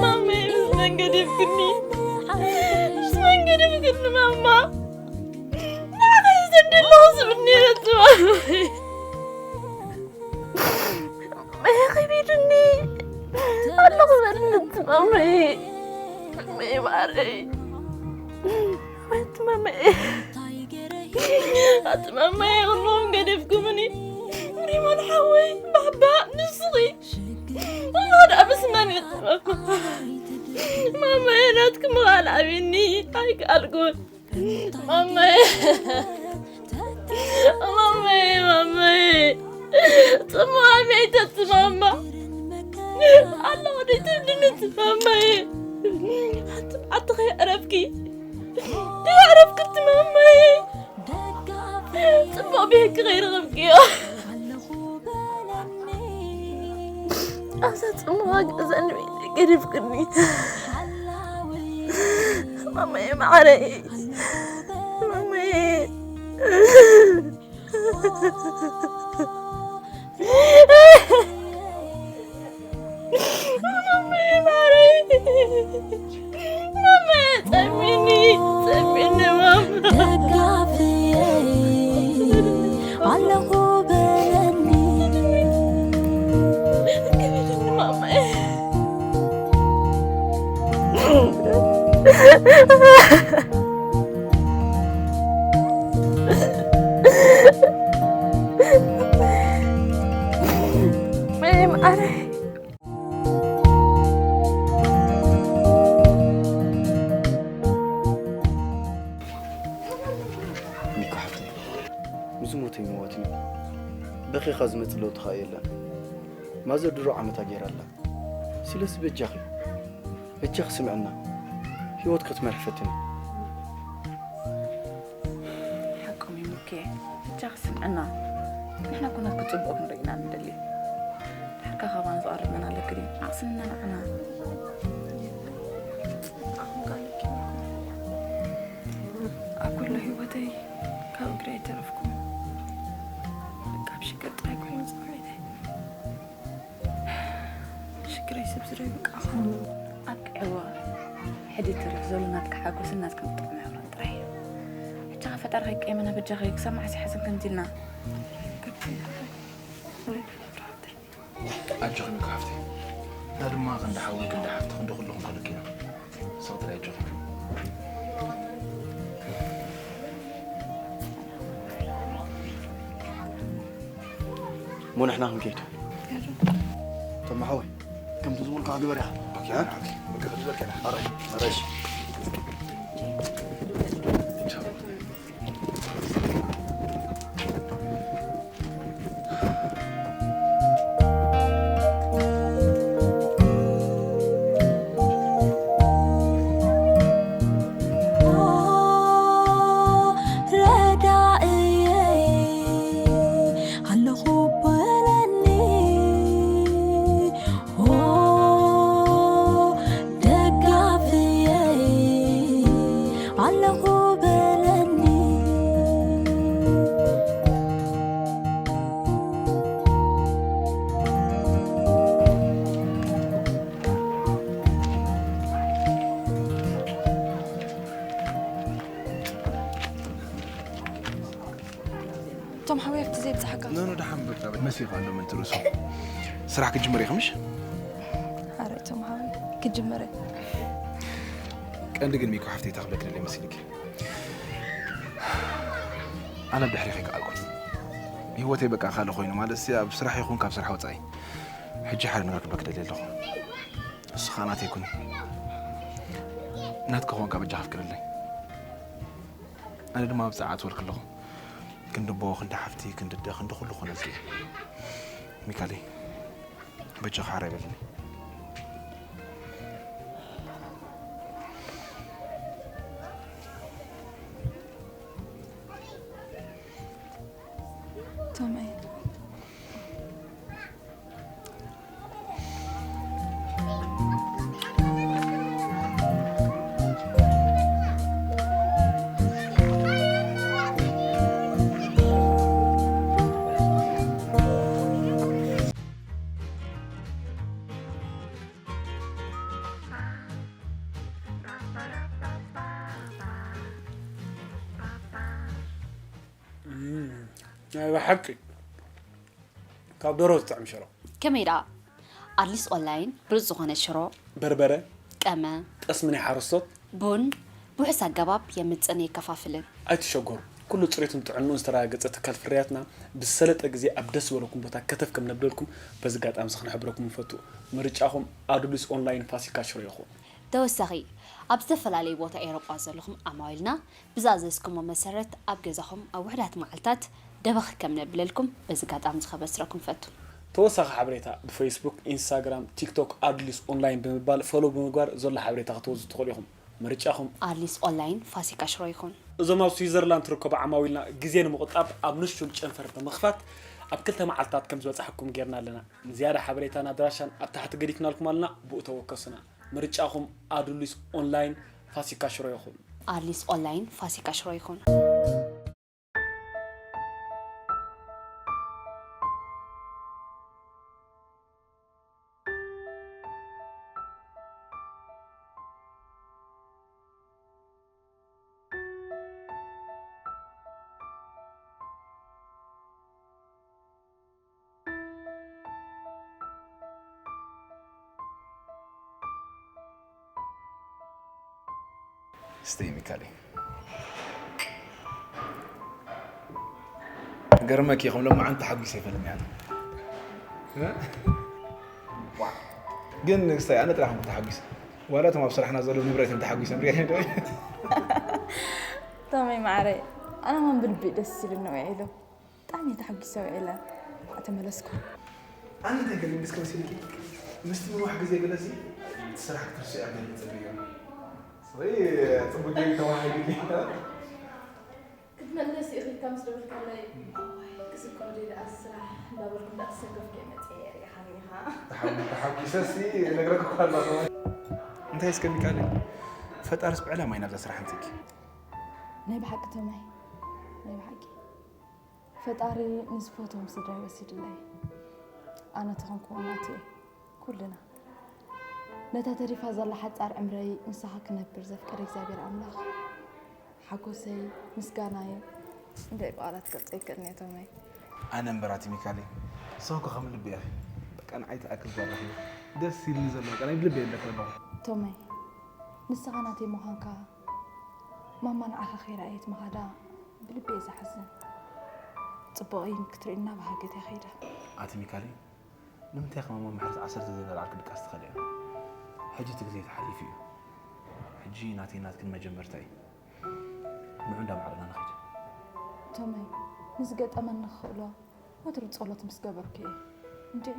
ማማ መንገዲ ብግኒ መንገዲ ብግኒ ማማ ንዓኸ ይሰደለኹ ዝብል ነይረ ትማማ መየ ከቢድኒ ኣለኹ በልኒ ትማመይ መየ ማረይ ትማመይ ኣትማመይ ኩሎም ገዲፍኩምኒ ሪሞን ሓወይ ባባ ንስኺ ወላ ደኣ ብስናን እየ ትማማ ማማየ ናትኪ ምኻል ኣብኒ ኣይከኣልኩን ማማየ ማማየ ማማየ ጽሙኣ መይተት ማማ ኣለኹ ደይትብልኒ ማማየ ኣቲ ከይ ዕረፍኪ ደይ ዕረፍኪ ማማየ ጽቡቕ ቤኪ ከይረኸብክዮ ኣብዛ ጽሙዋ ገዛ ንቤት ገዲፍክኒ ማማየ ማዓረይ ማማየ ደጋፍየይ ኣለኹ በለኒ ሚኮ ሓፍተይ፣ ምስ ሞተ ይመወት እዩ። በኺኻ ዝመጽእ ለውጢ ኸኣ የለን። ማዘር ድሮ ዓመታ ገይራ ኣላ። ስለዚ በጃኺ፣ በጃኺ ስምዕና። ህይወት ክትመርሒ ፈትኒ። ሓቆም እዩ ሙኬ። በጃኺ ስምዒ። እና ንሕና እኮ ናትኪ ጽቡቕ ክንርኢ ኢና ንደሊ። ድሕርካ ካባና ዝቐርብ መን ኣለኪ ድዩ? ዓቕስና ንዓና። ኣኹም ካልኪ ኣብ ኩሉ ህይወተይ ካብ እግሪ ኣይተረፍኩም። ካብ ሽግር ጥራይ ኮይኑ ጸውዒተይ። ሽግረይ ሰብ ዝደይ በቃ። ኣብቅዕዋ። ሕዲ ትርፍ ዘሎ ናትካ ሓጎስን ናትካ ጥቕሚ ኣብራን ጥራይ እዩ። ሕጂ ኸ ፈጣሪ ከይቀየመና በጃኺ ክሳብ መዓስ ይሓዝን ከምዚ ኢልና? ኣጆኺ ሚኮ ሓፍተይ። እና ድማ ክንዲ ሓወይ ክንዲ ሓፍቲ ክንዲ ኩልኹም ከለኪና። ሰው ጥራይ ኣጆኺ። እሞ ንሕና ክንከይድ። ተማ ሓወይ፣ ከምቲ ዝበልካ ግበር ኢኻ። ኦኬ፣ ኦኬ። በቃ፣ ክንዲ በቃ። ኣራይ፣ ኣራይ፣ እሺ። ረዳእየይ ኣለኹ በለኒ። ኦ ደጋፍየይ ኣለኹ በለኒ። ቶም ሓወይ ኣብቲ ዘይብጽሓካ። ኖ፣ ኖ፣ ደሓን በቃ፣ መሲኻ ኣሎ ምን ትርእሱ። ስራሕ ክትጅምር ኢኺ ምሽ? ኣረ ቶም ሓወይ፣ ክጅምር እየ። ቀንዲ ግን ሚኮ ሓፍተይ እንታይ ክብለኪ ደልየ መሲልኪ? ኣነ ብድሕሪኺ ኣይከኣልኩን። ህይወተይ በቃ ካልእ ኮይኑ፣ ማለት ሲ ኣብ ስራሕ ይኹን ካብ ስራሕ ወጻኢ። ሕጂ ሓደ ነገር ክብለኪ ደልየ ኣለኹ። ንሱ ኸኣ ናተይ ኩኒ። ናትኪ ኮንካ በጃኻ ፍቀደለይ። ኣነ ድማ ኣብ ጸዓት ወልክ ኣለኹ። ክንዲ ኣቦ፣ ክንዲ ሓፍቲ፣ ክንዲ ኣደ፣ ክንዲ ኩሉ ኮነልኪ። ሚካሊ፣ በጃኻ ሓራይ በልኒ። ቶማይ። እም፣ ናይ ብሓቂ ካብ ደርሆ ዝጥዕም ሽሮ። ከመይ ደኣ? ኣድሊስ ኦንላይን ብሉጽ ዝኾነ ሽሮ፣ በርበረ፣ ቀመ፣ ጠስሚ ናይ ሓረስቶት፣ ቡን፣ ብውሑስ ኣገባብ የምጽእን የከፋፍልን። ኣይትሸገሩ። ኩሉ ጽሬቱን ጥዕንኡን ዝተረጋገጸ ትካል ፍርያትና ብዝሰለጠ ግዜ ኣብ ደስ ዝበለኩም ቦታ ከተፍ ከም ነብለልኩም በዚ ኣጋጣሚ እዚ ክንሕብረኩም ንፈቱ። ምርጫኹም ኣዱሊስ ኦንላይን ፋሲካ ሽሮ ይኹን። ተወሳኺ፣ ኣብ ዝተፈላለዩ ቦታ ኤውሮጳ ዘለኹም ዓማዊልና ብዝኣዘዝኩሞ መሰረት ኣብ ገዛኹም ኣብ ውሑዳት መዓልታት ደበኽ ከም ነብለልኩም በዚ ኣጋጣሚ እዚ ከበስረኩም ፈቱ። ተወሳኺ ሓበሬታ ብፌስቡክ፣ ኢንስታግራም፣ ቲክቶክ ኣድሊስ ኦንላይን ብምባል ፎሎው ብምግባር ዘሎ ሓበሬታ ክትወስዱ ትኽእሉ ኢኹም። ምርጫኹም። ኣድሊስ ኦንላይን ፋሲካ ሽሮ ይኹን። እዞም ኣብ ስዊዘርላንድ ትርከቡ ዓማዊልና ግዜ ንምቑጣብ ኣብ ንሹል ጨንፈር ብምኽፋት ኣብ ክልተ መዓልታት ከም ዝበጻሕኩም ጌርና ኣለና። ንዝያዳ ሓበሬታን ኣድራሻን ኣብ ታሕቲ ገዲፍናልኩም ኣለና፣ ብኡ ተወከሱና። ምርጫኹም ኣዱሊስ ኦንላይን ፋሲካ ሽሮ ይኹን። ኣድሊስ ኦንላይን ፋሲካ ሽሮ ይኹን። ስተይ ሚካሊ። ገርመኪ፣ ከም ሎማዓንቲ ተሓጒሰ ኣይፈልጥን እየ። እ? ዋ። ግን ንግስታይ፣ ኣነ ጥራሕ እኮ ተሓጒሰ። ዋላ እቶም ኣብ ስራሕና ዘለዉ ንብረት እዮም ተሓጒሶም፣ ሪኤ ዶ? ቶመይ ማዓረይ፣ ኣነ እውን ብልቢ ደስ ኢሉኒ ውዒሉ። ብጣዕሚ እየ ተሓጒሰ ውዒለ። ተመለስኩ። ኣነ እንታይ ገሪምኒ እስከ መሲልኪ? ምስቲ ምንዋሕ ግዜ ገለሲ፣ እቲ ስራሕ ክትርስዮ እያ ገለ ትጽበዮ። ወይ ጽቡቅ ጌሩ ተዋሂዱኪ። ክትመለስ ኢኺ ኢልካ ምስ ደወልካለይ፣ እዋይ፣ ስራሕ እንዳበልኩ እንዳተሰከፍኩ እየ መፅየ ሪኢኻኒ ኢኻ። ተሓጒሰሲ ነግረክ እኳ ኣለኹ። እንታይ እስከ ሚካኤል፣ ፈጣርስ ብዕላማ እዩ ናብዛ ስራሕ ኣምፅእኪ? ናይ ብሓቂ ተማይ፣ ናይ ብሓቂ ፈጣሪ ንዝፈትዎም ስድራ ይወሲድለይ። ኣነ ተኾንኩ እናቱ እየ። ኩልና ነታ ተሪፋ ዘላ ሓጻር ዕምረይ ምሳኻ ክነብር ዘፍቀደ እግዚኣብሔር ኣምላኽ ሓጎሰይ ምስጋናይ እንደ ብቓላት ክገልጾ ይከኣልኒ እየ ቶመይ። ኣነ እምበር ኣቲ ሚካሊ ሰው እኮ ከም ልቢ እያ። በቃ ንዓይ ትኣክል ጓል ረኺበ ደስ ኢልኒ ዘሎ በቃ ናይ ልቢ የለክ ኣለኹ። ቶመይ ንስኻ ናተይ ምዃንካ ማማ ንዓኻ ከይረኣየት ምኻዳ ብልቢ እየ ዝሓዝን። ጽቡቕ እዩ ክትርእዩና ብሃገት እያ ከይዳ። ኣቲ ሚካሊ ንምንታይ ከማማ ምሕረት ዓሰርተ ዘይበልዓልኪ ድቃስ ትኸልያ? ሕጂ እቲ ግዜ ተሓሊፉ እዩ። ሕጂ ናተይ ናትክን መጀመርታ እዩ። ንዑ እንዳማዕረና ንኸይድ። ቶመይ ንዝገጠመኒ ክኽእሎ ወትሩ ጸሎት ምስ ገበርኩ እየ። እንድዒ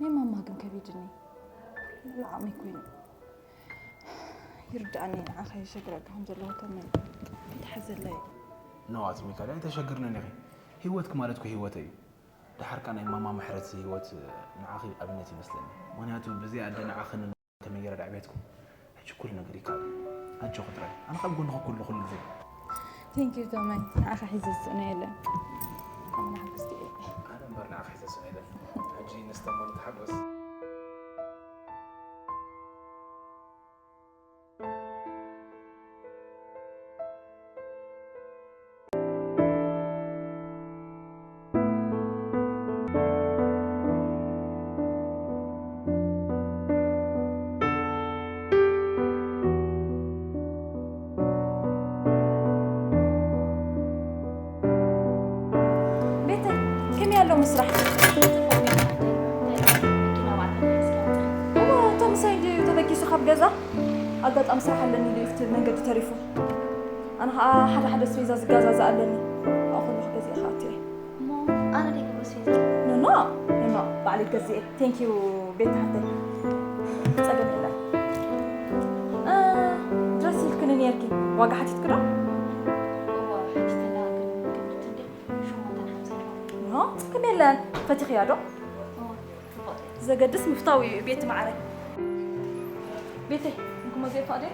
ናይ ማማ ግን ከቢድኒ። ልዕሊ ዓቕመይ ኮይኑ። ይርድኣኒ ንዓኻ የሸግረካ ከም ዘለኹ ቶመይ። ኣይትሓዘለይ። ኖ ኣቲ ሚካሊ ኣይተሸግርንን ኢኺ። ህይወትኪ ማለት እኮ ህይወተይ እዩ። ደሓር ከኣ ናይ ማማ ምሕረት ህይወት ንዓኺ ኣብነት ይመስለኒ። ምኽንያቱ ብዘይ ኣደ ንዓኺ ከመይ ገይረ ደዕብየትኩም። ሕጂ ኩሉ ነገር ይከኣል እዩ። ኣጆኺ ጥራይ። ኣነ ካብ ጎንኺ ኩሉ ኩሉ ግዜ። Thank you ቶመይ። ንዓኻ ሒዘ ዝስእኖ የለን። ኣነ ሓጎስቲ እየ። ኣነ እምበር ንዓኺ ሒዘ ዝስእኖ የለን። ሕጂ ንስተሞን ንተሓጎስ። ቤተይ ከመይ ኣሎ ምስራሕ? እሞ እቶም ምሳይ ድዩ ተበጊሱ ካብ ገዛ? ኣጋጣሚ ስራሕ ኣለኒ ኢሉ እዩ እቲ መንገዲ ተሪፉ። ኣነ ኸዓ ሓደ ሓደ ኣስቤዛ ዝገዛዛእ ኣለኒ። ኣብኡ ከለኹ ገዚኤ ክኣቱ እየ። እሞ ኣነ ደይ ክብሎ ኣስቤዛ? ኖኖ ኖኖ ባዕለይ ገዚኤ። Thank you ቤት ሓፍተይ። ጸገም የለን። እ፣ ድረስ ኢልክኒ ነይርኪ። ዋጋ ሓቲትኪ ዶ? እወ፣ ሓቲተላ ግን ክብርቲ እንድያ። ኖ፣ ጸገም የለን። ፈቲኽያ ዶ? ዘገድስ ምፍታው እዩ ቤት ማዕረ። ቤተይ፣ ንክመዝኦ ይፈቕደ?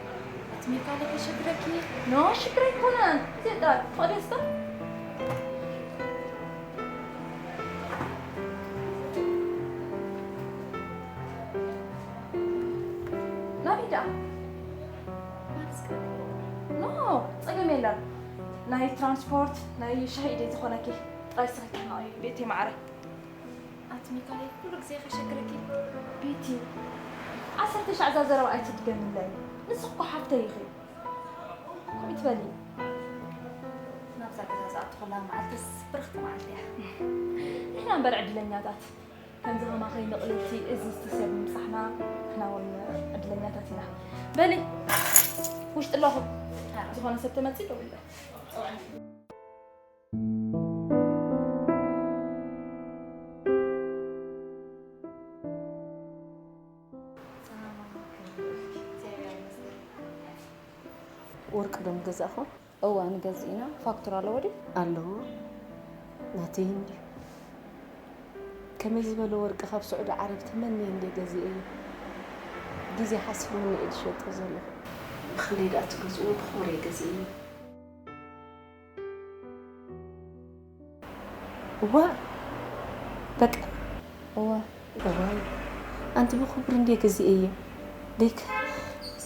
ኣቲ ሚካለ ከሸግረኪ። ኖ፣ ሽግር ኣይኮነን። እዚ ዳር፣ ፈቕደ እስከ? ናበይ ደኣ? ኖ፣ ጸገም የለን። ናይ ትራንስፖርት፣ ናይ ሻሂ ደይ ዝኾነኪ። ጥራይ ስኺ ተናቒ፣ ቤተይ ማዕረ። ኣቲ ሚካኤል ኩሉ ግዜ ከሸግረኪ። ቤቲ፣ ዓሰርተ ሻዕ እዛ ዘረባ ኣይትድገምለይ። ንስኺ እኮ ሓፍተይ ኢኺ። ከምኡ ትበሊ። ናብዛ ገዛ ዝኣቱ ከላ መዓልትስ ብርኽቲ መዓልቲ እያ። ንሕና እምበር ዕድለኛታት። ከምዚ ከማኺ ምቕልልቲ እዝዝቲ ሰብ ምብጻሕና ንሕና እውን ዕድለኛታት ኢና። በሊ፣ ውሽጢ ኣለኹ። ዝኾነ ሰብ ተመጺኡ ደውለ። ወርቂ ዶ ምገዛእኹም? እወ ንገዝእ ኢና። ፋክቱር ኣለዎ ድዩ? ኣለዎ። ናተይ እንድዩ። ከመይ ዝበለ ወርቂ ካብ ስዑዲ ዓረብ ተመንየ እንድየ ገዚኤዮ። ግዜ ሓሲሙኒ እየ ዝሸጦ ዘለኹ። ብኽንደይ ደኣ ትገዝእዎ? ብኽቡር እየ ገዚኤዮ። እዋ በቃ እዋ እዋ ኣንቲ ብኽቡር እንዴ ገዚኤዮ ደይክ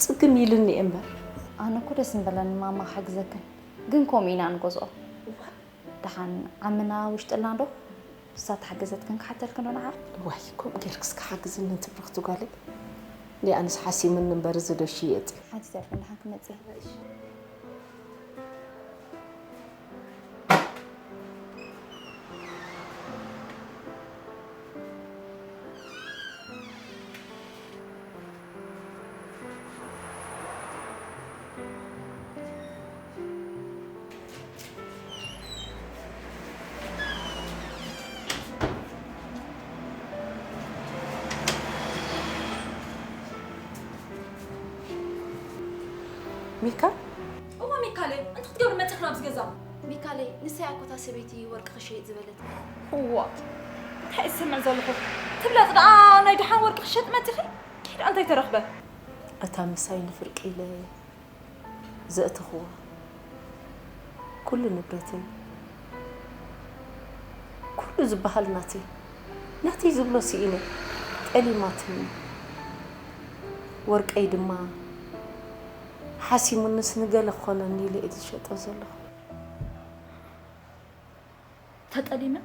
ጽግም ኢሉኒ እየ እምበር። ኣነ እኮ ደስ ምበለኒ ማማ ክሓግዘክን ግን ከምኡ ኢና ንገዝኦ። ደሓን ዓምና ውሽጥልና ዶ እሳ ተሓገዘትክን ክሓተልክን ዶ ንዓ? እዋይ ከምኡ ጌርክስ ክሓግዝኒ ትብርኽቲ ጓለይ። እንዴ ኣነስ ሓሲሙኒ እምበር እዚ ዶ ሽየጥ እዩ። ሓቲተልክን ደሓን ክመጽእ። ሚካ? እወ ሚካለ፣ እንታይ ክትገብሪ መፂኽና ኣብዚ ገዛ? ሚካለይ፣ ንሳ እያ እኮ እታ ሰበይቲ ወርቂ ክሸይጥ ዝበለት። እዋ፣ እንታይ እሰምዕ ዘለኹ? ትብለጽ ደኣ ናይ ደሓን ወርቂ ክሸጥ መጺኺ? ኪድ እንታይ ተረኽበ? እታ ምሳይ ንፍርቂ ኢለ ዘእተኽዋ ኩሉ ንብረተይ፣ ኩሉ ዝበሃል ናተይ፣ ናተይ ዝብሎ ስኢነ፣ ጠሊማትኒ። ወርቀይ ድማ ሓሲሙንስ ንገለ ክኾነኒ ኢለ እየ ዝሸጦ ዘለኹ። ተጠሊመ?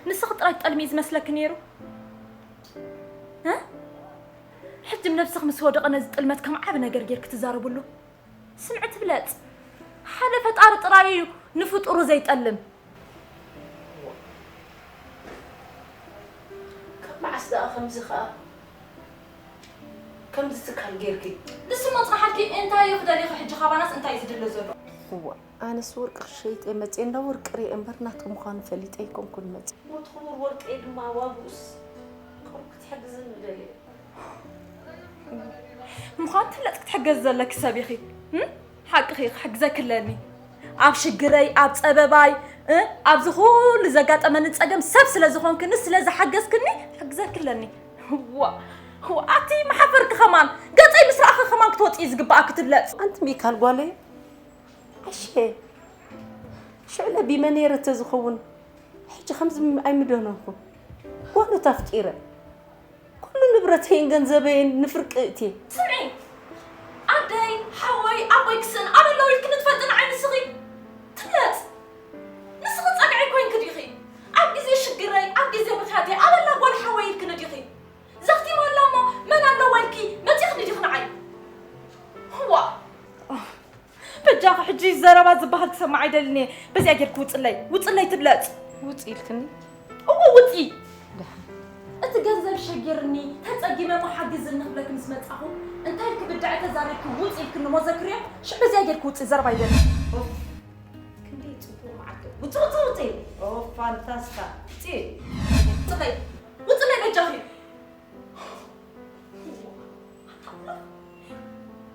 ንስኺ ጥራይ ትጠልሚ እዩ ዝመስለኪ ነይሩ? እ? ሕጂ ነብስኺ ምስ ወደቐ ነዚ ጥልመት ከም ዓቢ ነገር ጌርኪ ትዛረብሉ? ስምዒ ትብለጽ። ሓደ ፈጣሪ ጥራይ እዩ ንፍጡሩ ዘይጠልም። ካብ መዓስ ደኣ ከምዚ ኸኣ ከምዚ ትካል ጌርኪ? ንሱ መጽናሓልኪ እንታይ እዩ ክደልይኺ ሕጂ ካባናስ እንታይ እዩ ዝድለ ዘሎ? እዋ፣ ኣነስ ወርቂ ክሸይጥ እየ መጽየ፣ እንዳ ወርቂ ርእየ እምበር ናትኪ ምዃኑ ፈሊጠ ኣይኮንኩን መጽየ። ሞት ክቡር ወርቀይ ድማ ዋግኡስ ከምኡ ክትሕግዝኒ ደልየ። ምዃን ትፍለጥ ክትሕገዝ ዘለኪ ሰብ ኢኺ። እም? ሓቅኺ ክሕግዘኪ ኣለኒ። ኣብ ሽግረይ፣ ኣብ ጸበባይ፣ እ? ኣብዚ ኩሉ ዘጋጠመኒ ጸገም ሰብ ስለ ዝኾንክኒ፣ ስለ ዝሓገዝክኒ ክሕግዘኪ ኣለኒ። ዋ፣ ዋ፣ ኣቲ መሓፈርኪ ከማን፣ ገጸይ ምስ ረኣኺ ከማን ክትወጽኢ ዝግብኣኪ ትብለጽ። ኣንቲ ሚካል ጓለይ፣ ዓሸ፣ ሽዕለ ቢመ ነይረ ተዝኸውን፣ ሕጂ ከምዚ ኣይምደነኹ። ጓኖት ኣፍቂረ። ኩሉ ንብረተይን ገንዘበይን ንፍርቂ እትየ። ስምዒ፣ ኣደይ፣ ሓወይ፣ ኣቦይ ክስእን ኣበይ ኣለዉ ኢልክኒ ትፈልጢ ንዓይ ንስኺ? ትብለጽ። ንስኺ ጸግዒ ኮይንኪ ዲኺ? ኣብ ግዜ ሽግረይ፣ ኣብ ግዜ ብኽያተይ ኣበላ ጓል ሓወይ ኢልክኒ ዲኺ? ዘኽቲማ ኣላ እሞ መን ኣለዋ ኢልኪ መጺኽኒ ዲኺ ንዓይ? ዋ! በጃኺ ሕጂ ዘረባ ዝበሃል ክሰምዕ ኣይደልን እየ። በዚኣ ጌርኪ ውጽለይ፣ ውጽለይ ትብለጽ። ውጽ ኢልክኒ? እዎ ውጺ። ደሓን። እቲ ገንዘብ ሸጊርኒ፣ ተጸጊመ እሞ ሓግዝኒ ክብለኪ ምስ መጻኹ፣ እንታይ ኢልኪ ብድዐ ተዛሪብኪ ውጽ ኢልክኒ እሞ ዘክርዮ፣ ሽዕ በዚኣ ጌርኪ ውጺ፣ ዘረባ ኣይደልን። ኦፍ፣ ክንደይ ጽቡቕ መዓልቲ። ውጺ፣ ውጺ፣ ውጺ። ኦ፣ ፋንታስታ። ውጺ። ውጽለይ፣ ውጽለይ በጃኺ።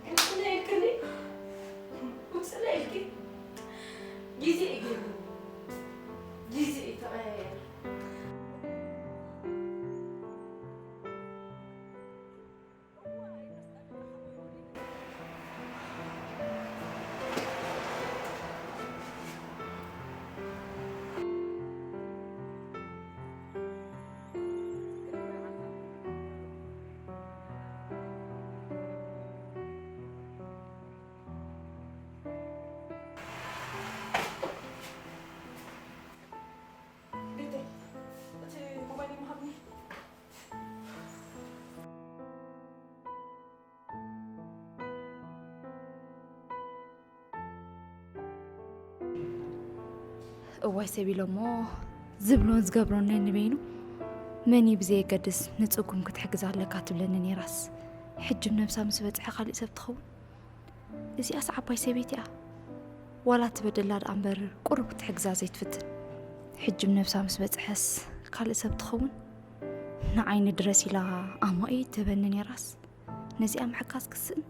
ውጽለይ ኢልክኒ፣ ውጽለይ ኢልኪ። ግዜ እዩ ገይሩ፣ ግዜ እዩ ተቐያየረ። ቤተይ፣ እቲ ሞባይል ይመሃብኒ። እዋይ ሰብ ኢሎሞ ዝብሎን ዝገብሮን ነንበይኑ፣ መን እዩ ብዘየገድስ ንጽጉም ክትሕግዝ ኣለካ ትብለኒ ነይራስ፣ ሕጂ ነብሳ ምስ በጽሐ ካልእ ሰብ ትኸውን? እዚኣስ ዓባይ ሰበይቲ እያ። ዋላ ትበደላ ደኣ እምበር ቁሩብ ክትሕግዛ ዘይትፍትን። ሕጂ ነብሳ ምስ በጽሐስ ካልእ ሰብ ትኸውን? ንዓይኒ ድረስ ኢላ ኣማኢት ትህበኒ ነይራስ፣ ነዚኣ ምሕጋዝ ክስእን።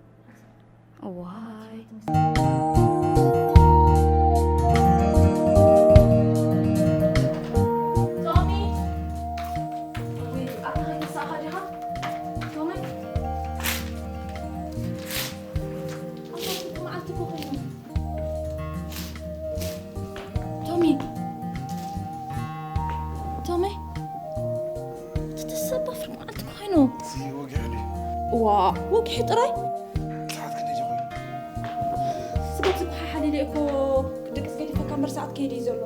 እዋይ። ቶሚ! ወይ፣ ኣታ ከይተሳእኻ ዲኻ? ቶሚ! ኣታ ፍርቂ መዓልቲ እኮ ኮይኑ። ቶሚ! ቶሚ! እቲ ተሰባ ፍርቂ መዓልቲ እኮ ኮይኑ። እዚ ወግዒ ድዩ? ዋ፣ ወግዒ ጥራይ? ሰዓት ክንደይ እዩ ኮይኑ? ስጋብ ዝኩሓ ሓሊለ እኮ ክድቅስ ገዲፈካ እምበር ሰዓት ከይዱ እዩ ዘሎ።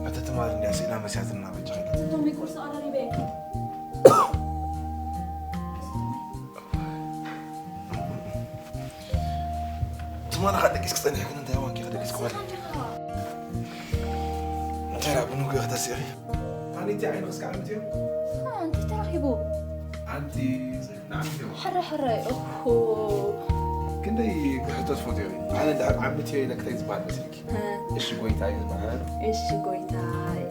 እታ ትማል እንድያ ስኢላ መሲያትና በጃኺ። እቶም ቁርሲ ቀራሪበ እየ። ትማል ኸኣ ደቂስኪ ጸኒሕክን እንታይ ዋኪ ኸደቂስኪ ኾነ? እንታይ ደኣ ብንጉ ከተሲኺ? ኣንቲ ዓይንኺ እስከ ዓምትዮ? ኣንቲ ተራኺቡ። ኣንቲ ንዓምትዮ። ሕረ ሕረ፣ ኦሆ። ክንደይ ክሕቶ ትፈትዮ? ኣነ እንድሕር ዓምትዮ ኢለ ክታይ ዝበሃል መሲልኪ? እ። እሺ ጎይታይ ዝበሃል። እሺ ጎይታይ።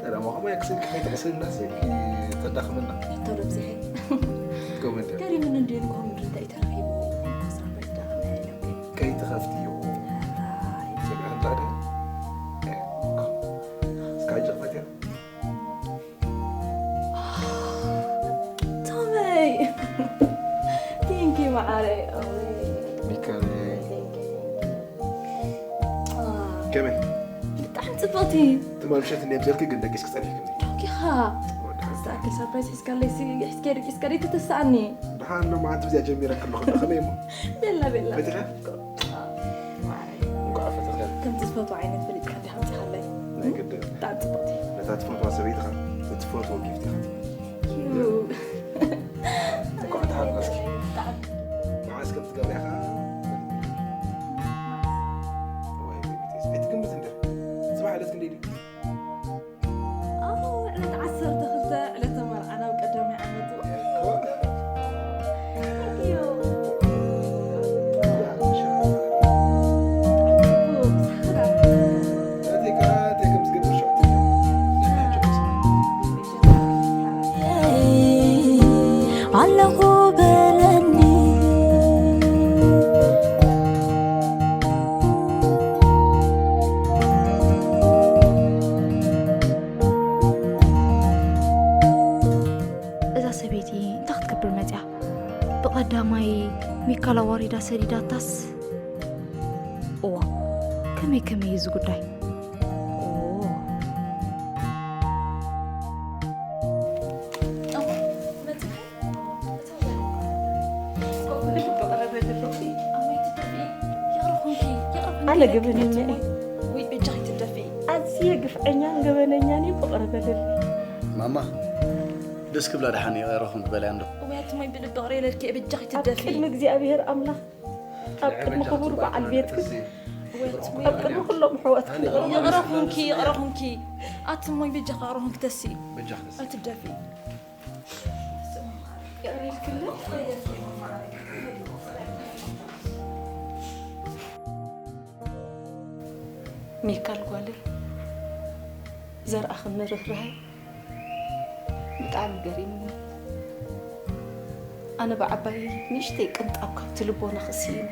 ተረማ ከማይ ክስልኪ ከይትቕስልና ስልኪ ተዳኽመና። ሕቶ ለብዚሐ። ኮመንት። ገሪምኒ እንድዩ ንኮመንት እንታይ ተረኺቡ? ኮስራ በዳ ኢሎም ከይ- ከይትኸፍትዮ። ሕረ። ኣረ ሚካኤል ከመይ? ብጣዕሚ ፅብቕቲ። ትማል ምሸት እንደ ምዘልክ ግን ደቂስ ክፀኒሕክኒ። ዶኪኻ ዝተኣከል ሰርፕራይዝ ሒዝካለይ ሲ ሒዝከ ደቂስካ ደይ ተተስኣኒ። ብሓን ሎማዓንቲ ብዚኣ ጀሚረ ክልኹ ከመይ እሞ? ቤላ ቤላ። በቲኻ? እንኳዕ ፈተኸ። ከምቲ ዝፈትዎ ዓይነት ፈሊጥካ እንዲኻ ኣምፂኻለይ። ናይ ግድን። ብጣዕሚ ፅብቕቲ። ነታ ትፈትዋ ሰበይትኻ እትፈትዎ ጊፍት ኢኻ ትህባ። ዩ። እንኳዕ ተሓጎስኪ። መዓስ ከም ትገብርያ ኸዓ ፈሊጥኪ። እዋይ ቤቢተይስ፣ ኣይትግምት እንድር። ጽባሕ ዕለት ክንደይ ድዩ? ኣዎ፣ ዕለት ዓሰርተ ክልተ ዕለተ መርዓ ናብ ቀዳማይ ዓመቱ። እኮ። Thank you። ኣለኹ በለኒ። እዛ ሰበይቲ እንታይ ክትገብር መፅያ? ብቐዳማይ ሚካል ኣዋሪዳ ሰዲዳታስ? እዋ፣ ከመይ ከመይ እዩ እዚ ጉዳይ? ኣነ ገበነኛ እየ። ኣዝየ ግፍዐኛን ገበነኛን እየ። ፍቕሪ በልልኝ። ማማ ደስ ክብላ ደሓን ይቕረኹም ትበልያ እንዶ። እውያት እሞይ ብልቢ ቅሬ ለልኪ በጃኺ ኣብ ትደፊ። ቅድሚ እግዚኣብሔር ኣምላኽ ኣብ ቅድሚ ክቡር በዓል ቤትክን ኣብ ቅድሚ ኩሎም ኣሕዋትክን ይቕረ ይቕረ ኩንኪ ይቕረ ኩንኪ ኣቲ እሞይ በጃኺ ይቕረ ኩንኪ ተሲ በጃኺ ተሲ ኣይትደፊ። ሚካል ጓለይ ዘርኣኽኒ ርህራሄ ብጣዕሚ ገሪምኒ። ኣነ ብዓባይ ንእሽተይ ቅንጣብ ካብቲ ልቦና ክስኢን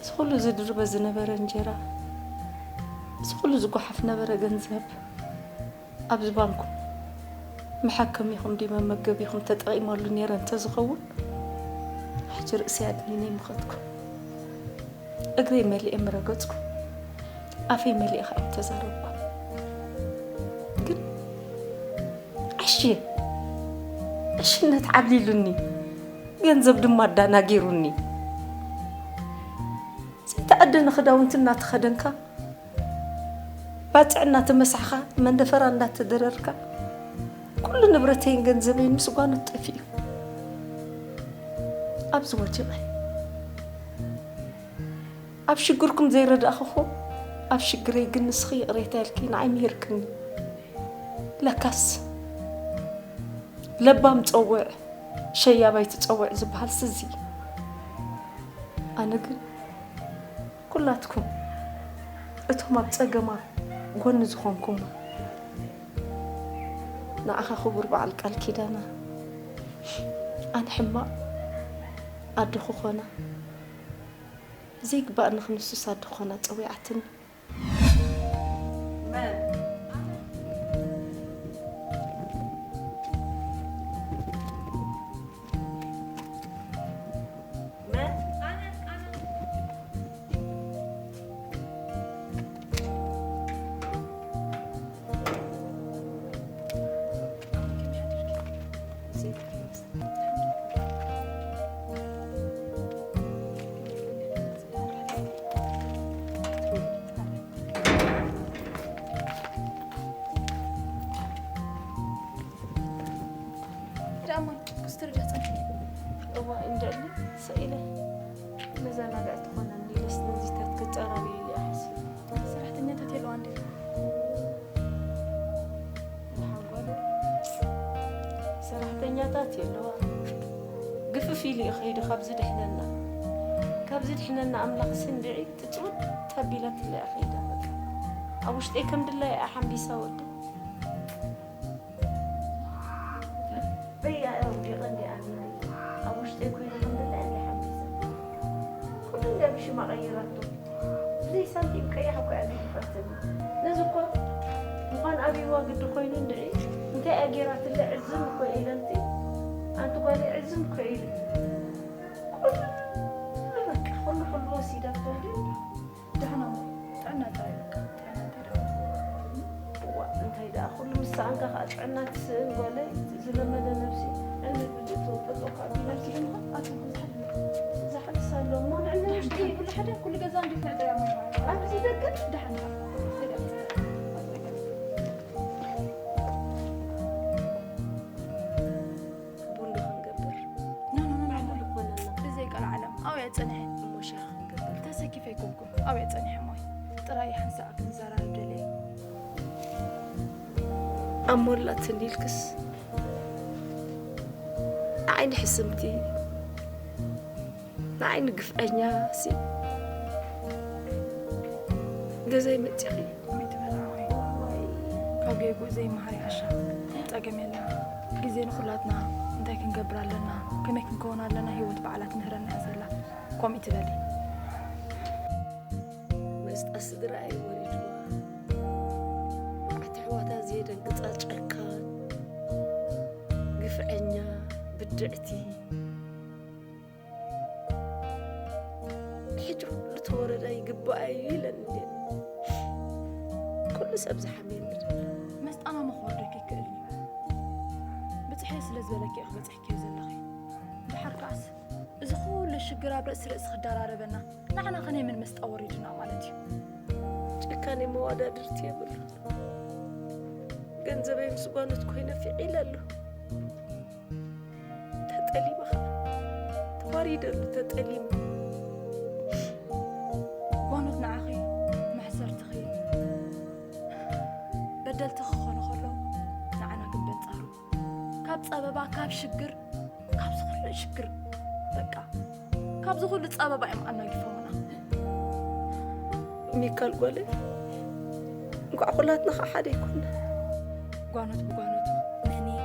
እዚ ኩሉ ዝድርበ ዝነበረ እንጀራ እዚ ኩሉ ዝጓሓፍ ነበረ ገንዘብ ኣብዚ ባንኩም መሐከሚኹም ድዩ መመገቢኹም ተጠቒመሉ ነይረ እንተዝኸውን ሕጂ ርእሰይ ኣድኒነ ይምኸትኩ። እግረይ መሊኤ ምረገፅኩ፣ ኣፈይ መሊኤ ከዓ ምተዛረብኩ። ግን ዕሺ ዕሽነት ዓብሊሉኒ፣ ገንዘብ ድማ ኣዳናጊሩኒ። ዘይተኣደነ ክዳውንቲ እናተኸደንካ፣ ባፅዕ እናተመሳሕኻ፣ መንደፈራ እናተደረርካ፣ ኩሉ ንብረተይን ገንዘበይን ምስ ጓኖት ጠፊኡ። ኣብዚ ወዲቐ ኣብ ሽግርኩም ዘይረዳእኹኹም ኣብ ሽግረይ ግን ንስኺ ይቕሬታ ኢልኪ ንዓይ ምሂርክኒ። ለካስ ለባም ጸውዕ ሸያባይ ትጸውዕ ዝበሃል ስዚ። ኣነ ግን ኩላትኩም እቶም ኣብ ጸገማ ጎኒ ዝኾንኩማ ንዓኻ ክቡር በዓል ቃል ኪዳና ኣነ ሕማቕ ኣደ ክኾና ዘይግባእ ንኽንሱስ ኣደ ክኾና ጸዊዓትኒ። ደኣ እሞ ክስትር ዶ ጸንሐ? እዋ እንደሊ ሰኢለ መዘናግዒ ትኾነኒ ኢለስ ነዚታት ክጸራረዩ እየ ሓሲበ። ሰራሕተኛታት የለዋን ድዩ? ደሓን ጓለይ፣ ሰራሕተኛታት የለዋ። ግፍፍ ኢሉ እዩ ከይዱ ካብ ዝድሕነና። ካብ ዝድሕነና ኣምላኽ ስንድዒ ትጽውት ኣቢላትለይ ከይዳ በቃ። ኣብ ውሽጠይ ከም ድላያ እያ ሓምቢሳ ወዲ። በይ ኣውዲቐ እንዲ ኣሚነ ኣብ ውሽጠይ ኮይነ ከም ድላያ እንዲ ሓምቢሳ። ኩሉ እንዲ ኣብ ሽማ ቀይራቶ። ብዘይ ሳንቲም ቀያሕ እኮ እያ ገዲፋትኒ። ነዚ እኮ ምዃን ኣብይዋ ግዲ ኮይኑ እንድዒ እንታይ እያ ገይራትለ ዕዝም እኮ ኢለንቲ። ኣንቲ ጓለይ ዕዝም እኮ ኢሉ። በቃ ኩሉ ኩሉ ወሲዳቶ ግን ደህና ጥዕና ጥራይ በቃ ጥዕና እንታይ ደኣ። እዋ እንታይ ደኣ ኩሉ ምስ ሰኣንካ ከዓ ጥዕና ትስእን ጓለይ። ዝለመደ ነብሲ ዕንቢ ብድእ ትወቅጦ ካብ ነብሲ ድማ ኣቲ ብዙሕ ዝሓድስ ኣሎ እሞ ንዕና ውሽጢ ኩሉ ሓደ ኩሉ ገዛ እንዴት ነጥያ ኣብዚ ደገ ደሓን ቡን ዶ ክንገብር? ኖ፣ ኖ፣ ኖ፣ ኖ፣ ኖ። ብዘይ ቀልዓለም ኣብያ ጸኒሐ። እሞ ሻሂ ክንገብር? ተሰኪፈ ኣይኮንኩን። ኣብያ ጸኒሐ እሞ። ጥራይ ሓንሳእ ክንዘራረብ ደልየ። ኣሞላት እንዲልክስ ንዓይኒ ሕስምቲ፣ ንዓይኒ ግፍዐኛ ሲ ገዛይ መጺኺ። ወይ ትበልዓ ወይ። ካብ ጌጉ ዘይመሃር ይዓሻ። ጸገም የለን። ግዜ ንኹላትና እንታይ ክንገብር ኣለና፣ ከመይ ክንከውን ኣለና፣ ህይወት ባዕላ ትምህረና እያ ዘላ። ከምኡ ትበሊ። መስጣ ስድራ እዩ ወሪድዋ። ኣሕዋታ ዘየደንግጻ ጨካን፣ ግፍዐኛ፣ ብድዕቲ። ሕጂ ኩሉ ተወረዳ ይግባኣ እዩ ኢለን እንዴ። ኩሉ ሰብ ዝሓምየኒ ዘሎ። መስጣና መኽበርደኪ ይክእልኒ። ብጽሐ ስለ ዝበለኪ ኢኺ በጺሕኪዮ ዘለኺ። ድሓር ከኣስ እዚ ኩሉ ሽግር ኣብ ርእሲ ርእሲ ክደራረበና፣ ንዓና ከ ናይ መን መስጣ ወሪዱና ማለት እዩ? ጭካኔ መዋዳድርቲ የብሉን። ገንዘበይ ምስ ጓኖት ኮይነ ፊዒለ ኣለኹ። ተጠሊመ ኸዓ ተዋሪደሉ ተጠሊመ። ጓኖት ንዓኺ መሕሰርትኺ በደልቲ ክኾኑ ከለዉ ንዓና ግን በንጻሩ ካብ ጸበባ ካብ ሽግር ካብዚ ኩሉ ሽግር በቃ ካብዚ ኩሉ ጸበባ እዮም ኣናጊፎምና። ሚካል ጓለይ እንኳዕ ኩላትና ኸዓ ሓደ ይኮና። ጓኖት ብጓኖት መን እየ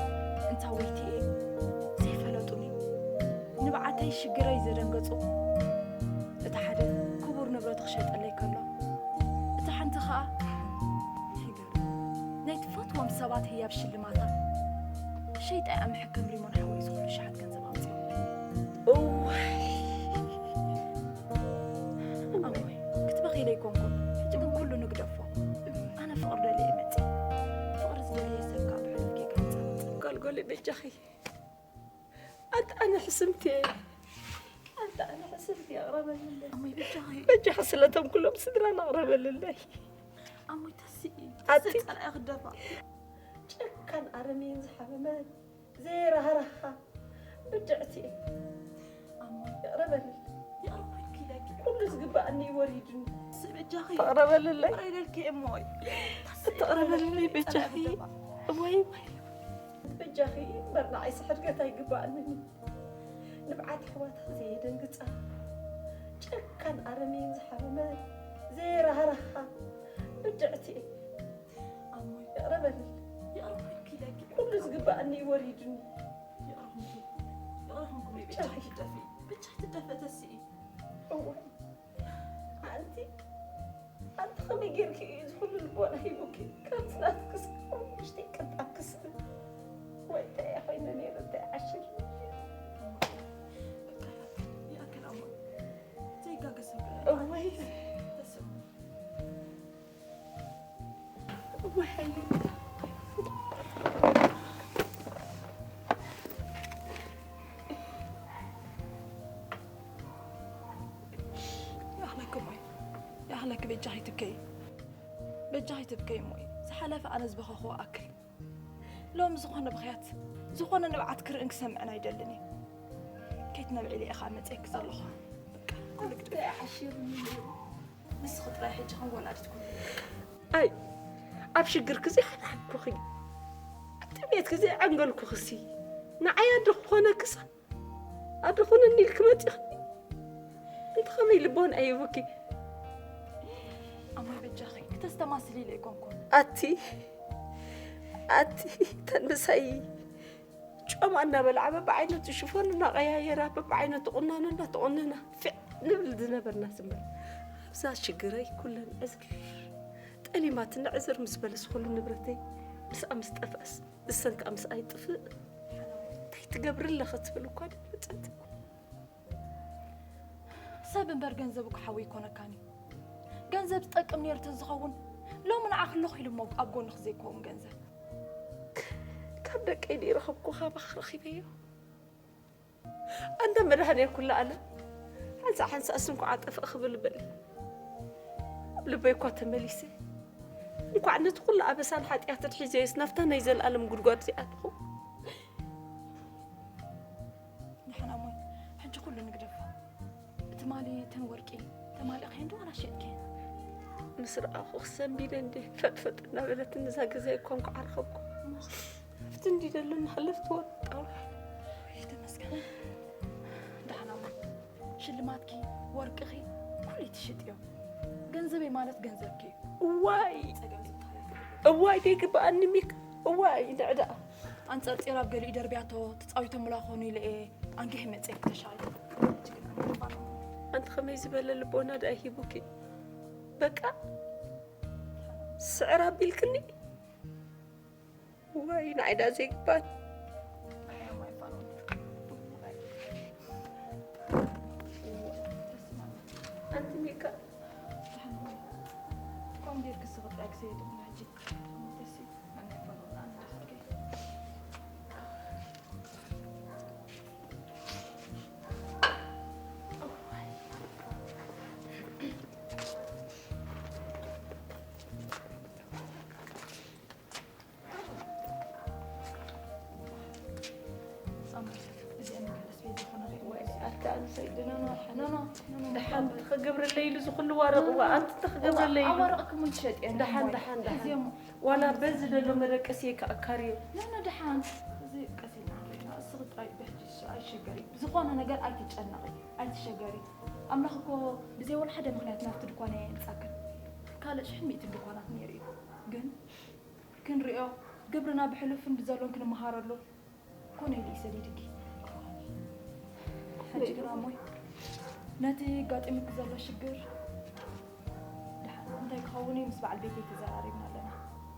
እንታይ ወይቲ እየ ዘይፈለጡኒ ንብዓተይ ሽግረይ ዘደንገጹ እቲ ሓደ ክቡር ንብረቱ ክሸጠለይ ከሎ እቲ ሓንቲ ኸኣ ናይ ትፈትዎም ሰባት ህያብ ሽልማታ ሸይጣ እያ ምሕከም ሪሞን ሓወይ ዝኹሉ ሸሓት ገንዘብ ኣውፂኡ። እዋይ ኣሞይ ክትበኺለ ኣይኮንኩን ሕጂ ግን ኩሉ ንግደፎ። ኣነ ፍቕሪ ደልየ እየ መፅእ። ፍቕሪ ዝደልየ ሰብ ከዓ ብሕሉፍ ጌጋ ይፃወፅ። ጓልጓለይ በጃኺ ኣንተ ኣነ ሕስምቲ ኣንተ ኣነ ሕስምቲ ኣቕረበልለይ። ኣሞይ በጃኺ በጃኺ ስለቶም ኩሎም ስድራና ኣቕረበልለይ። ኣሞይ ተስኢ ኣቲ ተስኢ ጸላኢ ክደፋ። ጨካን ኣረሜን ዝሓመመ ዘይራህራሃ ብድዕቲ ኣሞይ ይቕረበልለይ። ይቕረበልኪ ኢለኪ። ኩሉ ዝግባኣኒ እዩ ወሪዱኒ። ተስኢ በጃኺ ተቕረበልለይ። ይቕረ ኢለልኪ እሞይ። ተስኢ እትቕረበልለይ በጃኺ። እሞይ ወይ በጃኺ እምበር ንዓይሲ ሕድገት ኣይግባኣንን እዩ። ንብዓት ኣሕዋታ ዘየደንግጻ፣ ጨካን ኣረሜን ዝሓመመ ዘየራህራሃ ብድዕቲ እየ። ኣሞይ ይቕረ በልኒ። ይቕረ በልኒ ኢለኪ። ኩሉ ዝግባኣኒ እዩ ወሪዱኒ። ይቕረ በልኒ። ይቕረ በልኒ። ብቻ ብቻ ትደፊ። ብቻ ትደፈ ተስኢ። እዋይ ኣንቲ ኣንቲ ከመይ ጌርኪ እዩ እዚ ኩሉ ልቦና ሂቡኪ? ከምዚ ናትክስ ውሽጢ ቅንጣብ ክስእን ወይ እንታይ እየ ኮይነ ነይረ እንታይ ዓሽር ይኣክል ኣሞ ዘይጋገ ሰብ እወይ ተስእሞ እወይ ሓይሊ ይኣኽለኪ እሞ ይኣኽለኪ በጃኺ ትብከይ በጃኺ ትብከይ እሞ ዝሓለፈ ኣነ ዝበኸኽዎ ኣክል ሎም ዝኾነ ብኽያት ዝኾነ ንብዓት ክርእን ክሰምዕን ኣይደልን እየ ከይትነብዒለ ኢኻ መፅየኪ ዘለኹ በቃ ኩሉ ግደ ሓሽርኒ ንስኺ ጥራይ ሕጂ ከም ወላዲት ኩኒ ኣይ ኣብ ሽግርኪ ዘይሓድሓድኩኺ ኣብ ጥሜትኪ ዘይዓንገልኩኽሲ ንዓይ ኣደ ክኾነክሳ ኣደ ኹነኒ ኢልኪ መፂኽኒ እንተ ኸመይ ልቦን ኣይብኪ ኣሞይ በጃኺ ክተስተማስሊ ኢለ ኣይኮንኩን ኣቲ ኣቲ ተንምሳይ ጮማ እናበልዓ በብዓይነቱ ሽፎን እናቐያየራ በብዓይነቱ ቁናኖ እናተቆነና ፊዕ ንብል ዝነበርና ስምበር ኣብዛ ሽግረይ ኩለን ዕዝር ጠሊማትኒ ዕዝር ምስ በለስ ኩሉ ንብረተይ ምስኣ ምስ ጠፍኣስ ንሰን ከዓ ምስኣ ይጥፍእ እንታይ ትገብሪ ኣለኸ ትብል እኳ ደመፀት ሰብ እምበር ገንዘብ እኮ ሓወይ ኣይኮነካን እዩ። ገንዘብ ዝጠቅም ነይሩ ተዝኸውን፣ ሎሚ ንዓኺ ኣለኹ ኢሉ እሞ ኣብ ጎንኺ ዘይከውን ገንዘብ። ካብ ደቀይ ድዩ ረኸብኩ፣ ካባኺ ረኺበዮ። ኣንታ መድሃኔ ኩሉ ኣለ። ሓንሳእ ሓንሳእስ እንኳዕ ጠፍእ ክብል በሊ። ኣብ ልበይ እኳ ተመሊሰ። እንኳዕ ነቲ ኩሉ ኣበሳን ሓጢኣትን ሒዘዮስ ናብታ ናይ ዘለኣለም ጉድጓድ እዚኣ ኣተኹ። ደሓን ኣሞይ፣ ሕጂ ኩሉ ንግደፎ። ትማሊ እተን ወርቂ ተማሊእካየን ዶ ዋላ ሸጥካየን? ምስ ረኣኹ ክሰንቢደ እንዴ ፈጥፈጥ እናበለትኒ እዛ ገዛይ እኳ እንኳዕ ኣረኸብኩ። ኣብቲ እንዲ ደሎ እናሃለፍ ትወጣ። ተመስገን። ደሓን ኣሞይ፣ ሽልማትኪ፣ ወርቅኺ፣ ኩሉ ትሽጥዮ። ገንዘበይ ማለት ገንዘብኪ እዩ። እዋይ! ጸገም ዝብሃል የብሉን። እዋይ፣ ደይግብኣኒ ሚክ። እዋይ፣ ንዕዳ። ኣንጸርጺራ ኣብ ገሊኡ ደርብያቶ፣ ተጻዊቶምላ ክኾኑ ኢለ እየ ኣንጊሐ መጽኤ ክተሻቒለ። ሕጂ ግን ኣነ ልባ ነው። ኣንቲ ከመይ ዝበለ ልቦና ደኣ ሂቡኪ? በቃ፣ ስዕር ኣቢልክኒ? እዋይ፣ ንዓይ ደኣ ዘይግባን። ኣንቲ ሚካ። ከምኡ ጌርኪ ስቕ ጥራይ ክሰይድ እኮ ሕጂ። ደስ ይብል። ኣታ ኣንሰይ፣ ኖ፣ ኖ፣ ኖ፣ ኖ፣ ኖ፣ ደሓን ኖ፣ ኖ፣ ኖ፣ ተኸገብረለይ ኢሉ ዝኹሉ ዋረቕ እዋ፣ ኣንቲ ተኸገብረለይ ኢሉ። ኣዋረቕኪ ሞ ትሸጥየን ደሓን፣ እሞ። ደሓን፣ ደሓን። ሕዝዮ እሞ። ዋላ በዚ ዘሎ መደቀሲ ከኣካርዮ። ኖ፣ ኖ፣ ደሓን። እዚ ቀስ ኢልና ንሪኦ። እስኺ ጥራይ ብሕጂ እሺ፣ ኣይሸገሪ። ብዝኾነ ነገር ኣይትጨነቒ፣ ኣይትሸገሪ። ኣምላኽ እኮ ብዘይ ወላ ሓደ ምኽንያት ናብቲ ድኳን ኣየምጻክን። ካልእ ሽሕን ሚእትን ድኳናት ነይሩ እዩ። ግን ክንሪኦ፣ ግብርና ብሕሉፍን ብዘሎን ክንመሃረሉ ኮነ ኢሉ እዩ ሰዲድኪ። ሕጂ ግን ኣሞይ፣ ነቲ ኣጋጢሙኪ ዘሎ ሽግር ደሓን እንታይ ክኸውን እዩ ምስ በዓል ቤተይ ተዘራሪብና ኣለና።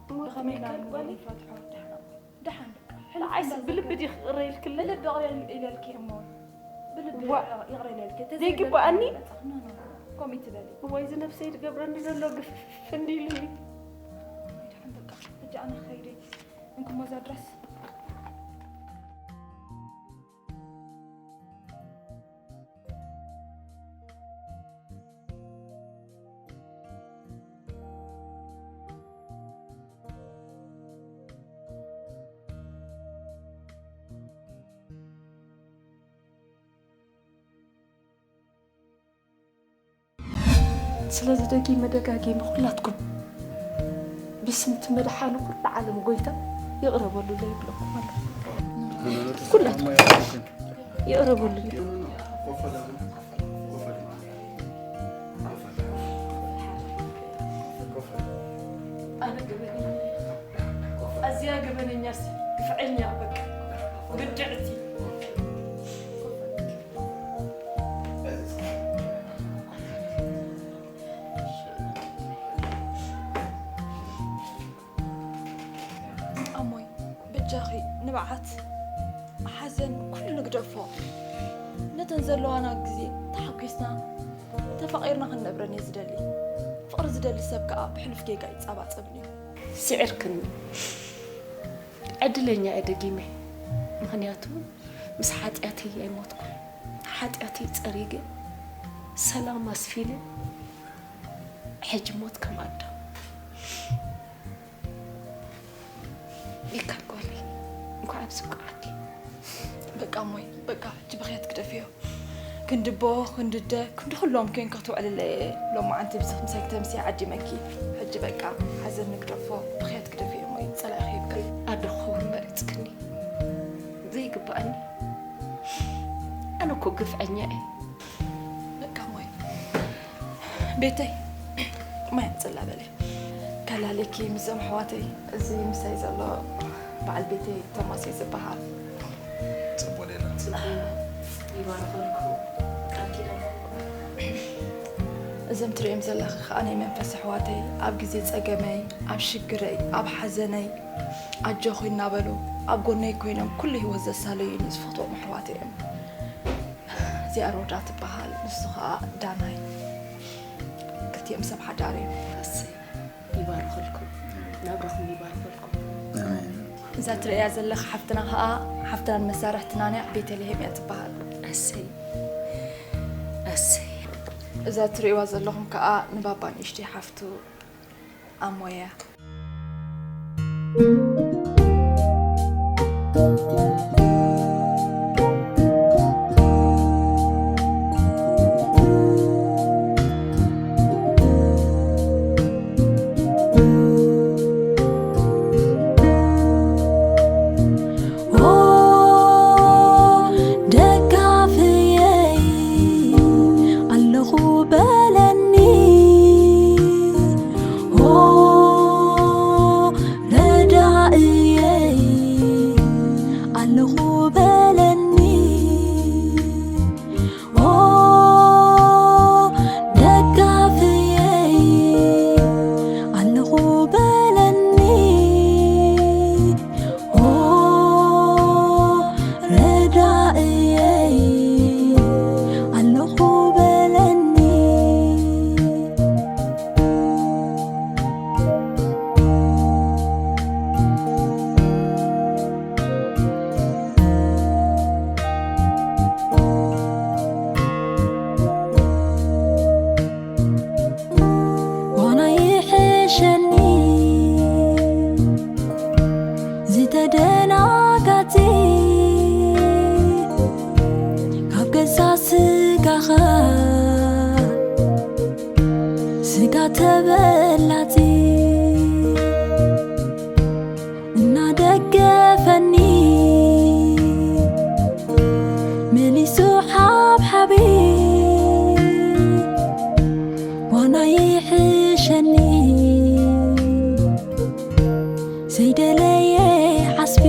እሞ ብኸመይ ትሚካ ኢና ጓለይ? ንፈትሖ? ደሓን ኣሞይ፣ ደሓን በቃ። ንዓይስ ሕሉፍ ብልቢ እንዳዘከርኩ ድዩ ክቕረ ኢልክለይ? ብልቢ ይቕረ ኢለልኪ እሞ። ብልቢ ዋ-፣ ይቕረ ኢለልኪ። ዘይግብኣኒ? ኖ፣ ኖ፣ ኖ። ከምኡ ትበሊ። እዋይ፣ እዚ ነብሰይ ዝገብረኒ ዘሎ ግፍፍ እንዲሉኒ። ደሓን በቃ። ሕጂ ኣነ ክኸይድ እየ። እንክሞ እዛ ድረስ። ስለዚ ደጊመ ደጋጊመ ኩላትኩም ብስም እቲ መድሓኒ ኩሉ ዓለም ጎይታ ይቕረ በሉለይ ይብለኩም ኣለኹ። ኩላትኩም ይቕረ በሉለይ። ኣነ ገበነኛ፣ ኣዝያ ገበነኛ፣ ግፍዐኛ፣ በቃ ብድዕቲ። ኣሞይ፣ በጃኺ ንብዓት ሓዘን ኩሉ ንግደፎ። ነተን ዘለዋና ግዜ ተሓጒስና፣ ተፋቒርና ክንነብረን እየ ዝደሊ። ፍቕሪ ዝደሊ ሰብ ከኣ ብሕሉፍ ጌጋ ኣይጸባጸብን እዩ። ስዒርክኒ። ዕድለኛ እየ ደጊመ። ምኽንያቱ ምስ ሓጢኣተይ ኣይሞትኩን። ሓጢኣተይ ጸሪገ፣ ሰላም ኣስፊነ፣ ሕጂ ሞት ከም ኣዳም። ይካ ጓለይ፣ እንኳዕ ኣብዚ ኣብቅዓኪ። በቃ እሞይ፣ በቃ ሕጂ ብኽያት ግደፍዮ። ክንዲ ኣቦ፣ ክንዲ ኣደ፣ ክንዲ ኩሎም ኮይንኪ ክትውዕልለይ እየ። ሎማዓንቲ ብስኺ ምሳይ ክተምሲ ዓዲመኪ። ሕጂ በቃ ሓዘን ንግደፎ፣ ብኽያት ግደፍዮ እሞይ፣ ጸላኢ ከይብክል። ኣደ ክኸውን መሪጽክኒ። ዘይግባኣኒ። ኣነ እኮ ግፍዐኛ እየ። በቃ እሞይ። ቤተይ፣ ማይ ኣምጽላ በለ። ከላልየኪ ምስዞም ኣሕዋተይ፣ እዚ ምሳይ ዘሎ በዓል ቤተይ ቶማስ እዩ ዝበሃል። ጽቡቕ ሌላ። ጽቡቕ ይባርኸልኩ። ቃል ኪዳን። እዞም ትርእዮም ዘለኺ ከኣ ናይ መንፈስ ኣሕዋተይ፣ ኣብ ግዜ ጸገመይ፣ ኣብ ሽግረይ፣ ኣብ ሓዘነይ ኣጆኺ እናበሉ ኣብ ጎነይ ኮይኖም ኩሉ ህይወት ዘሳለዩኒ ዝፈትዎም ኣሕዋተይ እዮም። እዚኣ ሮዳ ትበሃል፣ ንሱ ኸዓ ዳናይ። ክልቲኦም ሰብ ሓዳር እዮም። እሰይ፣ ይባርኸልኩም፣ ናብራኹም ይባርኸልኩም። ኣሜን። እዛ ትርእያ ዘለኻ ሓፍትና ኸዓ ሓፍትናን መሳርሕትናን እያ፣ ቤተልሔም እያ ትበሃል። እሰይ፣ እሰይ። እዛ ትርእይዋ ዘለኹም ከኣ ንባባ ንእሽተይ ሓፍቱ ኣሞያ። ኦ ደጋፍየይ ኣለኹ በለኒ፣ ኦ ረዳእየይ ኣለኹ በለኒ። ኦ ደጋፍየይ ኣለኹ በለኒ፣ ኦ ረዳእየይ ኣለኹ በለኒ። ዋና ይሕሸኒ ዝተደናጋጺ ካብ ገዛ ስጋኻ ስጋ ተበላጺ እናደገፈኒ መሊሱ ሓብሓቢ ዋና ይሕሸኒ ዘይደለየ ዓስቢ።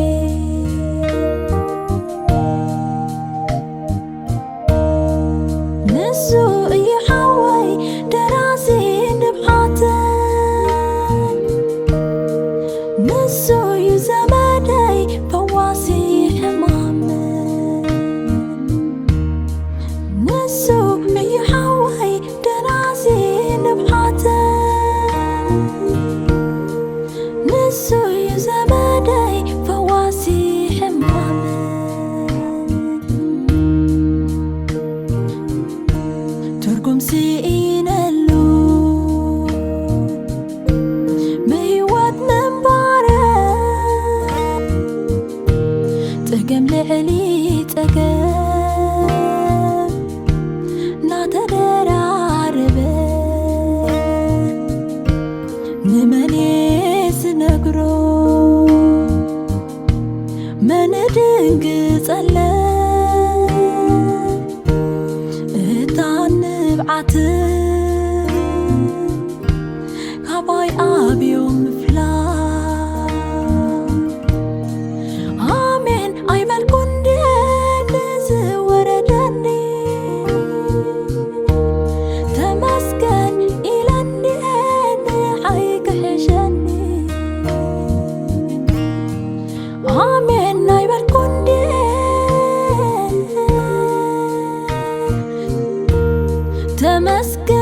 ንሱ እዩ ሓወይ ደራሲ ንብዓተይ፣ ንሱ እዩ ዘመደይ ፈዋሲ ሕማመይ። ንሱ እዩ ሓወይ ደራሲ ንብዓተይ፣ ንሱ እዩ ዘመደይ ፈዋሲ ሕማመይ። ትርጉም ስኢነሉ ብህይወት ምንባረ፣ ጸገም ልዕሊ ጸገም ናተደራረበ፣ ንመን ዝነግሮ መን ድንግጸለ እታ ንብዓት ካባይ ኣብዮም ምፍላ። ኣሜን ኣይበልኩ እንድየ ንዝወረደኒ፣ ተመስገን ኢለ እንድየ ንዓይ ክሕሸኒ። ኣሜን ኣይበልኩ እንድየ፣ ተመስገን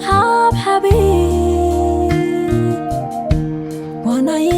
ሓብሓቢ ዋናይ